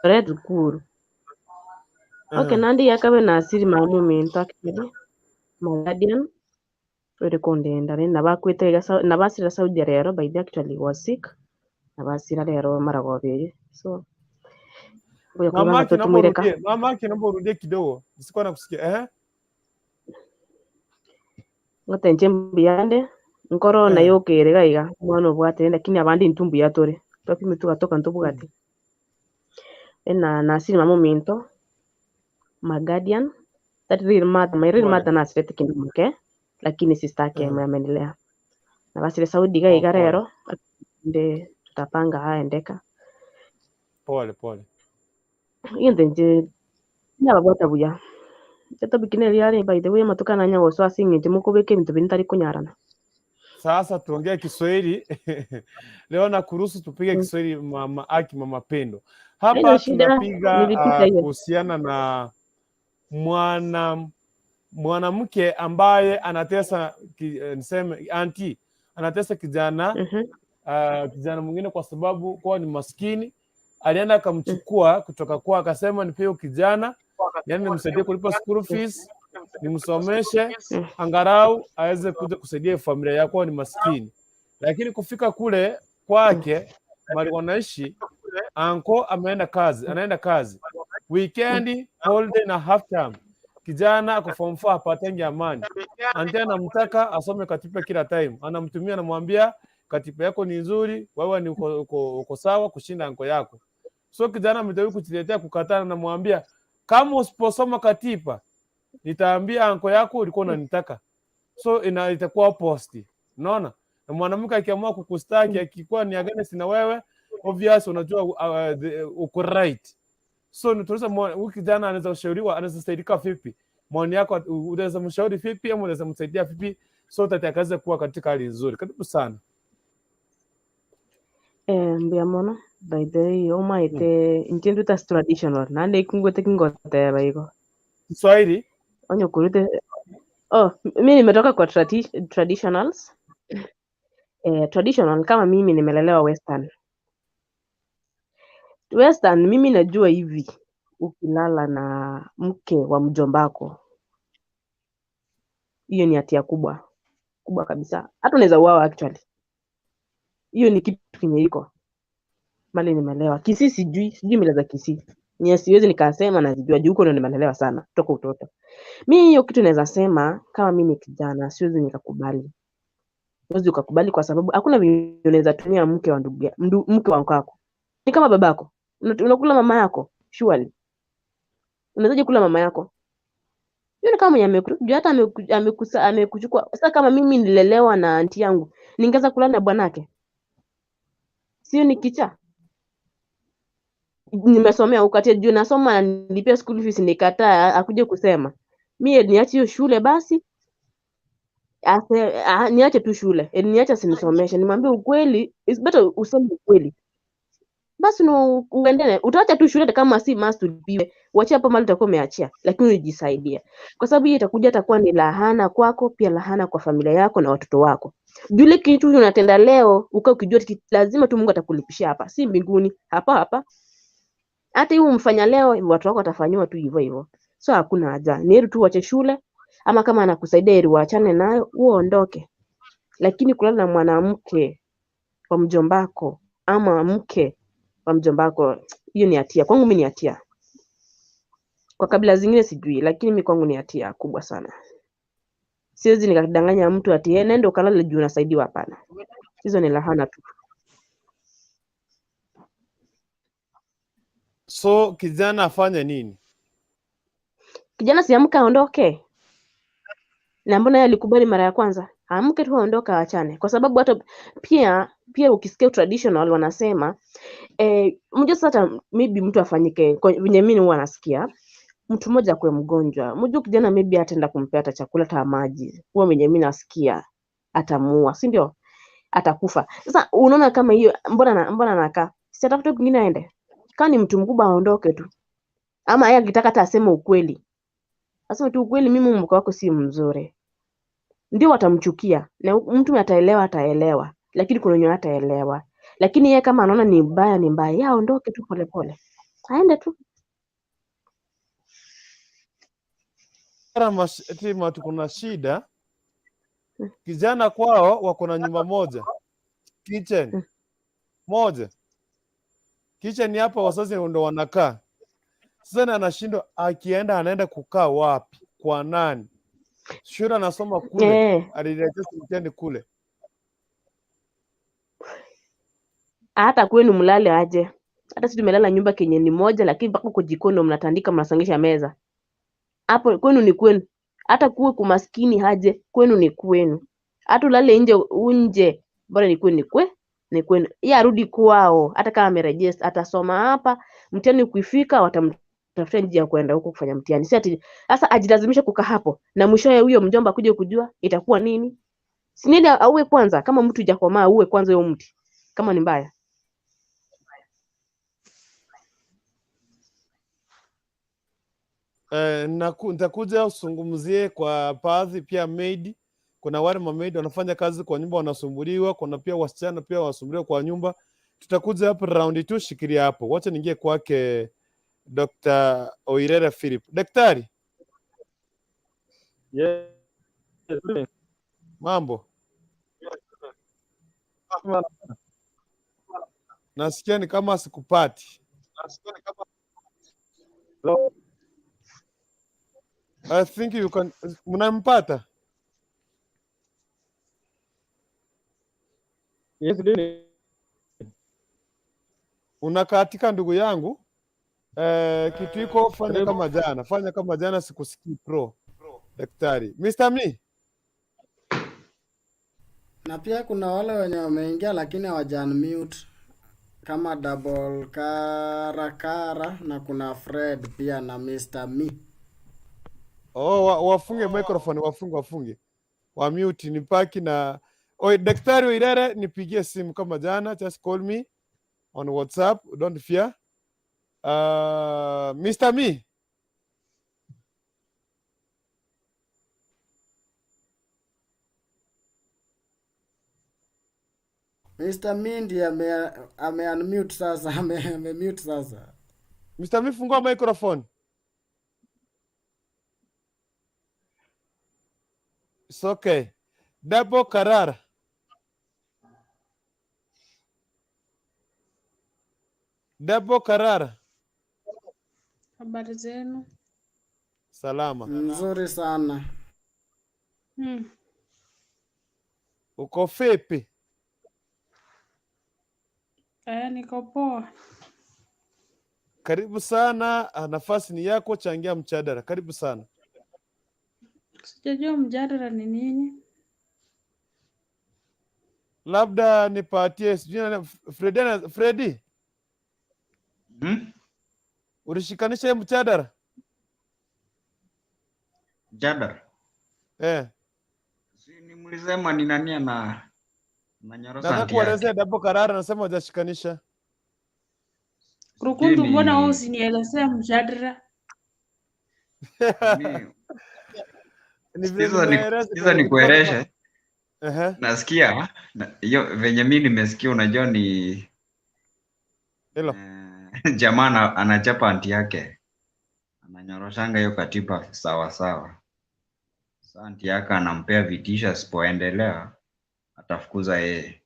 red kuru. Okay, nandi yakabe na asiri mamu minto akiri. Magadian uri kundenda ni nabakwite nabasira Saudi rero by the actually was sick. Nabasira rero mara gobiri. So mama naomba urudie kidogo. Sikuwa nakusikia. Ngotenje mbiyande nkorona yokere gaiga mwana obwate lakini abandi ntumbu yatore twapime tugatoka ntubwate ena nasiri mamo minto my guardian that real mother my real mother nasirete kindu muke lakini sister yake ameendelea na basi Saudi gaiga rero nde tutapanga aendeka pole pole yendenje nababwata buya Tatobikineli yale by the way matukana nyawo so asinge mukubeke bintu bintari kunyarana. Sasa tuongee Kiswahili. Leo na kuruhusu tupige Kiswahili mama Aki, mama Pendo. Hapa tunapiga kuhusiana na mwanamke ambaye anatesa niseme anti anatesa kijana kijana mwingine kwa sababu kwa ni maskini. Alienda akamchukua kutoka kwa akasema nipe kijana, yani nimsaidie kulipa school fees, nimsomeshe angalau aweze kuja kusaidia familia yako ni maskini. Lakini kufika kule kwake mali wanaishi, anko ameenda kazi, anaenda kazi weekend, holiday na half term. Kijana ako form 4 hapatangi amani. Anti anamtaka asome katiba kila time, anamtumia anamwambia katiba yako ni nzuri, wewe ni uko sawa kushinda anko yako. So kijana amejaribu kujitetea, kukataa, anamwambia kama usiposoma katiba nitaambia anko yako ulikuwa unanitaka. So itakuwa posti. Unaona? Na mwanamke akiamua kukustaki akikuwa ni against na wewe, obvious unajua uko right. So nituliza huyu kijana anaweza ushauriwa, anaweza saidika vipi? Maoni yako unaweza mshauri vipi au unaweza msaidia vipi so that akaweze kuwa katika hali nzuri? Karibu sana. Mbia mono by the way omaite nchindu tas traditional nande kungwete kingote baigo Kiswahili onyo kurute. Oh, mimi nimetoka kwa traditionals. Traditional kama mimi nimelelewa western. Western mimi najua hivi, ukilala na mke wa mjombako hiyo ni hatia kubwa kubwa kabisa, hata unaweza uawa actually. Hiyo ni kitu kenye iko mali nimelelewa. Kisii sijui mila za Kisii. Ni siwezi nikasema nazijua juu huko ndio nimelelewa sana toka utoto. Mimi hiyo kitu naweza sema kama mimi ni kijana siwezi nikakubali. Siwezi ukakubali kwa sababu hakuna vile unaweza tumia mke wa ndugu mke wa kwako. Ni kama babako. Unakula mama yako surely. Unawezaje kula mama yako? Yule kama mwenye amekuja hata amekuchukua. Sasa kama mimi nililelewa na anti yangu, ningeweza kula na bwanake? Sio ni kichaa? Nimesomea huko ati juu nasoma na nilipia school fees nikataa, akuje kusema mi niache hiyo shule basi. Niache tu shule, niache asinisomeshe, nimwambie ukweli. It's better useme ukweli basi no, uendele. Utaacha tu shule hata kama si must ulipiwe, uachie hapo mali utakuwa umeachia, lakini ujisaidia, kwa sababu hiyo itakuja atakuwa ni lahana kwako, pia lahana kwa familia yako na watoto wako. Jule kitu unatenda leo uka ukijua lazima tu Mungu atakulipishia hapa, si mbinguni, hapa hapa. Hata hiyo umfanya leo, watu wako watafanyiwa tu hivyo hivyo. So hakuna haja, ni heri tu uache shule, ama kama anakusaidia heri uachane nayo uondoke. Lakini kulala na mwanamke wa mjombako ama mke wa mjombako, hiyo ni hatia kwangu. Mimi ni hatia. Kwa kabila zingine sijui, lakini mi kwangu ni hatia kubwa sana. Siwezi nikadanganya mtu ati "Eh, nenda ukalale juu unasaidiwa." Hapana, hizo ni lahana tu. So kijana afanye nini? Kijana si amka aondoke, na mbona yeye alikubali mara ya kwanza? Amke tu aondoke, aachane, kwa sababu hata pia ukisikia traditional wanasema mjua sasa hata maybe mtu afanyike venye mimi huwa nasikia mtu mmoja akuwe mgonjwa, mjua kijana maybe ataenda kumpea hata chakula hata maji, huwa venye mimi nasikia atamuua, si ndio? Atakufa. Sasa unaona kama hiyo, mbona anakaa? Si atafute kwingine aende. Kama ni mtu mkubwa aondoke tu, ama yeye akitaka hata aseme ukweli, aseme tu ukweli, mimi mke wako si mzuri, ndio watamchukia na mtu ataelewa, ataelewa, lakini kuna wenye hataelewa. Lakini yeye kama anaona ni mbaya, ni mbaya, yeye aondoke tu polepole, aende tu. Kuna shida kijana kwao wako na nyumba moja, kitchen moja, kitchen hapa wazazi ndo wanakaa. Sasa na anashindwa akienda anaenda kukaa wapi, kwa nani? Shule anasoma kule, alirejesha mtihani kule. Hata kwenu mlale aje? Hata sisi tumelala nyumba kenye ni moja, lakini mpaka uko jikoni ndo mnatandika, mnasongesha meza. Hapo kwenu ni kwenu, hata kuwe kumaskini haje, kwenu ni kwenu. Hata ulale nje nje, bora ni kwenu, ni kwenu. Yeye arudi kwao, hata kama amerejea atasoma hapa, mtihani ukifika watamtafutia njia ya kwenda huko kufanya mtihani. Si ati sasa ajilazimisha kukaa hapo na mwishowe huyo mjomba akuje kujua itakuwa nini? Si nini auwe kwanza, kama mtu hujakomaa uwe kwanza huyo mti kama ni mbaya. Nitakuja usungumzie kwa baadhi pia maid. Kuna wale mamaid wanafanya kazi kwa nyumba wanasumbuliwa, kuna pia wasichana pia wanasumbuliwa kwa nyumba. Tutakuja hapo round 2, shikilia hapo. Wacha niingie kwake Dr. Oirere Philip. Daktari, Yes. mambo? Nasikia ni kama sikupati. Hello. I think you can, mnampata? Yes, Dini. Unakatika ndugu yangu. Kitu iko fanya Karibu. kama jana, fanya kama jana, sikusikii pro. Daktari. Mr. Me. Na pia kuna wale wenye wameingia lakini hawaja unmute kama Double Karakara na kuna Fred pia na Mr. Me. Oh, wafunge microphone, wafunge. Wa mute nipaki na Oi, Daktari Oirere nipigie simu kama jana, just call me on WhatsApp, don't fear. Mr. Me. Mr. Me ndiye ame unmute sasa, ame mute sasa. Mr. Me, fungua microphone. It's okay. Double Karara. Double Karara. Habari zenu? Salama. Nzuri sana. Uko vipi? Niko poa. Karibu sana, nafasi ni yako, changia mjadala. Karibu sana. Sijajua mjadala ni nini. Labda nipatie sijui Fredi. Ulishikanisha hii mjadala? Mjadala. Eh. Si ni mlisema ni nani ana ananyorosa Nataka anti yake. kuelezea Dabo Karara nasema hujashikanisha. Sijui Kurukuntu, mbona wewe ni usinielezea mjadala? mi Ni vile sikiza ni nimeeleza sikiza kwenye nilikuwa nima nikueleshe. Ehe. Nasikia hiyo venye mi nimesikia, unajua ni Hilo. jamaa anachapa anti yake, ananyoroshanga hiyo katiba sawa sawa. Sasa anti yake anampea vitisho, asipoendelea atafukuza yeye.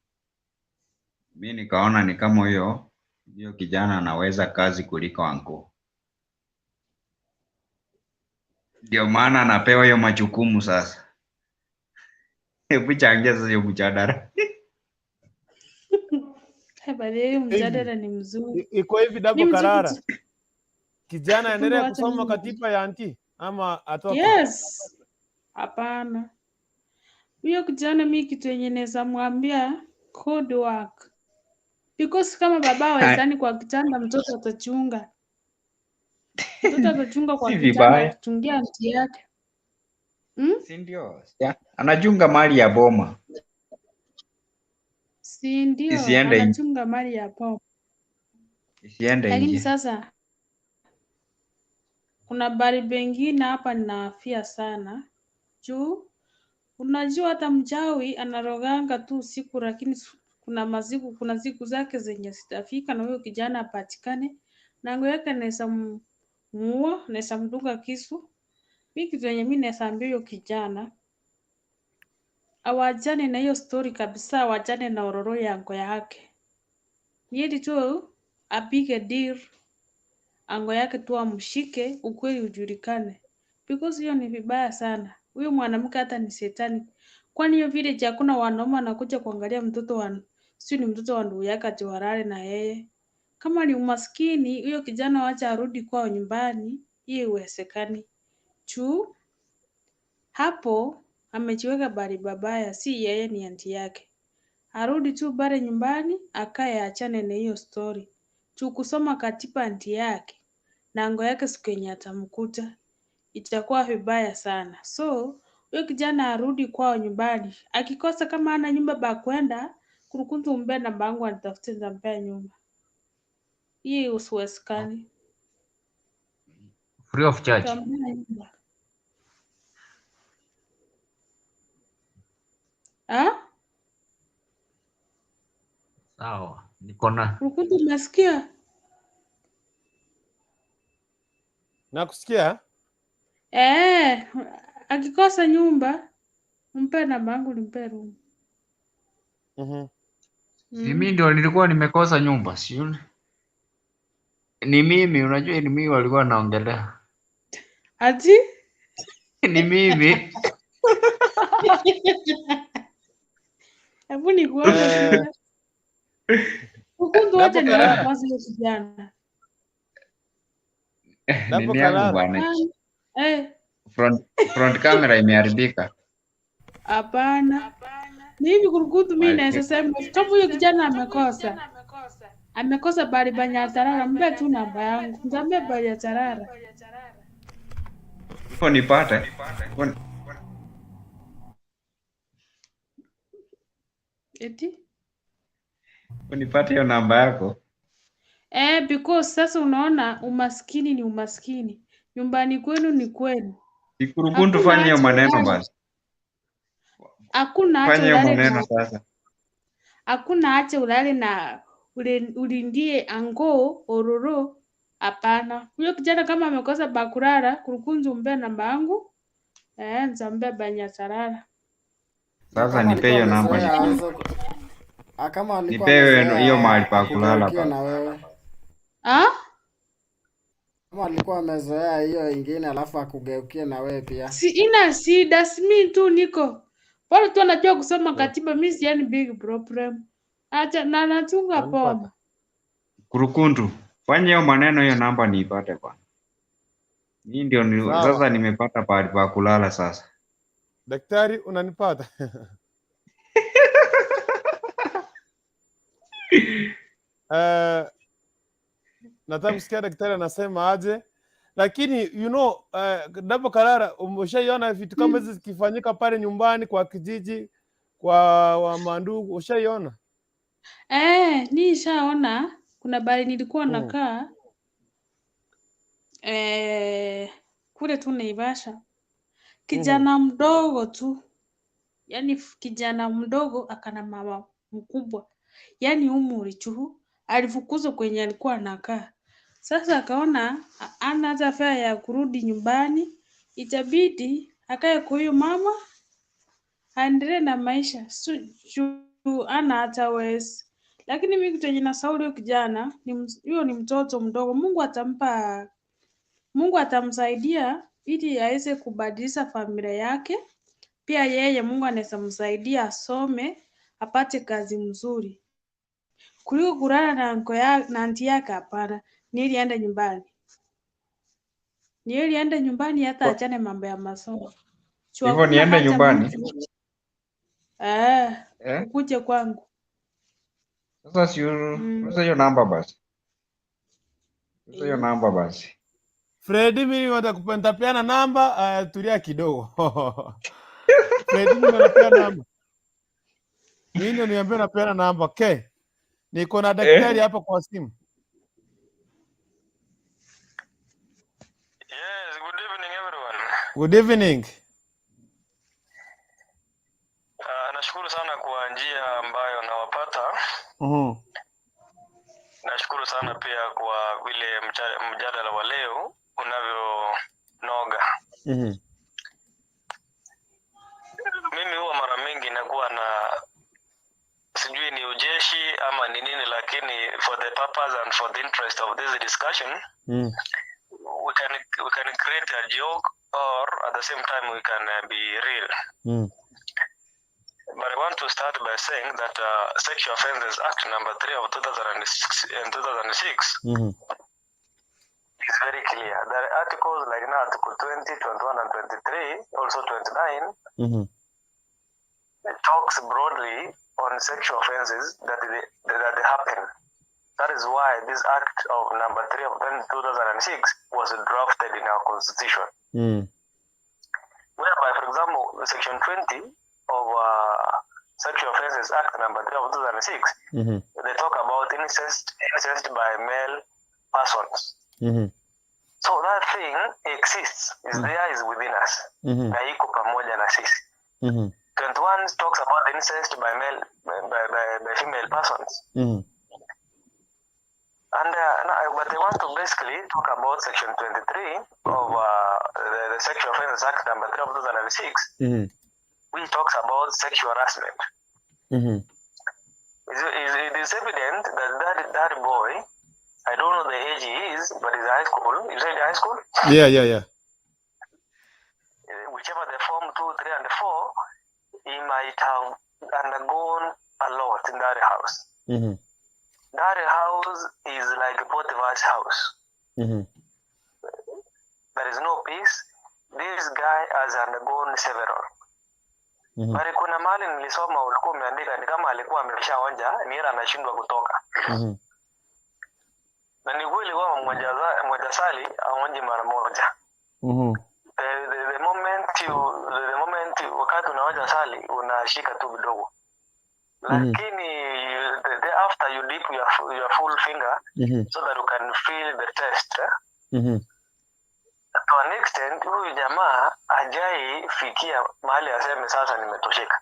Mi nikaona ni kama huyo hiyo kijana anaweza kazi kuliko anko, ndio maana anapewa hiyo majukumu sasa. Hebu changia sasa hiyo mjadala. Habari hiyo Hivi mjadala ni mzuri. iko hivi Ni Dabo mzuri Karara. tu. Kijana Kurukuntu, aendelee wacha kusoma mimi. katiba ya anti ama atoke? Yes. Hapana. Huyo kijana mi kitu yenye naweza mwambia good work. Because kama baba hawezani kwa kitanda, mtoto atachunga. Mtoto atachunga kwa Si kitanda vibaya, akichungia anti yake. si ndio? Anachunga mali ya boma Si ndio? isiende nje, Anachunga mali ya pop. isiende Lakini nje. sasa kuna bari pengine hapa ninahofia sana juu unajua hata mchawi anaroganga tu usiku, lakini kuna maziku, kuna siku zake zenye zitafika na huyo kijana apatikane na nguo yake naweza muua, naweza mdunga kisu. Mi kitu yenye mi naweza ambia huyo kijana awachane na hiyo story kabisa, awachane na ororo yango yake, yeli tu apige deal ango yake tu amshike, ukweli ujulikane, because hiyo ni vibaya sana. Huyo mwanamke hata ni shetani. Kwani hiyo village hakuna wanaume wanakuja kuangalia mtoto wa sio ni mtoto wa ndugu yake ati walale na yeye? Kama ni umaskini, huyo kijana wacha arudi kwao nyumbani, hiyo iwezekani. Juu hapo amejiweka bali babaya, si yeye ni anti yake. Arudi tu pale nyumbani akae, achane na hiyo story. Juu kusoma katiba anti yake na ango yake siku yenye atamkuta itakuwa vibaya sana. So huyo kijana arudi kwao nyumbani, akikosa kama ana nyumba ba kwenda Kurukuntu, umbe namba yangu anitafute, nitampea nyumba. Hii usiwezekani, Free of charge. nitampea nyumba ah? Sawa, niko na Kurukuntu, umesikia? Nakusikia? Eh, akikosa nyumba mpe namba yangu nimpe room. Mhm. Si mimi ndio nilikuwa nimekosa nyumba, si ni mimi, unajua ni mimi walikuwa naongelea. Ati? Ni mimi. Hebu nikuone sura. Kurukuntu, wacha Dabo nione Karara. kwanza hiyo kijana. Dabo Nini yangu Karara. bwana? Eh, Front camera imeharibika. hapana. Mimi Kurukuntu, mimi naweza sema kama huyo kijana amekosa amekosa bali banyatarara, mpe tu namba yangu, nitampe bali ya tarara. Hapo nipate. Eti? Unipate hiyo namba yako. Eh, because sasa unaona umaskini ni umaskini, nyumbani kwenu ni kwenu, Ikurukuntu, hakuna fanya hiyo haja maneno ulale, basi. hakuna haja Fanya hiyo ulale maneno na sasa. hakuna haja ulale na ulindie ango ororo. Hapana, huyo kijana kama amekosa bakurara, Kurukunzu umpe namba yangu, eh, nitampea banyatarara. Sasa Kama nipe hiyo alikuwa namba amezoea nipe. aweze kama alikuwa Nipe hiyo hiyo mahali amezoea pa kulala akugeukie basi. na wewe, Ah? kama alikuwa amezoea hiyo ingine alafu akugeukie na wewe pia. Si ina shida, si mi tu niko bora tu anajua kusoma katiba, mi siani big problem. Acha na nachunga poma. Kurukuntu, fanya hiyo maneno, hiyo namba niipate bwana. Mimi ndio Sawa. sasa nimepata pahali pa kulala sasa. Daktari, unanipata? Nataka kusikia daktari anasema aje. Lakini Dabo Karara, umeshaiona vitu kama hizi zikifanyika pale nyumbani kwa kijiji, kwa wa mandugu, ushaiona? Eh, nishaona kuna bali nilikuwa nakaa kule tu Naivasha, kijana mdogo tu, yani kijana mdogo akana mama mkubwa, yani umri tu, alifukuzwa kwenye alikuwa anakaa. Sasa akaona ana hata fare ya kurudi nyumbani, itabidi akae kwa huyo mama aendelee na maisha juu ana hata wezi. Lakini mimi kitu yenye nashauri huyo kijana ni huyo ni mtoto mdogo, Mungu atampa, Mungu atamsaidia ili aweze kubadilisha familia yake. Pia yeye Mungu anaweza msaidia asome apate kazi mzuri kuliko kulala na anko ya, na anti yake. Hapana, ni ili aende nyumbani, ni ili aende nyumbani, hata achane mambo ya masomo. Juu Hivyo hakuna niende hata nyumbani mtu eh, eh? ukuje kwangu. Sasa si uze hiyo namba basi, uze hiyo namba basi. Fredi, mimi nitapeana namba, tulia kidogo. Fredi, mimi napeana namba. Mimi ndio niambia napeana namba. Okay. Niko na daktari Eh? hapa kwa simu. Yes, good evening everyone. Good evening. Nashukuru sana kwa njia ambayo nawapata. Nashukuru sana pia kwa vile mjadala wa leo unavyonoga. Mimi huwa mara mingi nakuwa na sijui ni ujeshi ama ni nini, lakini for the purpose and for the interest of this discussion we can create a joke or at the same time we can be real. But I want to start by saying that Sexual Offences Act number 3 of 2006 and 2006 is very clear. There are articles like now Article 20, 21, and 23, also 29, it talks broadly on sexual offenses that they happen. That is why this act of number 3 of 2006 was drafted in our constitution. Whereby, for example, Section 20 of Sexual Offences Act number 3 of 2006, they talk about incest by male persons. So that thing exists, is there, is within us. Na iko pamoja na sisi. 21 talks about incest by male, by female persons. And no, but they want to basically talk about Section 23 of the Sexual Offences Act number 3 of 2006, which talks about sexual harassment. It is evident that boy, I don't know the age he is, but he's high school. You said high school? Yeah. Whichever the form 2, 3, and 4, he might have undergone a lot in that house. That house is like Potiphar's house. There is no peace. This guy has undergone several. Bali kuna mahali nilisoma ulikuwa umeandika ni kama alikuwa ameshaonja, ni ila anashindwa kutoka. Na ni kweli kwamba mmoja sali aonje mara moja. The moment wakati unaonja sali unashika tu kidogo. Lakini the after you dip your full finger so that you can feel the taste. Eh? To an extent huyu jamaa hajai fikia mahali aseme sasa nimetosheka.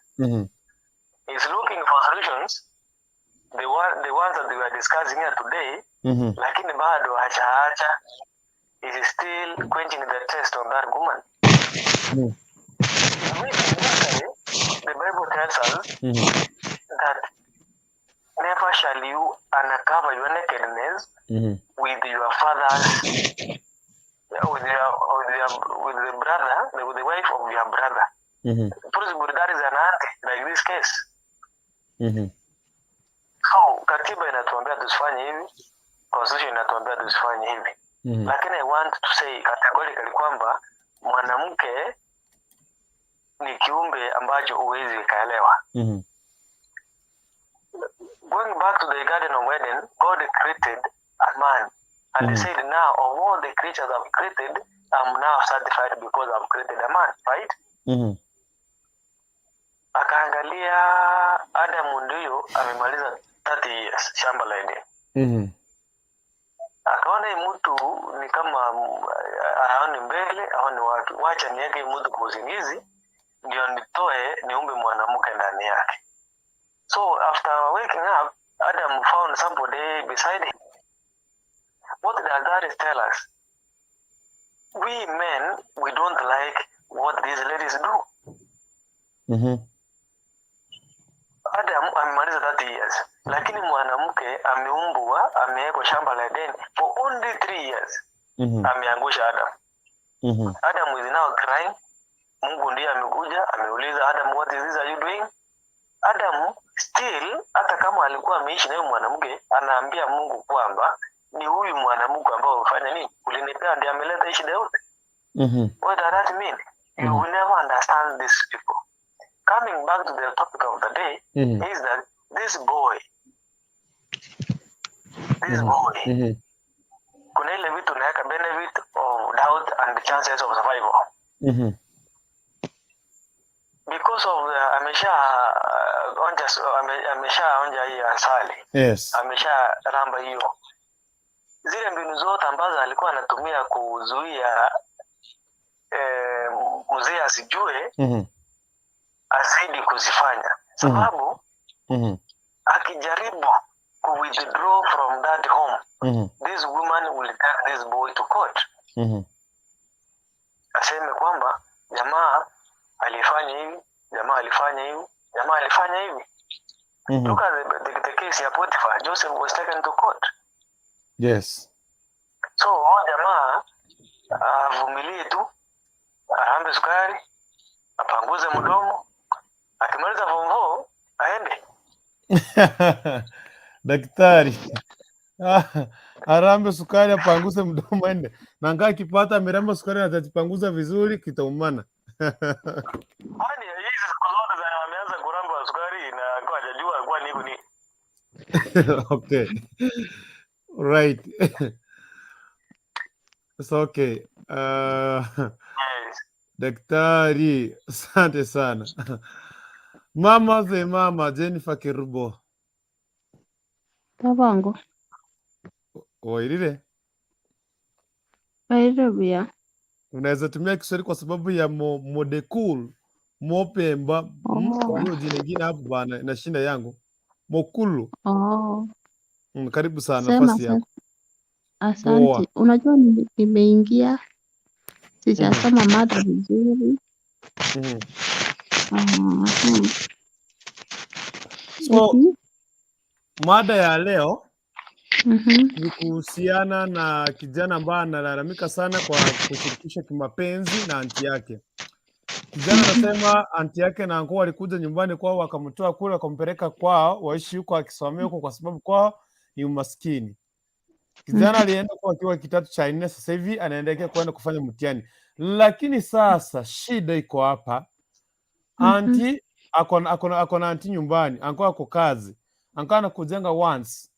He's looking for solutions, the ones that we are discussing here today, lakini bado hajaacha. Is still quenching the taste on that woman. The Bible tells us that never shall you uncover your nakedness with your father's, with the brother, with the wife of your brother. Possibly that is an auntie, like this case. So katiba inatuambia tusifanye hivi, constitution inatuambia tusifanye hivi. Lakini I want to say categorically kwamba mwanamke ni kiumbe ambacho huwezi ukaelewa. Going back to the Garden of Eden, God created a man And he said, now of all the creatures I've created, I'm now satisfied because I've created a man, right? Akaangalia Adamu ndiyo amemaliza 30 years shamba la Eden. Akaona hii mtu ni kama haoni mbele, haoni wapi. Wacha niweke hii mtu kwa usingizi ndio nitoe niumbe mwanamke ndani yake. So after waking up, Adam found somebody beside him. What does that tell us? We men, we don't like what these ladies do. Adam amemaliza 30 years, lakini mwanamke ameumbwa, amewekwa shamba la Eden for only 3 years. Ameangusha Adam. Adam is now crying. Mungu ndiye amekuja, ameuliza Adam, what is this are you doing? Adam still, hata kama alikuwa ameishi na huyu mwanamke, anaambia Mungu kwamba ni huyu mwanamke ambao umefanya nini, ulinipea, ndiye ameleta hii shida yote. What does that mean? You will never understand these people. Coming back to the topic of the day is that this boy, this boy, kuna ile vitu unaweka benefit of doubt and the chances of survival. Because of the, amesha onja amesha onja hii asali. Amesha ramba hiyo. Zile mbinu zote ambazo alikuwa anatumia kuzuia mzee asijue, azidi kuzifanya. Sababu akijaribu ku withdraw from that home, this woman will take this boy to court. Aseme kwamba jamaa alifanya hivi, jamaa alifanya hivi, jamaa alifanya hivi. Look at the case ya Potiphar. Joseph was taken to court. So huyu jamaa avumilie tu, arambe sukari, apanguze mdomo, akimaliza form 4 aende. Daktari. Arambe sukari, apanguse mdomo, ende. Na ngaa akipata ameramba sukari na atajipanguza vizuri, kitaumana. Kwani hizi siku zote za ameanza kuramba sukari na alikuwa hajajua alikuwa niko nini? Okay. Right. It's okay. Yes. Daktari, asante sana. Mama the mama Jennifer Kerubo. Tabango. Oirire. Wairire buya. Unaweza tumia Kiswahili kwa sababu ya Modekul Mopemba. Oh. Hiyo jina lingine hapo bana inashinda yangu. Mokulu. Oh. Karibu sana, Sema nafasi sasa. yako. Poa. Asante. Unajua nimeingia sijasoma mada vizuri. So Eti? mada ya leo ni kuhusiana na kijana ambaye analalamika sana kwa kushirikisha kimapenzi na anti yake. Kijana anasema anti yake na anko walikuja nyumbani kwao wakamtoa kule wakampeleka kwao waishi huko akisomea huko kwa sababu kwao ni umaskini. Kijana alienda kwa akiwa kitatu cha nne, sasa hivi anaendelea kwenda kufanya mtihani, lakini sasa shida iko hapa. Anti ako na anti nyumbani, anko ako kazi, anko anakujenga once,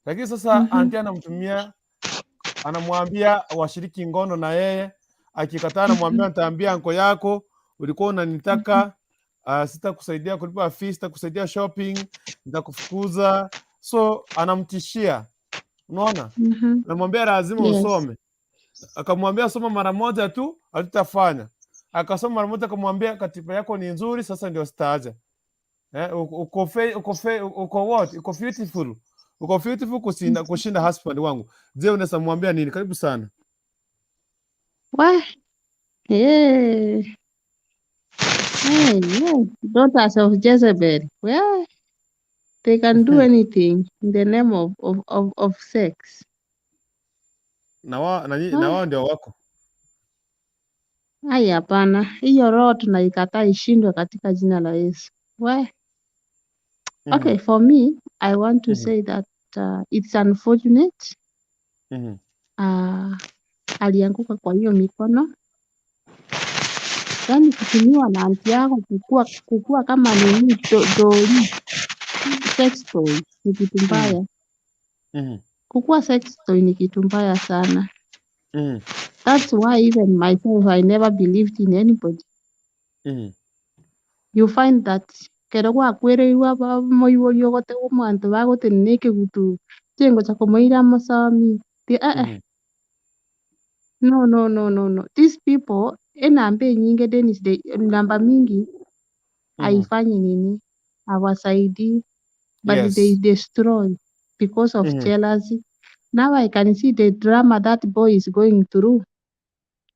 lakini sasa anti anamtumia, anamwambia washiriki ngono na yeye. Akikataa anamwambia nitaambia anko yako ulikuwa unanitaka, sitakusaidia kulipa fees, sitakusaidia shopping, nitakufukuza. So anamtishia, unaona? Anamwambia lazima usome. Akamwambia soma mara moja tu, hatutafanya. Akasoma mara moja, akamwambia katiba yako ni nzuri, sasa ndio sitaacha. Uko what? Uko beautiful. Uko beautiful kushinda husband wangu. Je, unaweza mwambia nini? Karibu sana. Wah. Hey. Hey, yeah. Daughters of Jezebel. Well, they can do anything in the name of sex. Na wao ndio wako. Ai, hapana, hiyo roho tunaikataa ishindwe katika jina la Yesu. We. Okay, for me, I want to say that it's unfortunate. Alianguka kwa hiyo mikono. Yaani kutumiwa na anti yako kukua kama nini doli, sex toy ni kitu mbaya. Kukuwa sex toy ni kitu mbaya sana. That's why even myself I never believed in anybody. You find that kero gwakwereirwe moiboria ogote omonto bagotenena ekigutu chingocha komoira amasomi ti No, no, no, no, no. These people enamba enyinge Dennis, they namba mingi haifanyi nini, hawasaidii, but they destroy because of jealousy. Now I can see the drama that boy is going through.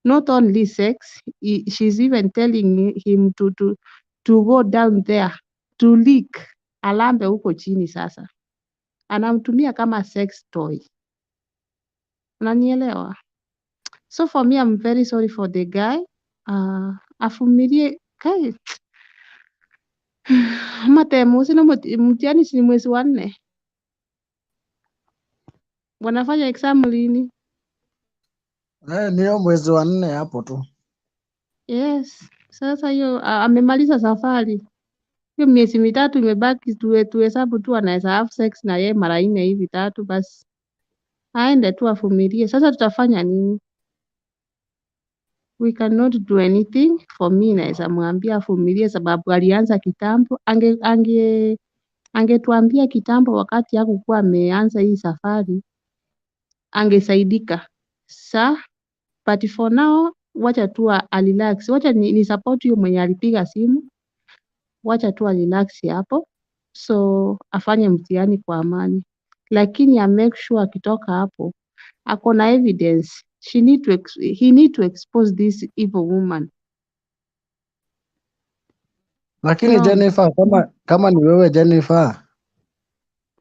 Not only sex, she's even telling him to go down there to leak, alambe huko chini. Sasa anamtumia kama sex toy, unanielewa? So for me, I'm very sorry for the guy. Avumilie kai matemo sina mtihani si ni mwezi wa nne, wanafanya exam lini? Eh, niyo mwezi wa nne hapo tu. Yes, sasa hiyo amemaliza safari hiyo, miezi 3 imebaki, tuhesabu tu, anaweza have sex na yeye mara 4 hivi 3, basi aende tu avumilie. Sasa tutafanya nini? We cannot do anything. For me naweza mwambia avumilie, sababu alianza kitambo. Angetuambia kitambo wakati hakukuwa ameanza hii safari, angesaidika. Sa but for now wacha tu arelax, wacha ni support huyo mwenye alipiga simu, wacha tu arelax hapo, so afanye mtihani kwa amani, lakini a make sure akitoka hapo ako na evidence. She need to he need to expose this evil woman. Lakini Unaona? Jennifer, kama ni wewe Jennifer,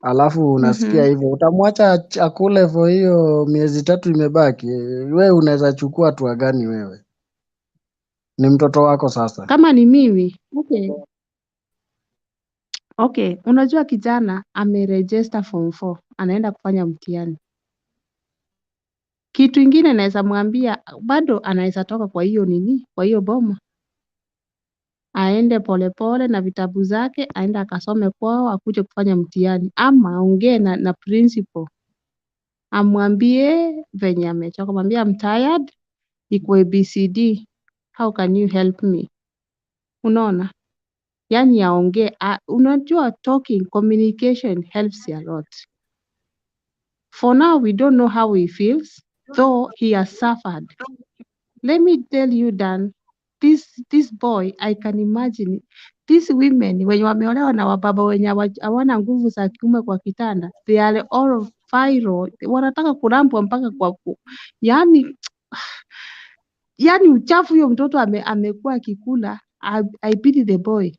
alafu unasikia hivyo, utamwacha akule for hiyo miezi 3 imebaki? Wewe unaweza chukua hatua gani wewe? Ni mtoto wako sasa. Kama ni mimi, okay. Okay, unajua kijana ameregister form 4, anaenda kufanya mtihani. Kitu ingine naweza mwambia bado anaweza toka kwa hiyo nini, kwa hiyo boma. Aende polepole na vitabu zake, aende akasome kwao, akuje kufanya mtihani, ama aongee na principal, amwambie venye amechoka, mwambie I'm tired, iko ABCD, how can you help me? Unaona? Yani aongee, unajua talking, communication helps a lot. For now we don't know how he feels, though he has suffered. Let me tell you, Dan, this boy, I can imagine these women wenye wameolewa na wababa wenye hawana nguvu za kiume kwa kitanda, they are all viral, wanataka kulambwa mpaka kwa yani uchafu huyo mtoto amekuwa akikula. I pity the boy.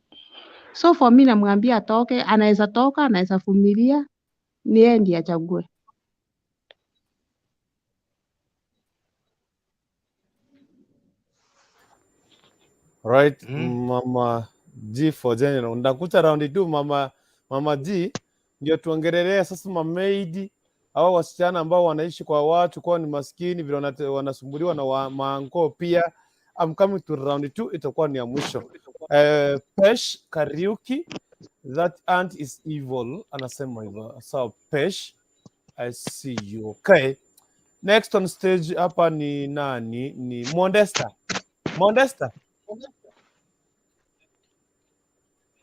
So for me namwambia atoke, anaweza toka, anaweza vumilia, ni yeye ndiye achague. Right, Mama G for general. Ndakuta round 2 Mama G ndio tuongelee sasa mamaidi hawa wasichana ambao wanaishi kwa watu kwa ni maskini vile wanasumbuliwa na maango pia. I'm coming to round 2, itakuwa ni ya mwisho. Pesh Kariuki, that aunt is evil, anasema hivyo. So Pesh, I see you. Okay. Next on stage hapa ni nani? Ni Mondesta. Mondesta.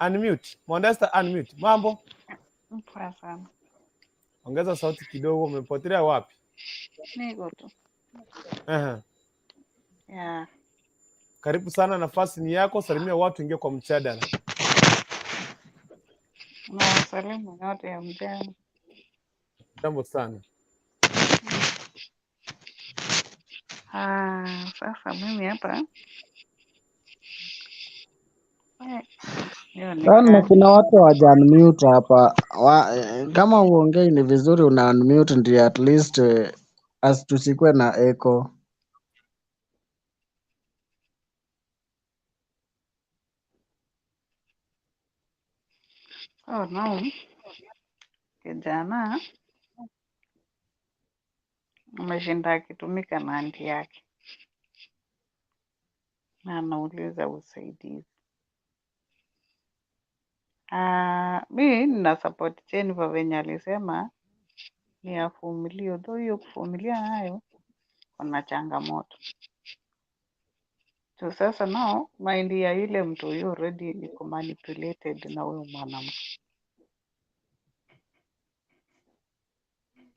Unmute. Mondesta, unmute. Mambo? Poa sana. Ongeza sauti kidogo, umepotelea wapi? Niko tu. Yeah. Karibu sana, nafasi ni yako, salimia watu, ingia kwa mjadala. Nawasalimu wote, mjambo. Jambo sana. Sasa mimi hapa hiyo ni Yaani kazi. kuna watu hawaja unmute hapa. Kama uongei ni vizuri una unmute ndio at least as tusikue na echo. Oh no, kijana ameshinda akitumika na anti yake na anauliza usaidizi. Mi nina support Jennifer venye alisema Ni avumilie, though hiyo kuvumilia nayo kuna changamoto. So sasa now mind ya yule mtu huyo already iko manipulated na huyo mwanamke.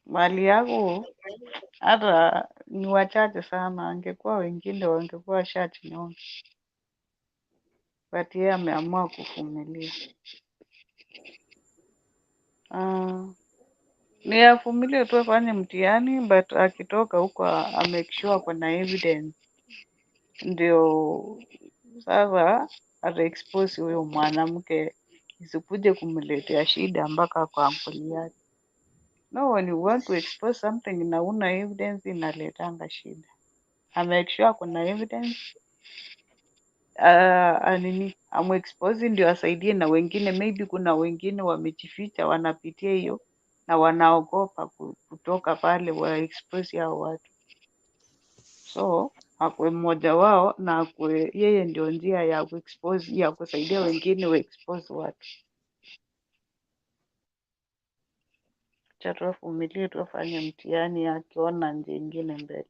Mali yako hata ni wachache sana, angekuwa wengine wangekuwa washajinyonga, but yeye ameamua kuvumilia. Ni avumilie tu afanye mtihani, but akitoka huko a make sure kuna evidence, ndio sasa ata expose huyo mwanamke isikuje kumletea shida mpaka kwa ankoli yake. No, when you want to expose something na una evidence inaletanga shida. A make sure kuna evidence anini amuexpose ndio asaidie na wengine. Maybe kuna wengine wamejificha wanapitia hiyo na wanaogopa kutoka pale wa expose hao watu, so akwe mmoja wao na akwe yeye ndio njia ya kuexpose, ya kusaidia wengine wa expose watu. Acha tu avumilie tu afanye mtihani, akiona njia ingine mbele.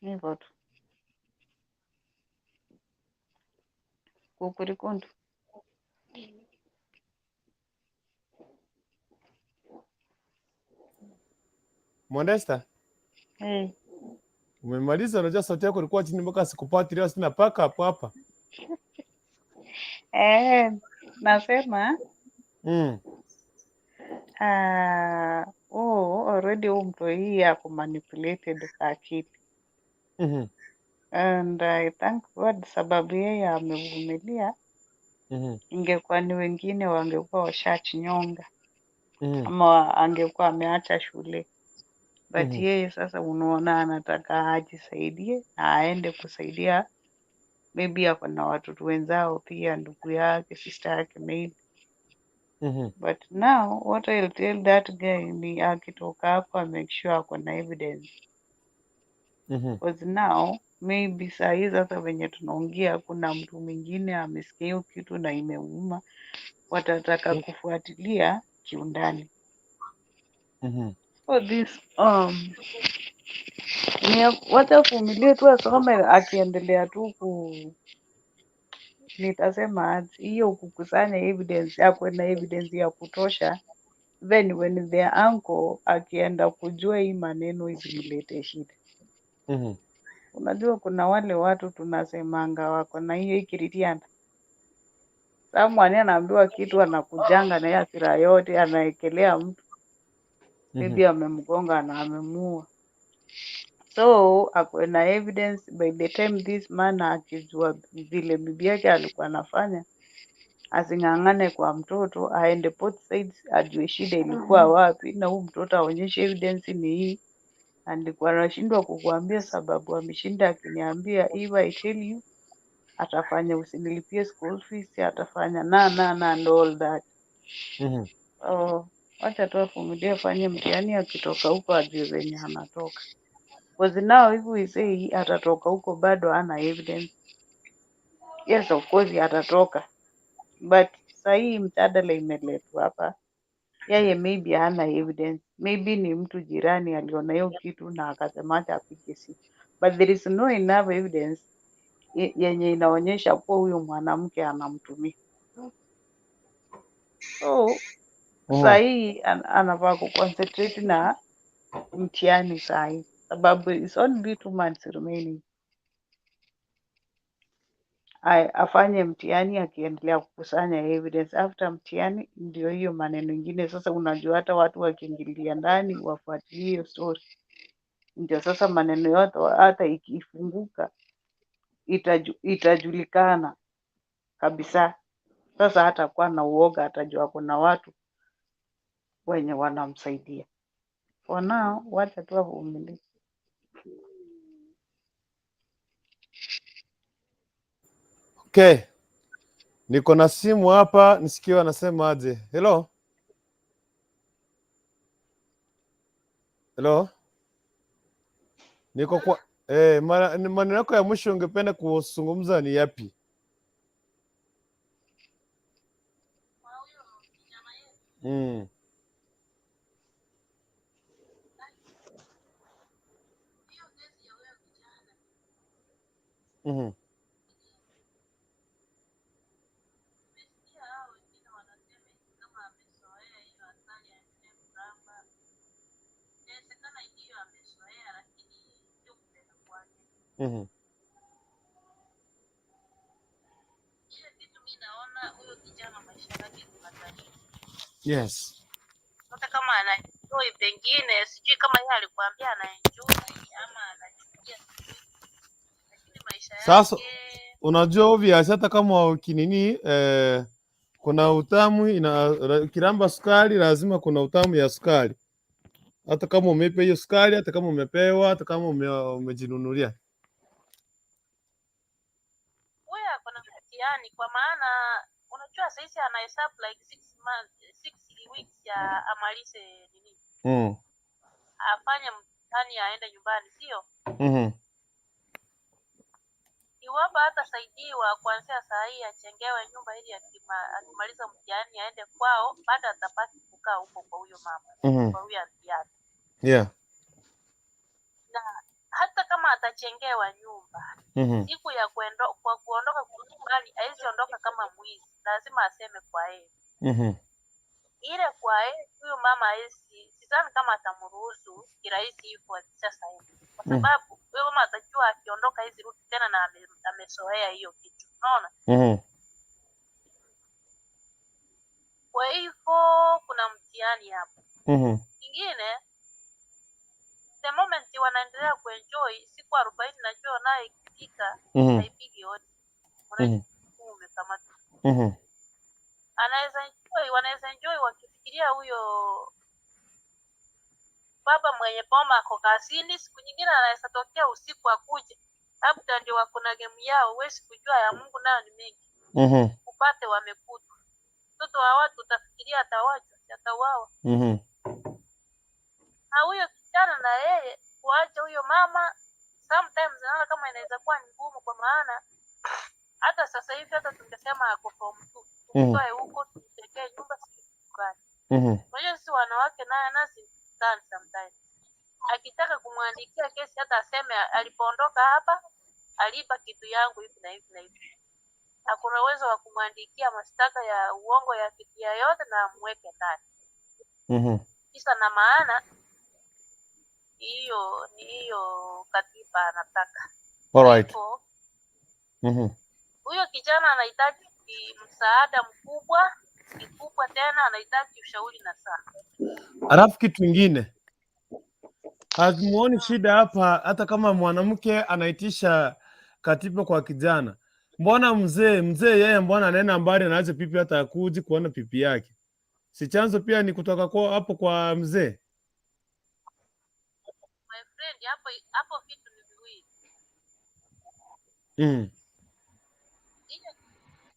Hivyo tu kukurikundu. Modesta, Hey. umemaliza? Unajua sauti yako ilikuwa chini mpaka sikupati leo, sina paka hapo hapa. Nasema oh, already huyu mtu hii ako manipulated kwa akili and I thank God sababu yeye amevumilia. Ingekuwa ni wengine wangekuwa washachinyonga ama angekuwa ameacha shule, but yeye sasa unaona anataka ajisaidie na aende kusaidia, maybe ako na watoto wenzao pia, ndugu yake, sister yake maybe. But now what I'll tell that guy ni akitoka hapo make sure ako na evidence. Because now maybe saa hii sasa venye tunaongea kuna mtu mwingine amesikia hiyo kitu na imeuma, watataka kufuatilia kiundani. So this ni wacha avumilie tu asome, akiendelea tu ku nitasema aje, hiyo kukusanya evidence, akuwe na evidence ya kutosha, then when their uncle akienda kujua hii maneno isimlete shida. Unajua kuna wale watu tunasemanga wako na hiyo ikiritiana. Someone anaambiwa kitu anakujanga na hasira yote anaekelea mtu, maybe amemgonga na amemuua. So akuwe na evidence by the time this man akijua vile bibi yake alikuwa anafanya, asing'ang'ane kwa mtoto, aende both sides, ajue shida ilikuwa wapi, na huu mtoto aonyeshe evidence ni hii. Na nilikuwa nashindwa kukuambia sababu ameshinda akiniambia if I tell you atafanya usinilipie school fees, atafanya na na na and all that. So wacha tu avumilie afanye mtihani, akitoka huko ajue venye anatoka. Because now if we say atatoka huko bado hana evidence. Yes, of course atatoka, but sahii mjadala imeletwa hapa, yeye maybe hana evidence, maybe ni mtu jirani aliona hiyo kitu na akasema acha apige simu, but there is no enough evidence yenye inaonyesha kuwa huyo mwanamke anamtumia. So sahii anafaa kuconcentrate na mtihani sahii, sababu it's only 2 months remaining. Afanye mtihani akiendelea kukusanya evidence. After mtihani ndio hiyo maneno ingine sasa. Unajua hata watu wakiingilia ndani wafuatilie hiyo story, ndio sasa maneno yote hata ikifunguka itajulikana kabisa. Sasa hatakuwa na uoga, atajua kuna watu wenye wanamsaidia. For now, wacha tu avumilie. Okay, niko na simu hapa, nisikie wanasema aje. Hello, hello, niko kwa maneno yako ya mwisho ungependa kuzungumza ni yapi? Yes. Hata kama anaenjoy pengine, sijui kama yeye alikuambia anaenjoy ama anachukia, lakini maisha Sasa yake unajua obvious, hata kama ukinini kuna utamu ina ukilamba sukari lazima kuna utamu ya sukari, hata kama umepe hiyo sukari, hata kama umepewa, hata kama umejinunulia. Huyo ako na mtihani, kwa maana unajua sahizi anahesabu like 6 months, 6 weeks ya amalize nini, afanye mtihani aende nyumbani, sio? Iwapo hatasaidiwa kuanzia saa hii ajengewe nyumba ili akimaliza mtihani aende kwao, bado atabaki kukaa huko kwa huyo mama, kwa huyo auntie yake. Na hata kama atajengewa nyumba, siku ya kwa kuondoka kwa nyumbani hawezi ondoka kama mwizi, lazima aseme kwa yeye. Ile kwa yeye huyo mama hawezi, sidhani kama atamruhusu kirahisi hivyo sasa hivi, kwa sababu huyo mama atajua akiondoka hawezi rudi tena na amezoea hiyo kitu, unaona? Kwa hivyo kuna mtihani hapo. Ingine, the moment wanaendelea kuenjoy siku 40, najua nayo ikifika haipigi hodi, unajua umekamata. Anaweza enjoy, wanaweza enjoy wakifikiria huyo baba mwenye boma ako kazini. Siku nyingine anaweza tokea usiku akuje, labda ndio wako na game yao, huwezi kujua, ya Mungu nayo ni mengi. Upate wamekutwa, mtoto wa watu utafikiria atawachwa, si atauawa. Na huyo kijana na yeye kuacha huyo mama sometimes naona kama inaweza kuwa ni ngumu, kwa maana hata sasa hivi hata tungesema ako form 2, tumtoe huko tumjengee nyumba, si gani? Unajua sisi wanawake naye nasi sana sometimes akitaka kumwandikia kesi hata aseme alipoondoka hapa aliiba kitu yangu hivi na hivi na hivi, hakuna uwezo wa kumwandikia mashtaka ya uongo ya kitu yoyote na amweke ndani. Kisa na maana hiyo ni hiyo katiba anataka. All right. Hivyo huyo kijana anahitaji msaada mkubwa kikubwa, tena anahitaji ushauri na saa. Alafu kitu ingine hatumuoni shida hapa, hata kama mwanamke anaitisha katiba kwa kijana, mbona mzee yeye mbona anaenda mbali, anaacha pipi hata akuji kuona pipi yake? Si chanzo pia ni kutoka kwa hapo kwa mzee? My friend, hapo hapo vitu ni viwili. Ile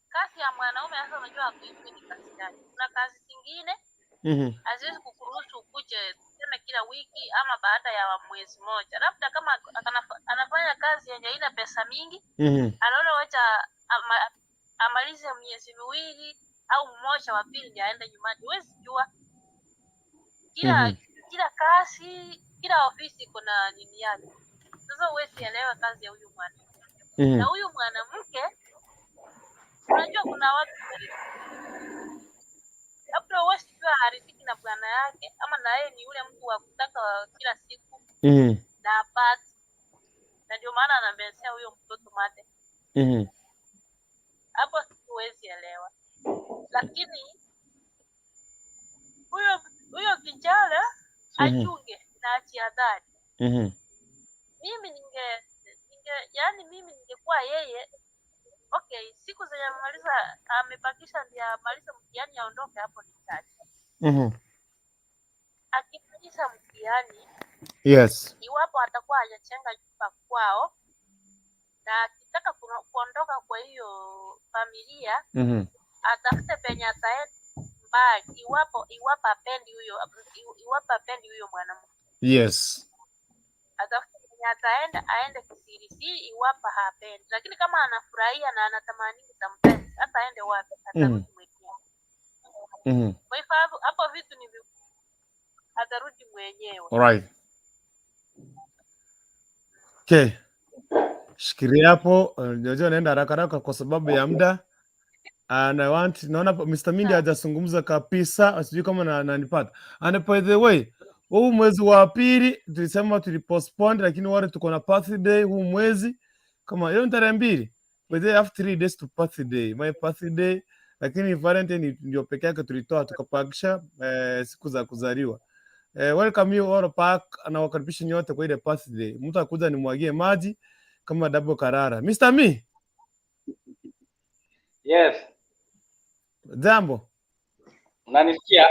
kazi ya mwanaume sasa, unajua hakuijui ni kazi gani. Kuna kazi zingine haziwezi kukuruhusu ukuje tuseme kila wiki ama baada ya mwezi moja. Labda kama anafanya kazi yenye haina pesa mingi, anaona wacha amalize miezi 2 au mmoja wa pili ndiye aende nyumbani. Huwezi jua. Kila kila kazi, kila ofisi iko na nini yake. Sasa huwezi elewa kazi ya huyu mwanamke. Na huyu mwanamke, unajua kuna watu labda huwezi jua haridhiki na bwana yake, ama na yeye ni yule mtu wa kutaka kila siku na apate, na ndio maana anamezea huyo mtoto mate. Hapo huwezi elewa, lakini huyo kijana achunge na ajihadhari. Mimi ninge yani mimi ningekuwa yeye, okay, siku zenye amemaliza amebakisha ndiye amalize mtihani aondoke, hapo ni chache. Akimaliza mtihani, iwapo atakuwa hajajenga nyumba kwao na akitaka kuondoka kwa hiyo familia, atafute penye ataenda mbali, iwapo hapendi huyo mwanamke, atafute penye ataenda, aende kisirisiri iwapo hapendi. Lakini kama anafurahia na anatamani sometimes, hata aende wapi, atarudi mwenyewe. Kwa hivyo hapo vitu ni atarudi mwenyewe. All right. Okay. Shikilia hapo. Unajua naenda haraka haraka kwa sababu ya muda. And I want, naona Mr. Mindi hajazungumza kabisa, sijui kama nanipata. And by the way, huu mwezi wa pili tulisema tulipostpone, lakini wale tuko na birthday huu mwezi kama hiyo ni tarehe 2. But they have 3 days to birthday, my birthday, lakini Valentine ndio peke yake tulitoa tukapakisha siku za kuzaliwa. Welcome you all back, nawakaribisha nyote kwa ile birthday. Mtu akuja nimwagie maji kama double karara. Mr. Me, Yes, jambo. Unanisikia?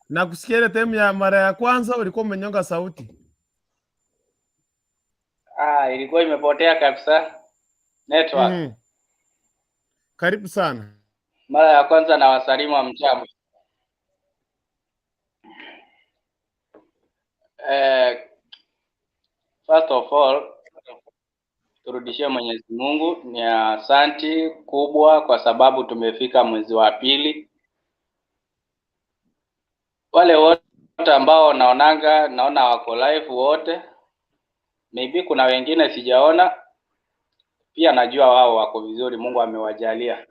Nakusikia. Ile time ya mara ya kwanza ulikuwa umenyonga sauti. Ah, ilikuwa imepotea kabisa network. Karibu sana. Mara ya kwanza na wasalimu wa mchambo. First of all turudishie Mwenyezi Mungu ni asanti kubwa kwa sababu tumefika mwezi wa pili. Wale wote ambao naonanga, naona wako live wote, maybe kuna wengine sijaona, pia najua wao wako vizuri, Mungu amewajalia.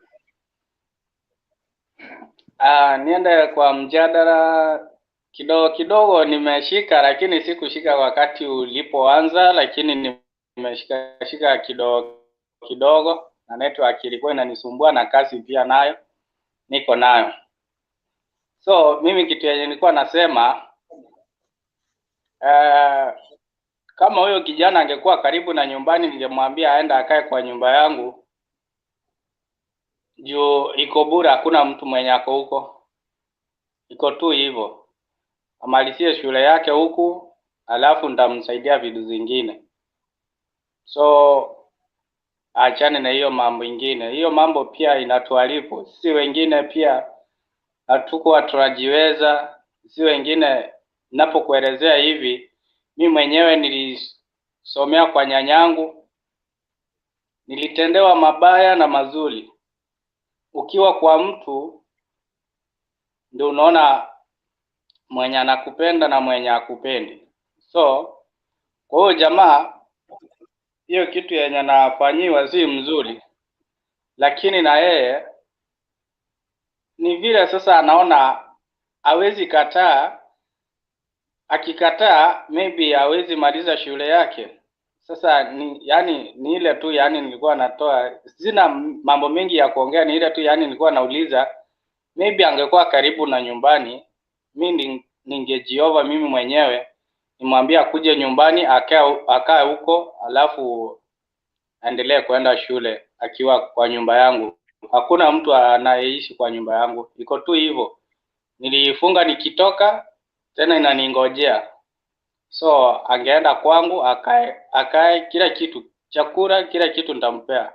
Niende kwa mjadala kidogo kidogo. Nimeshika lakini sikushika wakati ulipoanza, lakini nimeshika shika kidogo kidogo, na network ilikuwa inanisumbua na kasi pia nayo niko nayo. So mimi kitu yenye nilikuwa nasema, kama huyo kijana angekuwa karibu na nyumbani, ningemwambia aende akae kwa nyumba yangu juu iko bure, hakuna mtu mwenye ako huko, iko tu hivyo, amalizie shule yake huku, alafu nitamsaidia vitu zingine. So achane na hiyo mambo ingine, hiyo mambo pia inatuharibu sisi wengine, pia hatukuwa tunajiweza. Si wengine, napokuelezea hivi, mi mwenyewe nilisomea kwa nyanyangu, nilitendewa mabaya na mazuri. Ukiwa kwa mtu ndio unaona mwenye anakupenda na mwenye akupendi. So kwa hiyo jamaa, hiyo kitu yenye anafanyiwa si mzuri, lakini na yeye ni vile sasa anaona hawezi kataa. Akikataa maybe hawezi maliza shule yake. Sasa ni yani ni ile tu, yani nilikuwa natoa, sina mambo mengi ya kuongea, ni ile tu yani nilikuwa nauliza maybe angekuwa karibu na nyumbani, mi ningejiova mimi mwenyewe nimwambie akuje nyumbani akae huko, alafu aendelee kwenda shule akiwa kwa nyumba yangu. Hakuna mtu anayeishi kwa nyumba yangu, iko tu hivyo. Niliifunga nikitoka tena inaningojea. So angeenda kwangu akae, kila kitu, chakula, kila kitu nitampea,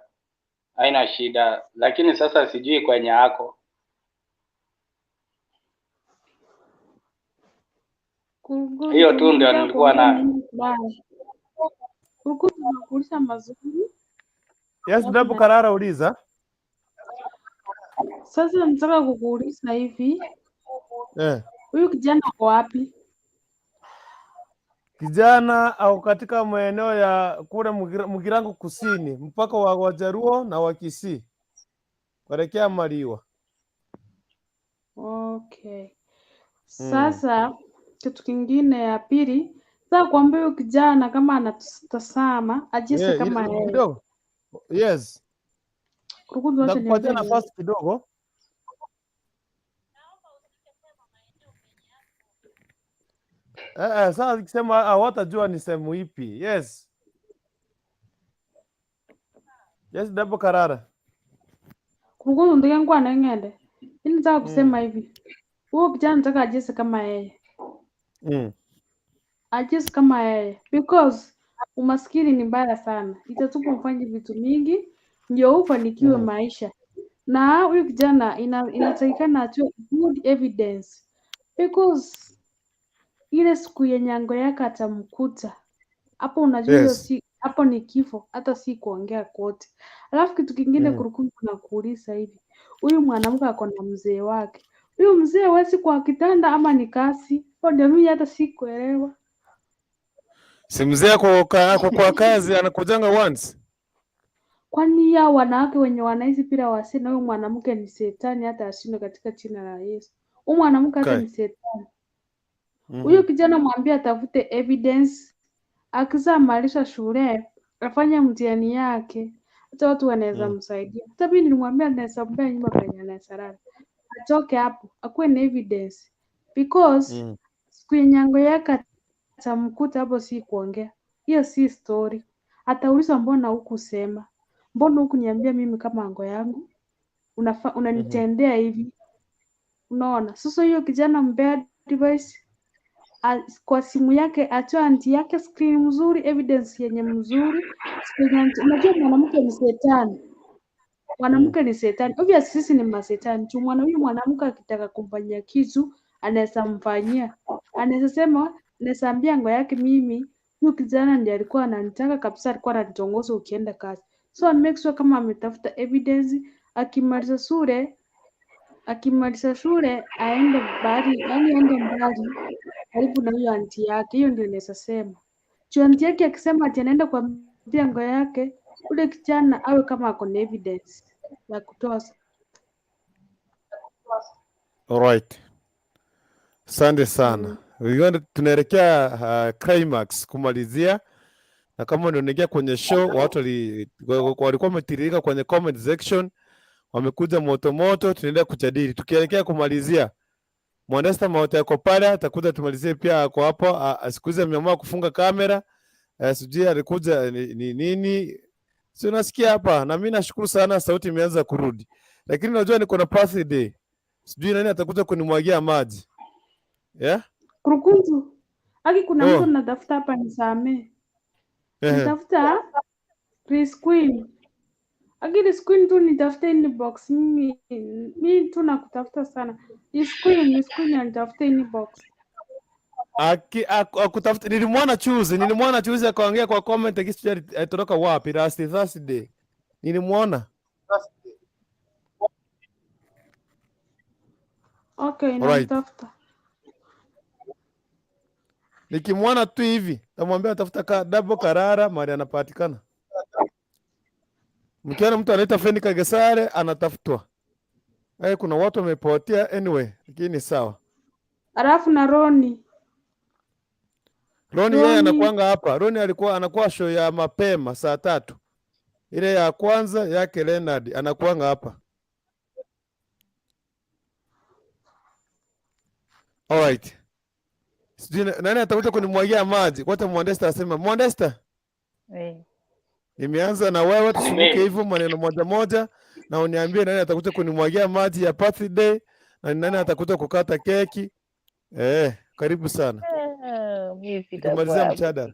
haina shida. Lakini sasa sijui kwenye ako. Hiyo tu ndio nilikuwa nayo. Yes, Dabu Karara, uliza. Sasa nataka kukuuliza hivi, huyu kijana ako wapi? Kijana au katika maeneo ya kule Mugirango Kusini, mpaka wa Wajaruo na wa Kisii kuelekea Mariwa. Okay. Sasa kitu kingine ya pili, sasa kuambia huyu kijana kama anatutazama ajise kama yeye. Kidogo. Yes. Kurukudu, wacha Nakupatia niongee. nafasi kidogo. Sasa nikisema hawatajua ni sehemu ipi. Yes. Yes, Dabo Karara. Kurukudu ndike ngwana ng'ende. Mimi nataka kusema hivi. Huyu kijana nataka ajise kama yeye. Ajise kama yeye because umaskini ni mbaya sana. Itatupa mfanye vitu mingi ndio ufanikiwe maisha. Na huyu kijana inatakikana atoe good evidence because ile siku yenye ango yake atamkuta hapo, unajua hiyo si hapo ni kifo, hata si kuongea kote. Alafu kitu kingine kurukumbu na kuuliza hivi, huyu mwanamke ako na mzee wake, huyu mzee hawezi kwa kitanda ama ni kasi? Hapo ndio mimi hata sikuelewa. Si mzee ako kwa kazi anakujanga once. Kwani ya wanawake wenye wanaishi bila wazee na huyu mwanamke ni shetani, hata ashindwe katika jina la Yesu. Huyu mwanamke hata Okay. ni shetani. Huyu kijana mwambie atafute evidence, akishamaliza shule afanye mtihani yake, hata watu wanaweza msaidia. Hata mimi nilimwambia naweza mpea nyumba penye anaweza lala, atoke hapo, akuwe na evidence because siku yenye ango yake atamkuta hapo, si kuongea, hiyo si story. Atauliza, mbona hukusema? Mbona hukuniambia mimi kama ango yangu unanitendea hivi? Unaona? Sasa hiyo kijana mpea advice kwa simu yake atoe anti yake screen mzuri, evidence yenye mzuri. Siku yenye unajua mwanamke ni shetani, mwanamke ni shetani. Obvious sisi ni masetani tu. Huyu mwanamke akitaka kumfanyia kitu anaweza mfanyia, anaweza sema, anaweza ambia ngo yake, mimi huyu kijana ndiye alikuwa ananitaka kabisa, alikuwa ananitongoza ukienda kazi. So I make sure kama ametafuta evidence, akimaliza shule aende mbali, yani aende mbali karibu na huyo anti yake. Hiyo ndio naweza sema. Juu anti yake akisema ati anaenda kuambia ngo yake, ule kijana awe kama ako na evidence ya kutosha. Alright. Asante sana. Tunaelekea climax kumalizia, na kama ndio unaingia kwenye show, watu walikuwa wametiririka kwenye comment section, wamekuja moto moto, tunaendelea kujadili tukielekea kumalizia. Mwandesta Maote yako pale, atakuja tumalizie pia, ako hapo. Siku hizi ameamua kufunga kamera, sijui alikuja ni nini, si unasikia hapa. Na mimi nashukuru sana, sauti imeanza kurudi, lakini najua niko na birthday, sijui nani atakuja kunimwagia maji, yeah? Kurukunzu, aki kuna mtu Oh. natafuta hapa, nisamee. Ehe. Nitafuta Chris Queen. Aki Chris Queen tu nitafute inbox. Mimi tu nakutafuta sana. Chris Queen, Chris Queen anitafute inbox. Akutafuta, nilimwona chuzi akaongea kwa comment, lakini sijui alitoroka wapi last Thursday. Nilimwona. Okay, Alright. namtafuta. Nikimwona tu hivi, namwambia tafuta ka double karara mahali anapatikana. Mkiona mtu anaita Feni Kagesare anatafutwa. Eh, kuna watu wamepotea anyway, lakini sawa. Alafu na Roni. Roni yeye Roni anakuanga hapa. Roni alikuwa anakuwa show ya mapema saa 3. Ile ya kwanza yake Leonard anakuanga hapa. Alright. Sijui nani atakuja kunimwagia maji. Kwanza Mwandesta asema, Mwandesta, nimeanza na wewe tusumbuke Mimi. hivyo maneno moja moja na uniambie nani atakuja kunimwagia maji ya birthday na ni nani atakuja kukata keki. Eh, karibu sana. Ah, mi sitakuwa Tukimalizia hapo, mjadala.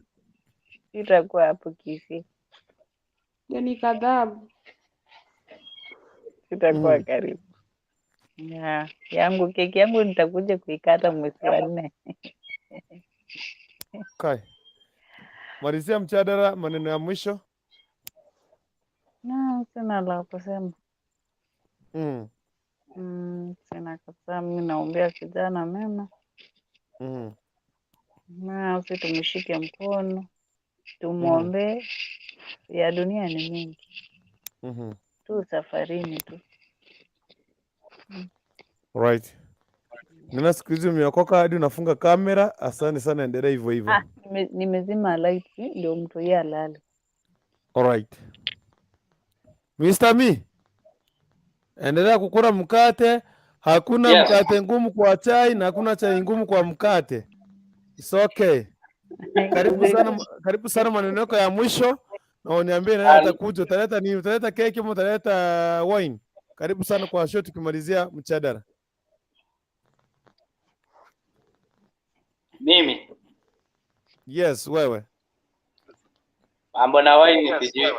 sitakuwa hapo Kisii, Ndio ni kadhabu. sitakuwa karibu. Ya, yangu keki yangu nitakuja kuikata mwezi wa 4. Okay. Malizia mjadala, maneno ya mwisho. Na sina la kusema. Sina kabisa. Mi naombea kijana mema, na si tumshike mkono, tumwombee. Ya dunia ni mingi tu, safarini tu. Right. Nina siku hizi umeokoka hadi unafunga kamera. Asante sana, endelea hivyo hivyo. Ah, nimezima lights ndio mtu yeye alale. Alright. Mr. Me, endelea kukula mkate. Hakuna mkate ngumu kwa chai na hakuna chai ngumu kwa mkate. It's okay. Karibu sana, karibu sana, maneno yako ya mwisho na uniambie nani atakuja. Utaleta nini? Utaleta keki ama utaleta wine? Karibu sana kwa show tukimalizia mjadala. Mimi Yes, wewe. Mambo na wine sijui,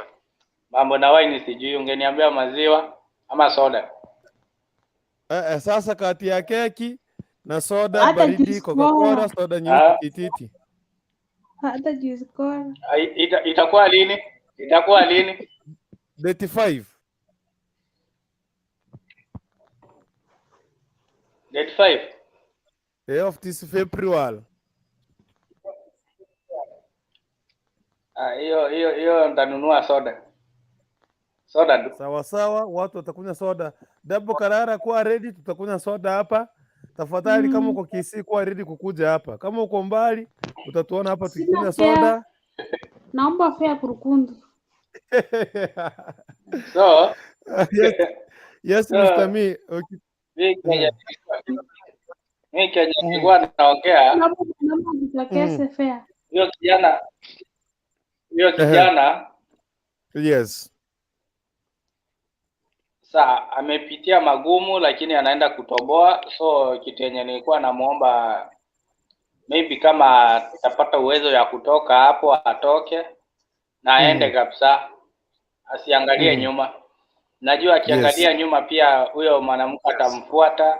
mambo na wine sijui, ungeniambia maziwa ama soda. Eh, sasa kati ya keki na soda Hata baridi, juice Coca-Cola, cola. Soda nyeusi tititi. Hata juice cola. Itakuwa lini? Itakuwa lini? Date 5. Date 5. Of this February. Ah, hiyo hiyo hiyo nitanunua soda. Soda tu. Sawa sawa, watu watakunywa soda. Dabo Karara, kuwa ready, tutakunywa soda hapa. Tafadhali, kama uko Kisii, kuwa ready kukuja hapa. Kama uko mbali, utatuona hapa Sina tukikunywa fare, soda. naomba fare Kurukundu. So Yes, yes, Mr. so Me. Okay. mi Kenya mi Kenya nilikuwa naongea Naomba nitakese fare. huyo kijana huyo kijana Yes. saa amepitia magumu, lakini anaenda kutoboa. So kitu yenye nilikuwa namuomba maybe kama atapata uwezo ya kutoka hapo atoke na aende kabisa, asiangalie nyuma. Najua akiangalia nyuma pia huyo mwanamke atamfuata,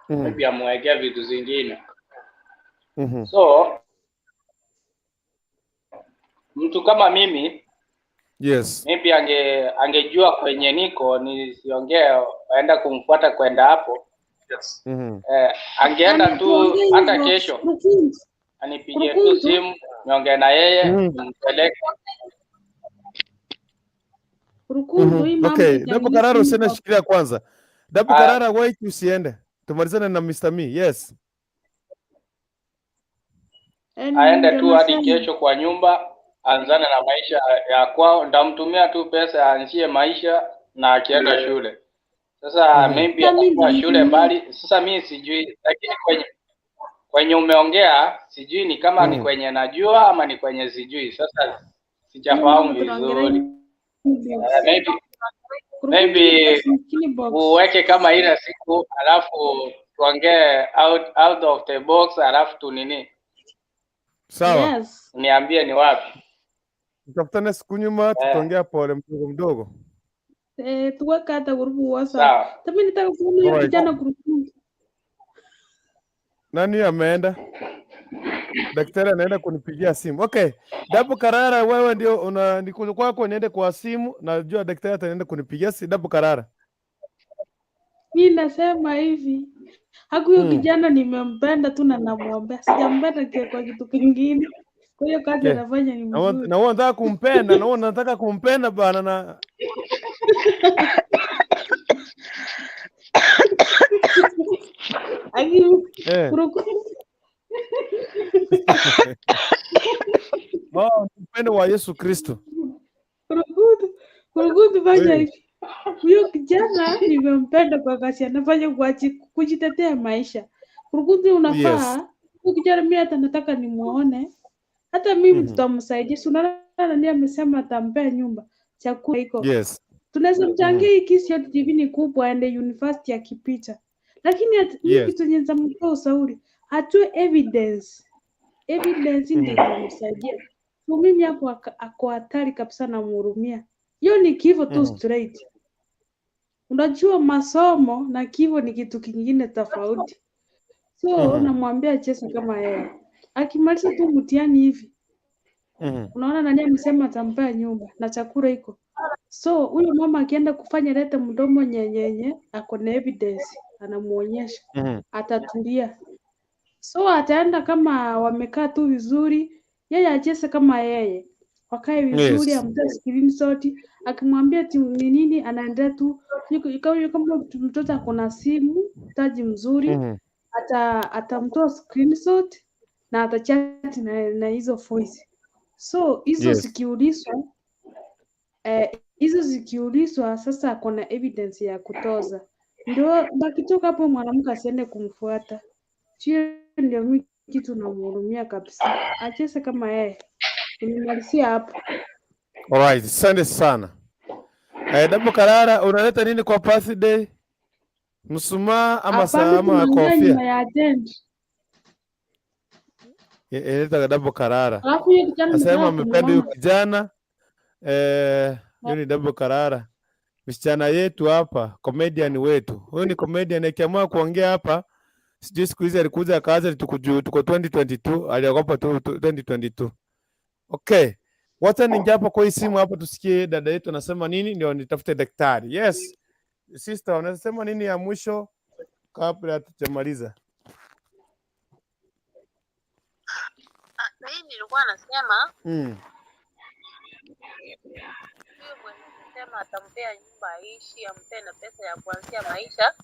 maybe amwekea vitu zingine. So mtu kama mimi maybe angejua kwenye niko nisiongee, aenda kumfuata kwenda hapo. Angeenda Ana tu tuongee hata hivyo kesho Kurukundu. anipigie tu Kurukundu. simu niongee na yeye nimpeleke. Kurukundu, hii mambo Okay, Dabo itaingia Karara usiende, inbox. shikilia kwanza. Dabo Karara, wait, usiende. Tumalizane na Mr. Me. Yes. Aende Ndio tu hadi nasema. kesho kwa nyumba, anzane na maisha ya kwao. Nitamtumia tu pesa aanzie maisha na akienda shule. Sasa maybe Sasa mimi atakuwa shule nitamtumia. mbali. Sasa mi sijui, lakini kwenye umeongea sijui ni kama ni kwenye najua ama ni kwenye sijui. Sasa Hiyo sijafahamu mambo tunaongelea vizuri. inbox. Maybe Kurukundu, maybe inbox ni box. uweke kama ile siku alafu tuongee out of the box alafu tu nini Sawa. Yes. niambie ni wapi. Tutafutane siku nyuma, tutaongea pole mdogo mdogo. Tuweke hata grupu WhatsApp. Sawa. Tami nitaka kuona huyo Alright. kijana Kurukundu. Nani ameenda? Daktari anaenda kunipigia simu. Okay. Dabo Karara, wewe ndio una nikuja kwako niende kwa simu. Najua daktari ataenda kunipigia simu. Dabo Karara. Mi nasema hivi, haku huyo kijana nimempenda tu na namwombea, sijampenda kwa kitu kingine. Kwa hiyo kazi anafanya ni Na wewe mzuri. na wewe unataka kumpenda, na wewe unataka kumpenda bana na Aki Oh, upendo wa Yesu Kristo. Kurukundu, Kurukundu, fanya hivi. Huyo kijana nimempenda kwa kazi anafanya kwa kujitetea maisha. Kurukundu, unafaa. Huyo kijana mimi hata nataka nimuone. Hata mimi tutamsaidia. Si unaona nani amesema atampea nyumba, chakula iko. Tunaweza mchangia hii kesi yote, TV ni kubwa aende university akipita. Lakini mimi kitu yenye nitampa ushauri, atoe evidence. Evidence ndio itamsaidia. So mimi hapo ako hatari kabisa, namhurumia. Hiyo ni kifo tu straight. Unajua masomo na kifo ni kitu kingine tofauti. So namwambia acheze kama yeye. Akimaliza tu mtihani hivi, unaona nani amesema atampea nyumba na chakula iko. So huyo mama akienda kufanya lete mdomo nyenyenye, ako na evidence anamuonyesha, atatulia. So ataenda kama wamekaa tu vizuri, yeye acheze kama yeye, wakae vizuri, amtoe screenshot, akimwambia ati ni nini, anaendelea tu kama mtoto ako na simu taji mzuri, atamtoa screenshot na atachat na hizo voice. So hizo zikiulizwa hizo zikiulizwa sasa ako na evidence ya kutoza. Ndio bakitoka hapo mwanamke asiende kumfuata. Sio ndio mimi kitu namhurumia kabisa. Acheze kama yeye. Nimemalizia hapo. Alright, asante sana. Dabo Karara, unaleta nini kwa birthday? Mshumaa ama saa Hapana, ama tunaongea nyuma kofia? ya tent. Inaleta Dabo Karara. Alafu huyo kijana Asema nataka amependa huyu kumuona. kijana. Huyu ni Dabo Karara. Msichana yetu hapa, comedian wetu. Huyu ni comedian akiamua kuongea hapa. Sijui siku hizi alikuja akaanza tuko 2022, aliogopa tu 2022. Okay. Wacha ningia hapa kwa hii simu hapa tusikie dada yetu anasema nini ndio nitafute daktari. Yes. Sister, unasema nini ya mwisho kabla hatujamaliza? Mimi nilikuwa nasema huyo mwenye amesema atampea nyumba aishi, ampee na pesa ya kuanzia maisha.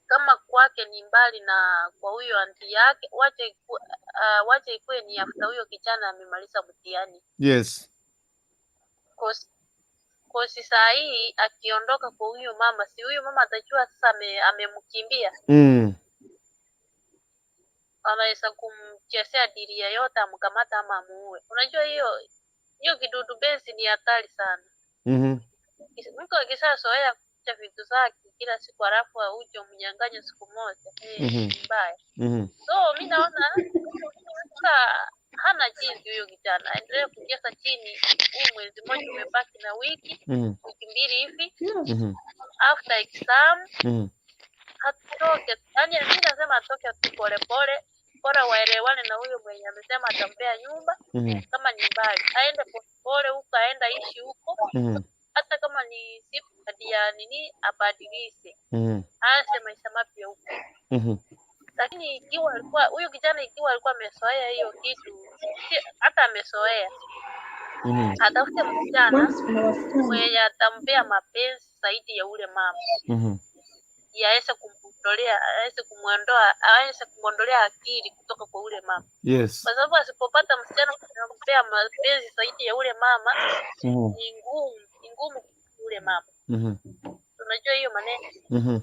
Kama kwake ni mbali na kwa huyo anti yake, wache ikuwe ni after huyo kijana amemaliza mtihani. Yes. Kosi saa hii akiondoka kwa huyo mama, si huyo mama atajua sasa amemkimbia. Anaweza kumchezea dili yoyote, amkamata ama amuue. Unajua hiyo kidudu benzi ni hatari sana. Mtu akishazoea kucha vitu zake kila siku halafu auje umnyang'anye siku moja, ni mbaya. So mi naona sasa hana jinsi huyo kijana, aendelee kucheza chini. Huu mwezi mmoja umebaki na wiki wiki mbili hivi, after exam atoke. Yani mi nasema atoke tu polepole, bora waelewane na huyo mwenye amesema atampea nyumba. Kama ni mbali aende polepole huko, aenda ishi huko, hata kama ni siku ya nini abadilishe, aanze maisha mapya huko. Lakini ikiwa alikuwa huyo kijana, ikiwa alikuwa amezoea hiyo kitu, hata amezoea, atafute msichana mwenye atampea mapenzi zaidi ya ule mama, aweze kumtolea, aweze kumuondolea akili kutoka kwa ule mama. Yes. Kwa sababu asipopata msichana anampea mapenzi zaidi ya ule mama, ni ngumu ule mama. Unajua hiyo maneno.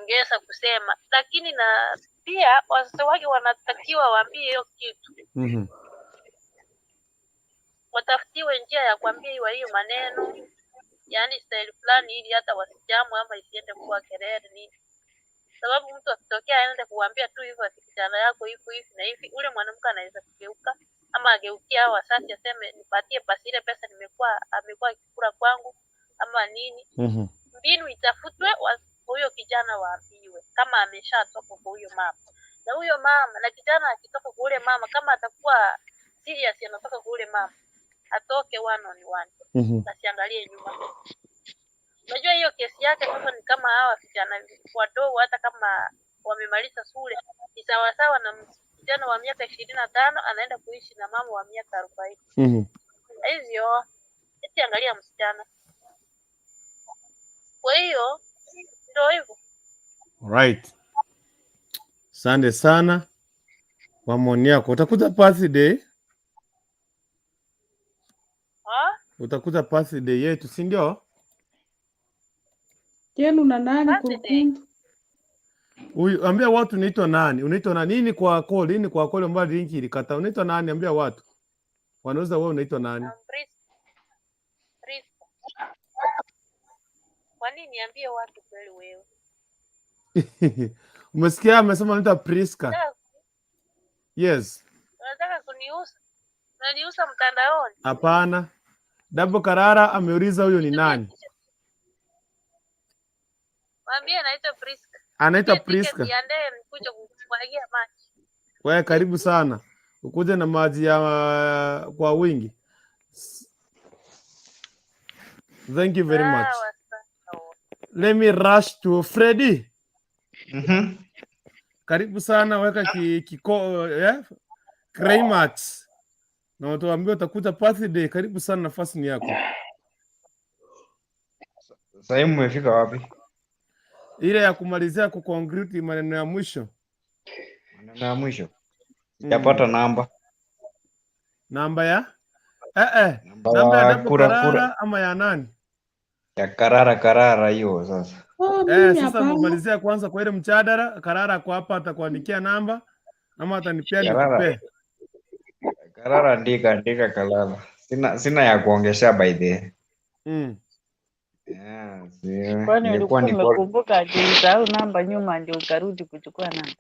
Ingeweza kusema, lakini na pia wazazi wake wanatakiwa waambie hiyo kitu. Watafutiwe njia ya kuambia hiyo maneno, yaani style fulani, ili hata wasijamu ama isiende kuwa kelele nini. Sababu mtu akitokea aende kuambia tu hivyo ati kijana yako hivi hivi na hivi, ule mwanamke anaweza kugeuka ama ageukia hao wazazi aseme nipatie basi ile pesa amekuwa akikula kwangu ama nini. Mbinu itafutwe, huyo kijana waambiwe kama ameshatoka kwa huyo mama. Na huyo mama na kijana akitoka kwa ule mama, kama atakuwa serious anatoka kwa ule mama, atoke one on one. Asiangalie nyuma. Unajua hiyo kesi yake sasa ni kama hawa vijana wadogo, hata kama wamemaliza shule ni sawasawa na kijana wa miaka 25 anaenda kuishi na mama wa miaka 40. Hivyo eti angalia msichana. Kwa hiyo ndio hivyo. Right. Asante sana kwa maoni yako. Utakuja birthday? Utakuja birthday yetu, si ndio? Yenu na nani Kurukundu? Huyu ambia watu unaitwa nani? Unaitwa nani? Nini kwa call? Nini kwa call ambayo link ilikata? Unaitwa nani? Ambia watu. Wanauza wewe unaitwa nani? Priska. Kwa nini niambie watu kweli wewe? Umesikia amesema anaitwa Priska. Yes. Unataka kuniuza? Unaniuza mtandaoni? Hapana. Dabo Karara ameuliza huyo ni nani? Mwambie anaitwa Priska. Anaitwa Priska. Niandae nikuje kukumwagia maji. Wewe karibu sana. Ukuje na maji ya kwa wingi. Thank you very much. Let me rush to Freddy. Karibu sana, weka kiko climax. Na watuambie utakuta birthday. Karibu sana, nafasi ni yako. Sasa mmefika wapi? Ile ya kumalizia kuconclude maneno ya mwisho. Maneno ya mwisho. Sijapata namba. Namba ya? Namba ya ya kura Karara kura. ama ya nani? Ya Karara hiyo sasa. Sasa kumalizia kwanza kwa ile mjadala, Karara kwa hapa atakuandikia namba ama atanipea nikupe. Karara andika Karara. Sina ya kuongezea by the. Yeah, Kwani ulikuwa umekumbuka ati ulisahau namba nyuma ndio ukarudi kuchukua namba?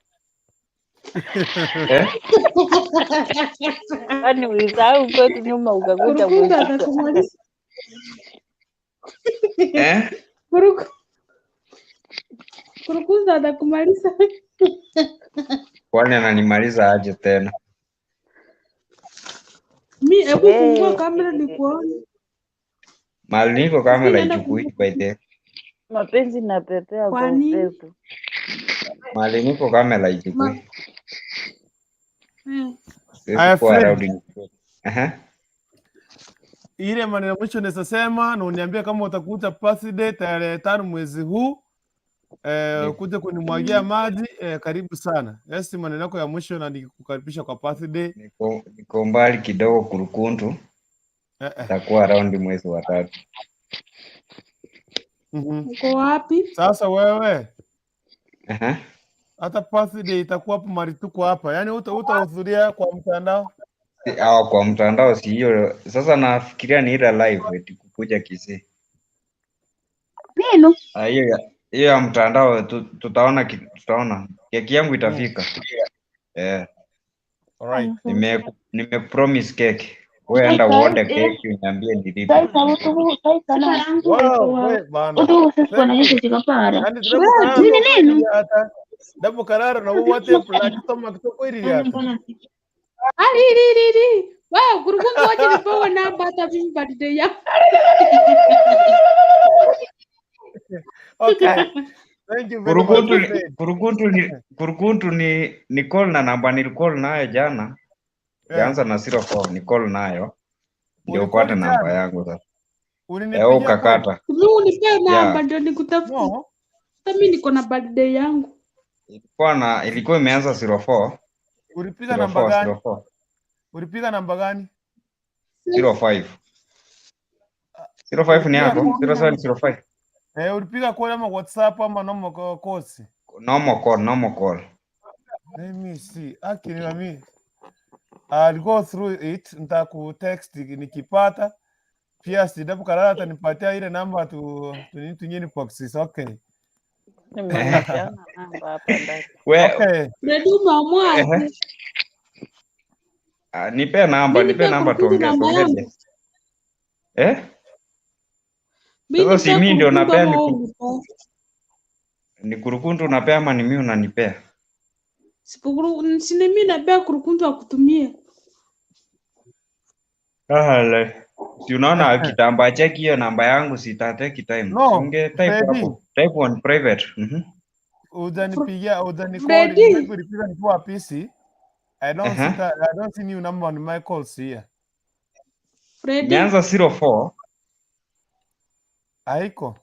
Kwani ulisahau kwetu nyuma ukakuja Kurukundu kuchukua? atakumaliza. Kurukundu atakumaliza. Kwani ananimaliza aje tena? Mi hebu fungua kamera nikuone. Mahali niko kamera Naenda ichukui by the. Mapenzi napepea Kwa kwa nini? upepo. Mahali niko kamera ichukui. Siwezi Aya, kuwa Fred. around nichukue. Aha. Ile maneno mwisho naweza sema na uniambia kama utakuja birthday tarehe 5 mwezi huu, kuja kunimwagia maji, karibu sana. Yes, maneno yako ya mwisho na nikikukaribisha kwa birthday. Niko mbali kidogo Kurukuntu. Takuwa around mwezi wa 3. Uko wapi? Sasa wewe hata birthday itakuwa hapo mali tuko hapa. Yaani utahudhuria kwa mtandao? Au kwa mtandao si hiyo. Sasa nafikiria ni ile live eti kukuja Kisii. Neno. Hiyo ya mtandao tutaona tutaona. Keki yangu itafika. Alright. Nime promise cake. Wewe enda uode keki uniambie nilipe. Wow, we bana. Dapo karara na wote plakitoma kitoko ili hata. Ali ri ri. Wewe Kurukuntu waje nipewe namba hata mimi birthday yangu. Okay. Thank you very much. Kurukuntu ni call na namba nilicall nayo jana. Yaanza na 04 ni call nayo. Ndio upate namba yangu sasa. Ulinipigia ukakata. Mimi unipe namba ndio nikutafute. Sasa mimi niko na birthday yangu. Ilikuwa imeanza 04. Ulipiga namba gani? 04. Ulipiga namba gani? 05. 05 ni yako? 0705. Ulipiga call ama WhatsApp ama normal calls? Normal call. Let me see. Akini mimi. I'll go through it, nitakutext nikipata. Pia Sidapo Karara atanipatia ile namba tu tunyeni boxes. Okay. Nimepatiana namba hapa ndani. Okay. Fredi umeamua. Nipe namba tuongee. Sasa si mimi ndio napea ni Kurukuntu unapea ama ni mimi unanipea? Si mimi napea Kurukuntu akutumie. Si unaona kitambaa cheki hiyo namba yangu sitateki time. No, unge type hapo. Type on private. Udanipigia, udanicall, nilipiga nikiwa PC. I don't see new number on my calls here. Freddy. Nianza 04. Haiko.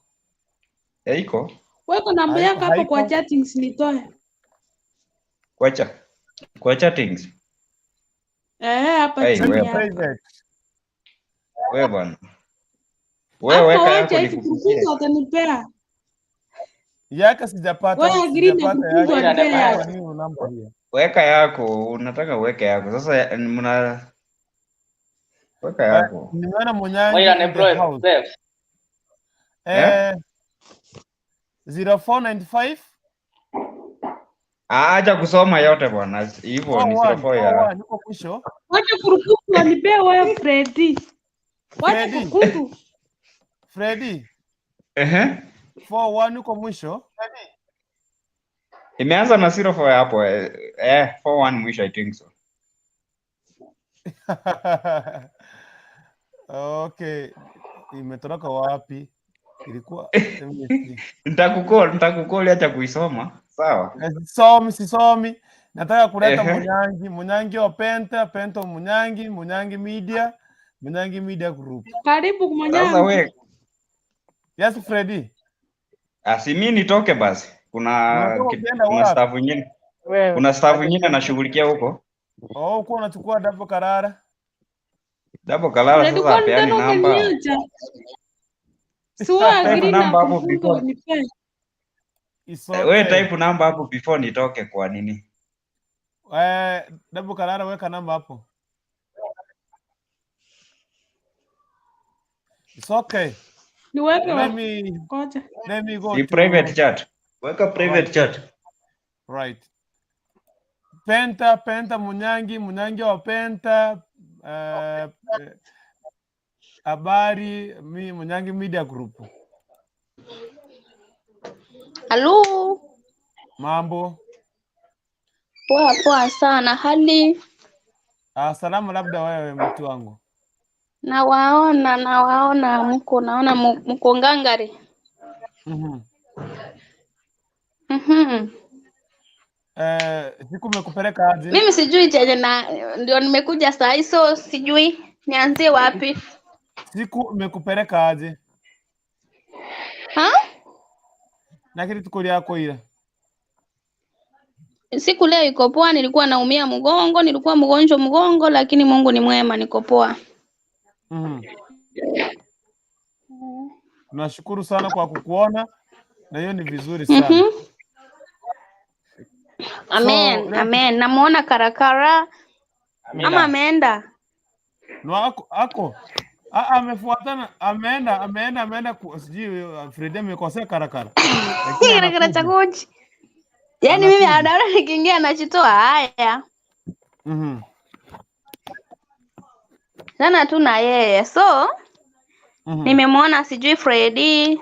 Haiko. Weka namba yako hapo kwa chattings nitoe. Kwa chattings. Hapa chini hapa. Wewe bwana. Wewe weka yako nikufikie. Atanipea. Yaka sijapata. Wewe agree na Kurukuntu anipea. Weka yako, unataka uweke yako. Sasa mna weka yako. Nimeona Munyangi. 0495. Acha kusoma yote bwana. Hivyo ni 04 ya. Niko mwisho. Wacha Kurukuntu anipee wewe Freddy. Wacha Kurukuntu. Freddy. 41 uko mwisho. Imeanza na 04 hapo. 41 mwisho I think so. Okay. Imetoroka wapi? Ilikuwa Nitakukall acha kuisoma. Sawa. Sisomi. Nataka kuleta Munyangi, Munyangi wa Penta, Pento Munyangi, Munyangi Media, Munyangi Media Group. Karibu Munyangi. Sasa wewe. Yes, Freddy. Si mimi nitoke basi. Kuna staff nyingine. Kuna staff nyingine anashughulikia huko. Oh, uko unachukua Dapo Karara. Dapo Karara sasa apeani namba. Sio agree na hapo before. Wewe type namba hapo before nitoke kwa nini? Dapo Karara weka namba hapo. It's okay. Niweke. Let me go to private chat. Weka private chat. Right. Penta Munyangi, Munyangi wa Penta, habari mi Munyangi Media Group. Halo. Mambo. Poa poa sana. Hali? Salamu labda wewe mtu wangu. Nawaona mko, naona mko ngangari. Siku umekupeleka aje? Mimi sijui chenye na ndio nimekuja saa hii, so sijui nianzie wapi. Siku imekupeleka aje? Ha? Nakiri tuko lyako ila. Siku leo iko poa, nilikuwa naumia mgongo, nilikuwa mgonjwa mgongo, lakini Mungu ni mwema, niko poa. Tunashukuru sana kwa kukuona na hiyo ni vizuri sana. Amen, So, leo amen. Namuona Karakara ama Amina. ameenda? No, ako ako. Ah, amefuatana, ameenda sijui Fredi amekosea Karakara. Lakini Karakara cha anakuja. kuchi. Yaani mimi Anakuja. anaona nikiingia anachitoa haya. Sana tu na yeye. So, nimemwona sijui Fredi.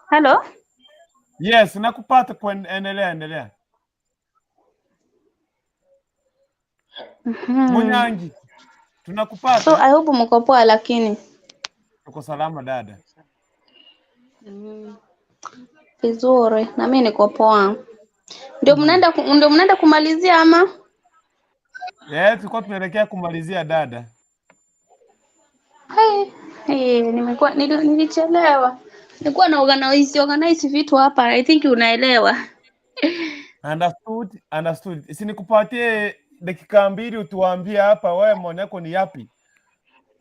Hello? Yes, nakupata kwa endelea endelea. Munyangi, So tunakupata. I hope mko poa lakini. Tuko salama dada. Vizuri, na mimi niko poa. Ndio mnaenda ndio mnaenda kumalizia ama? Yeah, tulikuwa tunaelekea kumalizia dada. Hey, hey, nimekuwa nilichelewa. Nilikuwa na organize vitu hapa. I think unaelewa. Understood, understood. Si nikupatie dakika 2 utuambie hapa wewe maoni yako ni yapi?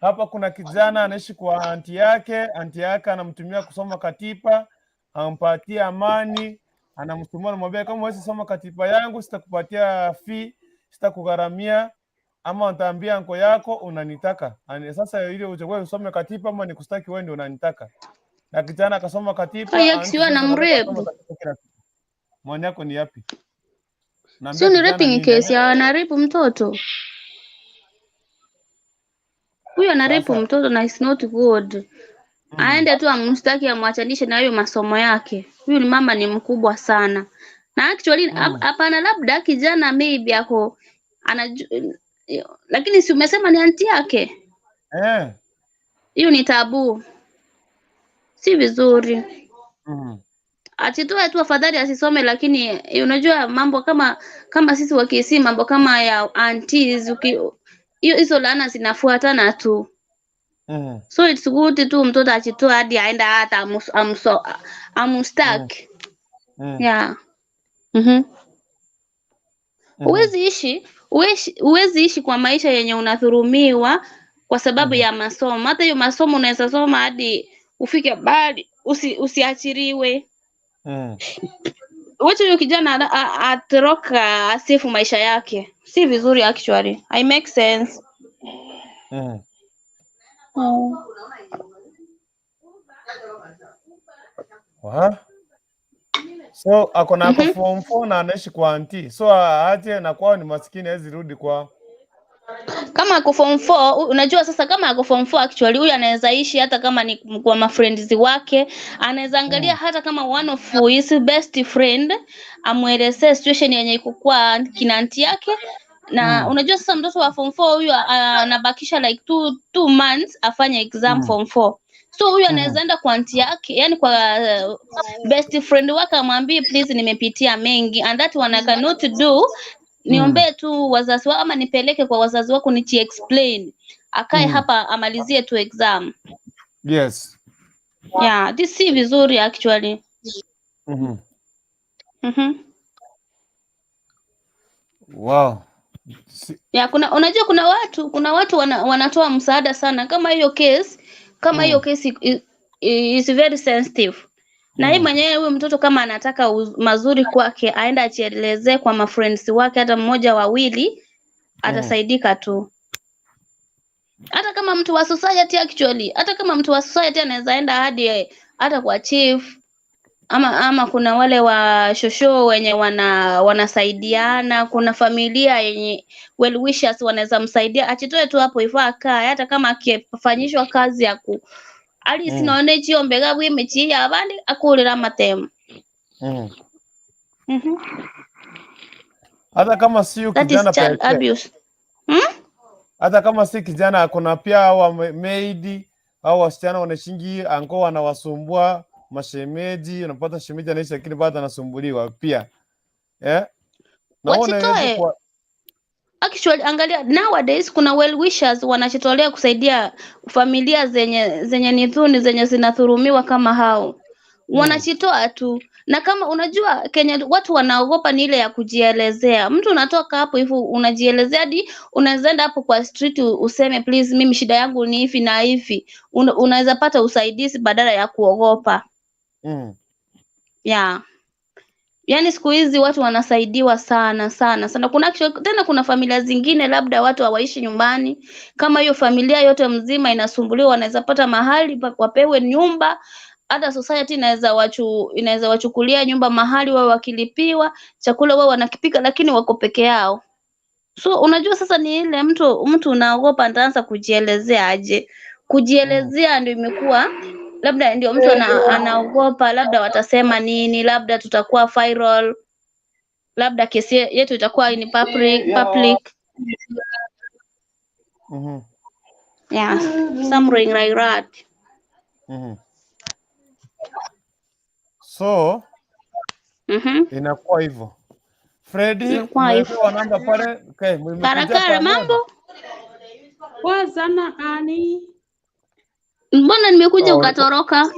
Hapa kuna kijana anaishi kwa anti yake, anti yake anamtumia kusoma katiba, ampatie amani, anamsumbua, anamwambia kama huwezi soma katiba yangu sitakupatia fee, sitakugharamia, ama nitaambia anko yako unanitaka. Ani, sasa ile uchague usome katiba ama nikustaki wewe ndio unanitaka. Na kijana akasoma katiba, Haya anti kisiwa na sasa anataka kusoma mrepu. katiba kila siku. Maoni yako ni yapi? Naambia Sio ni kijana raping nini? case ya anaripu mtoto. Huyo anaripu Sasa mtoto na it's not good. Aende tu amshtaki amwachanishe na hayo masomo yake. Huyu ni mama ni mkubwa sana. Na actually hapana, labda kijana maybe ako anaju, lakini si umesema ni anti yake? Hiyo ni tabu. Si vizuri. Achitoe tu afadhali asisome, lakini unajua mambo kama sisi wa Kisii, mambo kama ya aunties hiyo hizo laana zinafuatana tu. So it's good tu mtoto achitoe hadi aenda hata amustaki. Yeah. Huwezi ishi kwa maisha yenye unadhulumiwa kwa sababu ya masomo. Hata hiyo masomo unaweza soma hadi ufike mbali, usiachiriwe. Wacha huyo kijana atoroka asifu maisha yake. Si vizuri actually. I make sense. Wa? So ako na ako form 4 na anaishi kwa anti. So aache na kwao ni maskini hawezi rudi kwao. Kama ako form 4, unajua sasa kama ako form 4 actually huyu anaweza ishi hata kama ni kwa mafriends wake, anaweza angalia hata kama one of his best friend amuelezee situation yenye iko kwa kina anti yake. Na unajua sasa mtoto wa form 4 huyu anabakisha like 2 months afanye exam form 4. So huyu anaweza enda kwa anti yake, yani kwa best friend wake amwambie please nimepitia mengi and that one I cannot do. Niombee tu wazazi wako ama nipeleke kwa wazazi wako nichi explain. Akae hapa amalizie tu exam. Yes. Yeah, this si vizuri actually. Wow. Yeah, kuna unajua kuna watu wanatoa msaada sana kama hiyo case, kama hiyo case is very sensitive. Na yeye mwenyewe huyo mtoto kama anataka mazuri kwake aende ajielezee kwa mafriends wake hata mmoja wawili atasaidika tu. Hata kama mtu wa society actually, hata kama mtu wa society anaweza enda hadi hata kwa chief ama kuna wale wa shosho wenye wanasaidiana, kuna familia yenye well wishers wanaweza msaidia, achitoe tu hapo ifaa akae, hata kama akifanyishwa kazi ya ku ali sinone chiombeka bwimichi ya abandi akulira amatemo. Hata kama si That is kijana child pekee. abuse. Hata kama si kijana, kuna pia wa maid au wasichana wanashingi anko wanawasumbua mashemeji, unapata shemeji anaishi lakini bado anasumbuliwa pia. Na wewe unaweza Wachitoe. kwa Actually, angalia nowadays kuna well wishers wanajitolea kusaidia familia zenye ni dhuni, zenye zinadhulumiwa kama hao. Wanajitoa tu. Na kama unajua Kenya watu wanaogopa ni ile ya kujielezea. Mtu unatoka hapo hivyo unajielezea hadi unaweza enda hapo kwa street useme please, mimi shida yangu ni hivi na hivi. Unaweza pata usaidizi badala ya kuogopa. Yeah. Yaani siku hizi watu wanasaidiwa sana sana sana. Kuna actually, tena kuna familia zingine labda watu hawaishi nyumbani, kama hiyo familia yote mzima inasumbuliwa, wanaweza pata mahali wapewe nyumba. Hata society inaweza wachukulia nyumba mahali wao wakilipiwa chakula wao wanakipika, lakini wako peke yao. So unajua sasa ni ile mtu unaogopa, nitaanza kujielezea aje? Kujielezea ndio imekuwa labda ndio mtu anaogopa, labda watasema nini, labda tutakuwa viral, labda kesi yetu itakuwa in public. Yeah, something like that. So inakuwa hivyo. Freddy, Inakuwa hivyo. umepewa namba pale. Okay, mmekuja Karakara, pamoja. mambo? Poa sana Ani. Mbona nimekuja Oh, ukatoroka?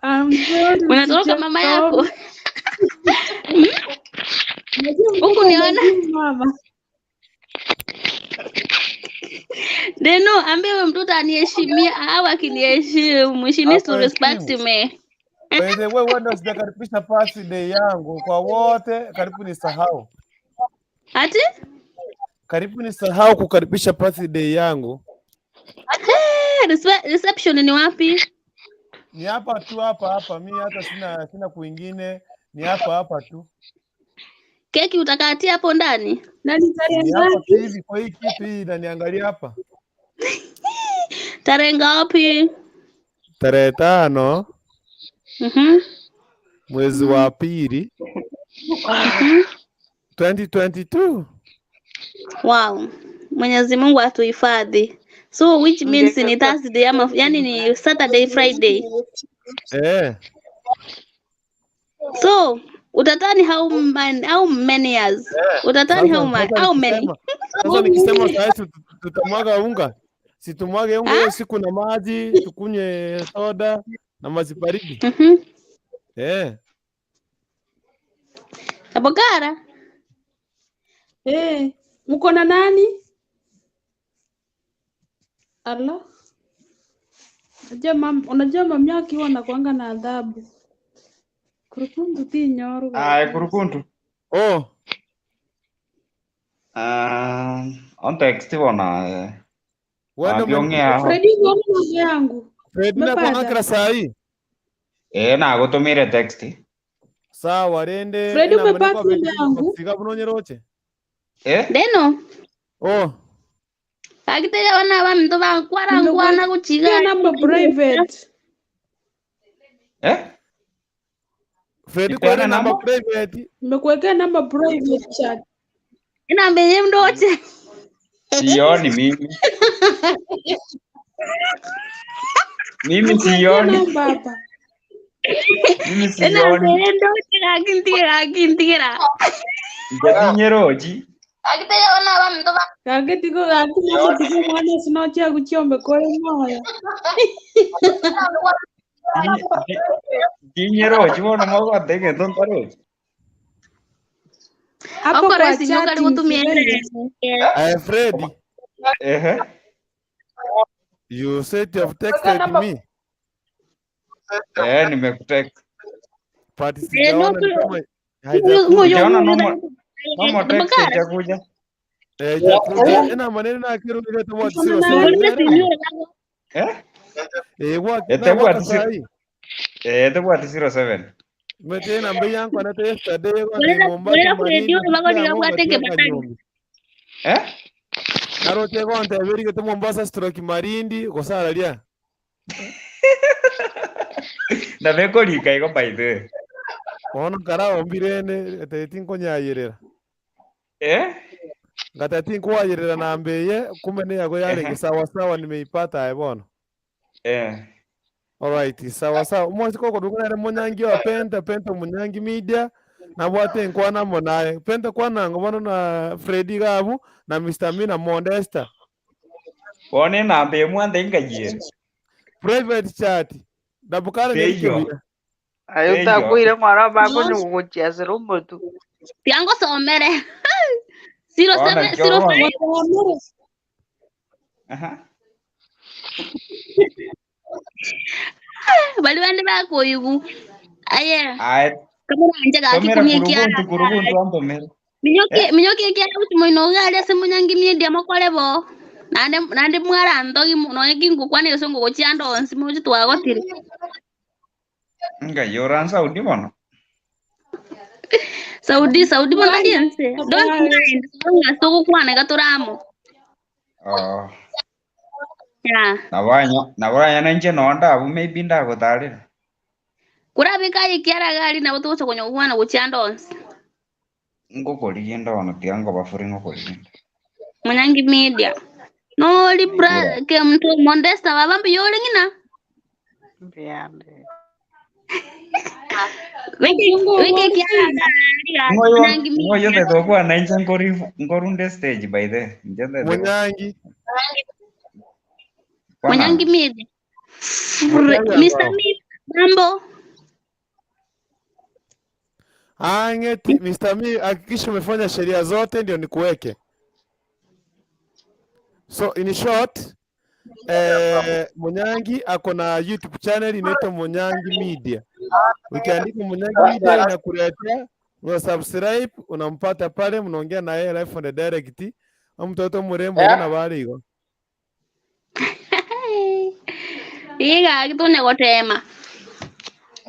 I'm sorry, Unatoroka mama yako? sijasoma. Unajua Huku mtoto niona. anajibu mama. Deno, ambie huyo mtoto aniheshimia au akiniheshimu. She needs to respect Akuheshimu. me. By the way, wewe ndio sijakaribisha birthday yangu kwa wote, karibu nisahau. Ati? Karibu nisahau kukaribisha birthday yangu. Hey, reception ni wapi? Ni hapa tu, hapa hapa. Mi hata sina kwingine, ni hapa hapa tu. Keki utakatia hapo ndani? Na ni tarehe Ni hapa tu ngapi? hivi kwa hii kitu hii inaniangalia hapa. Tarehe ngapi? Tarehe 5 mwezi wa pili 2022. Wow. Mwenyezi Mungu atuhifadhi. So which means ni Thursday ama yani ni Saturday, Friday. So utatani how many years? Utatani how many? Sasa nikisema sasa tutamwaga unga. Situmwage unga hiyo siku na maji, tukunywe soda na maji baridi. Abogara. Mko na nani? Ala. Unajua mami yake huwa anakuanga na adhabu. Kurukundu ti nyoru. Ah, kurukundu. Oh. On text bona. Wewe Wabyongea. Freddy, unaona mambo yangu. Freddy na kwa Umepata? saa hii. Na gutumire text. Sawa rende. Freddy, ena umepata maneko namba yangu? Siga bunonyeroche. Deno. Oh. Akitega wana bantu bankwara nkwana kuchiga. Nimekuwekea namba private. Freddy Nipeane kwa namba namba? private. Nimekuwekea namba private chat. Inamba yenye mdoche. Sioni mimi. Mimi Nimekuwekea sioni. namba hapa. Mimi Inamba sioni. yenye mdoche akintigira akintigira. Ndatinyeroji. Akitega wana bantu ba Gagetigo gakimama tigo mwana sinochia guchiombe kore moyo. Tinyeroji bono mogotege tontaroji. Hapo Okora kwa sinyoka chatting likutumia. Fred. Freddy. You said you have texted me. Nimekutext. But Deno sijaona ni kama huyu haijakuja. Sijaona normal text Bakara. haijakuja. Haijakuja. Ena maneno na kiru ile tu Uko na zero nani? seven. Wa na Etebwati waka zero. saa hii. Etebwati 07. Mete namba yangu anata yesterday kwa ni Bolera Mombasa bolera Malindi Freddy bako kupitia diga Ng'ombe bwateke tianga batani. nyombi. Naroche konte berige te Mombasa stroke Malindi gosara lia. Na bekorika igo by the way. Ono karao mbirene teti nkonyayerera. Ngatati nkwayerera nambeye kumbe ne yago yarenge sawa sawa nimeipata bono. Alright, sawa sawa. Mwasi koko dukana munyangi wa Penta Penta Munyangi Media na bwate nkwana monaye. Penta kwana ngobono na Freddy Gabu na Mr. Mina Mondesta. Bone namba emwe ande ngayire. Private chat. Dabukara Teiyo. ngekibuya. Ayo Teiyo. utakwire mwana bako nyuguchiasira omotu. Tiango somere. Zero Bona seven zero kiorona. five. Aha. Bali bandi bakoyigu. Aye. Aye, Kamera anje gaki tomera kumye kiara. kuruguntu kuruguntu antomera. Minyokie Eh? minyokie kiara kuti moino gari ase munyangi media mokorebo. Nande nande mwara ndogi no kingu kwane songo gochiando onsi mochi twagotire. Ngayora Saudi bono. Saudi Saudi bono ndiense. Don't mind. Songa soko kwana gaturamo. Oh. Yeah. Nabanya nabanya nanje nonda abu maybe ndagotarire. Kurabika ikiara gari nabo tugocha kwana gochiando onsi. Ngokorigia ndono tiga ngobafuri ngokorigia. Munyangi media. No libra Naigure. ke mtu Mondesta babambi yole ngina. Mbiande. Weke Mungu weke kiara wonsi. gari gari Ngoyo Munyangi ngoyo media. the gokwa nainja ngori ngorunde stage by the nje the Munyangi. kwana Munyangi media. Munyangi Mr. ambao. Mi mambo. Angeti Mr. Mi hakikisha umefanya sheria zote ndio nikuweke. So in short, Munyangi ako na YouTube channel inaitwa Munyangi Media. Ukiandika Munyangi Media inakuletea, una subscribe, unampata pale, mnaongea na yeye live on the direct. Mtoto mrembo Eh? na baligo. Iga kitune gotema.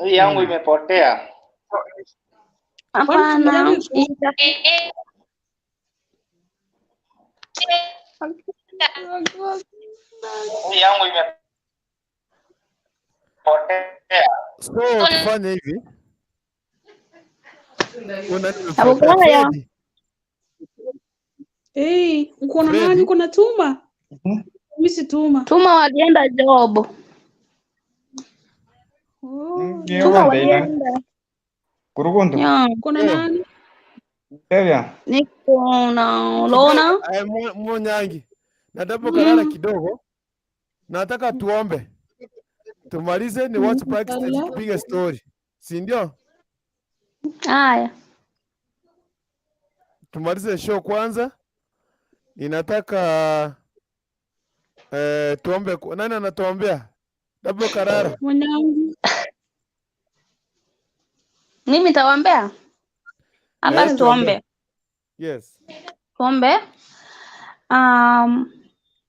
Hii yangu imepotea. Kwani simu Hapana. yangu iko Ita. Hii yangu imepotea. So tufanye hivi. Una nini umepotea? Abukaya. Fredi, Hey, uko na nani? Fredi. Uko na Tuma? Mimi si Tuma. Tuma walienda job. Oh, Tuma Ngiyo ndeina walienda. kuruguntu. Yeah. uko na Eh, nani? Tebia. Niko na Lona. eh, Munyangi. Nataka kalala Mm. kidogo. Nataka tuombe. Tumalize ni watch backstage Inshallah. tupige story. Si ndio? Haya. Tumalize show kwanza. Ninataka tuombe. Nani anatuombea? Double Karara. Mwanangu. Mimi nitawaambia. Hapa Yes, tuombe. tuombe. Yes. Tuombe.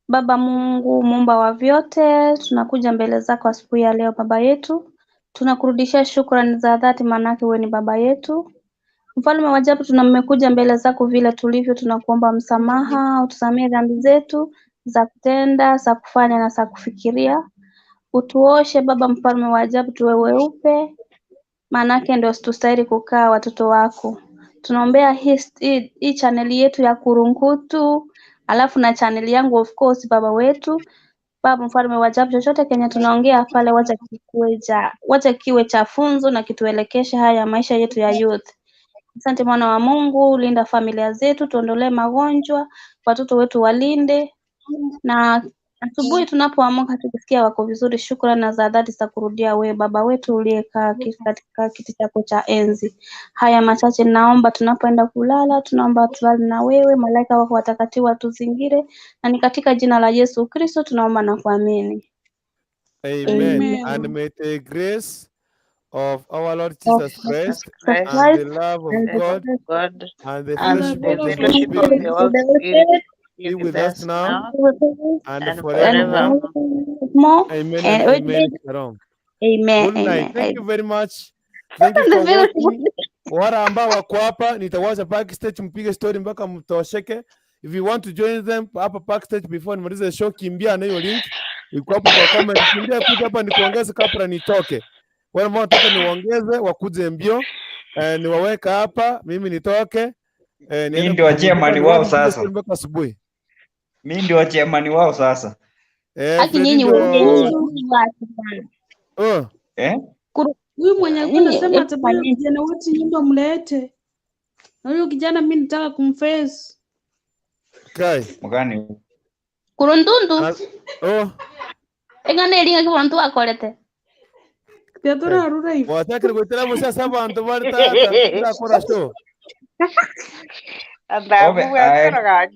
Baba Mungu muumba wa vyote, tunakuja mbele zako asubuhi ya leo Baba yetu. Tunakurudishia shukrani za dhati maanake wewe ni baba yetu. Mfalme wa ajabu, tunamekuja mbele zako vile tulivyo, tunakuomba msamaha, utusamehe dhambi zetu za kutenda, za kufanya na za kufikiria. Utuoshe Baba mfalme wa ajabu, tuwe weupe, maanake ndio tustahili kukaa watoto wako. Tunaombea hii chaneli yetu ya Kurungutu, alafu na chaneli yangu of course, baba wetu Baba mfalme wa ajabu, chochote kenye tunaongea pale, wacha wacha kiwe cha funzo na kituelekeshe haya maisha yetu ya youth. Asante mwana wa Mungu, linda familia zetu, tuondolee magonjwa, watoto wetu walinde, na asubuhi tunapoamka tukisikia wako vizuri, shukrani na za dhati za kurudia wewe Baba wetu uliyekaa katika kiti chako cha enzi. Haya machache naomba, tunapoenda kulala, tunaomba tulale na wewe, malaika wako watakatifu watuzingire, na ni katika jina la Yesu Kristo tunaomba na kuamini. Amen. Amen. And may the grace of our Lord Of Jesus Christ Jesus and Christ, the Christ love of and the the God love of God, and the and fellowship the of the Holy fellowship of Spirit the Holy of the Holy Spirit Spirit be be with with us us now now be with us and and and forevermore. forevermore. more. Amen And and amen. Shalom. Amen. Good night. Amen. Thank you very much. Thank you The for fellowship. watching. Wale ambao wako hapa nitawacha backstage mpige story mpaka mtosheke. If you want to join them hapa backstage before nimalize show, kimbia na hiyo link iko hapo kwa comment. Kimbia kuja hapa nikuongeze kabla nitoke. Wale ambao nataka niwaongeze wakuje mbio, niwaweka hapa mimi nitoke, Mi niende ndio kupumzika, chairman wao niwache mpige sasa. story mpaka asubuhi. Mi ndio chairman wao sasa. Haki Fredi nyinyi ndio wenyewe nyinyi watu bwana. Oh. Eh? Huyu mwenye alikuwa Nini anasema hebu atabeba fanyeni vijana wote nyumba mlete. Na huyo kijana mimi nataka kumface. Kai. Mgani? Kurundundu Ana, oh. eng'ana eringa ki bantu bakorete. Theodora arura hivi. Watakire gwetera busa abantu bari tata turakora show. Obe Athabu ae gwekora gaki.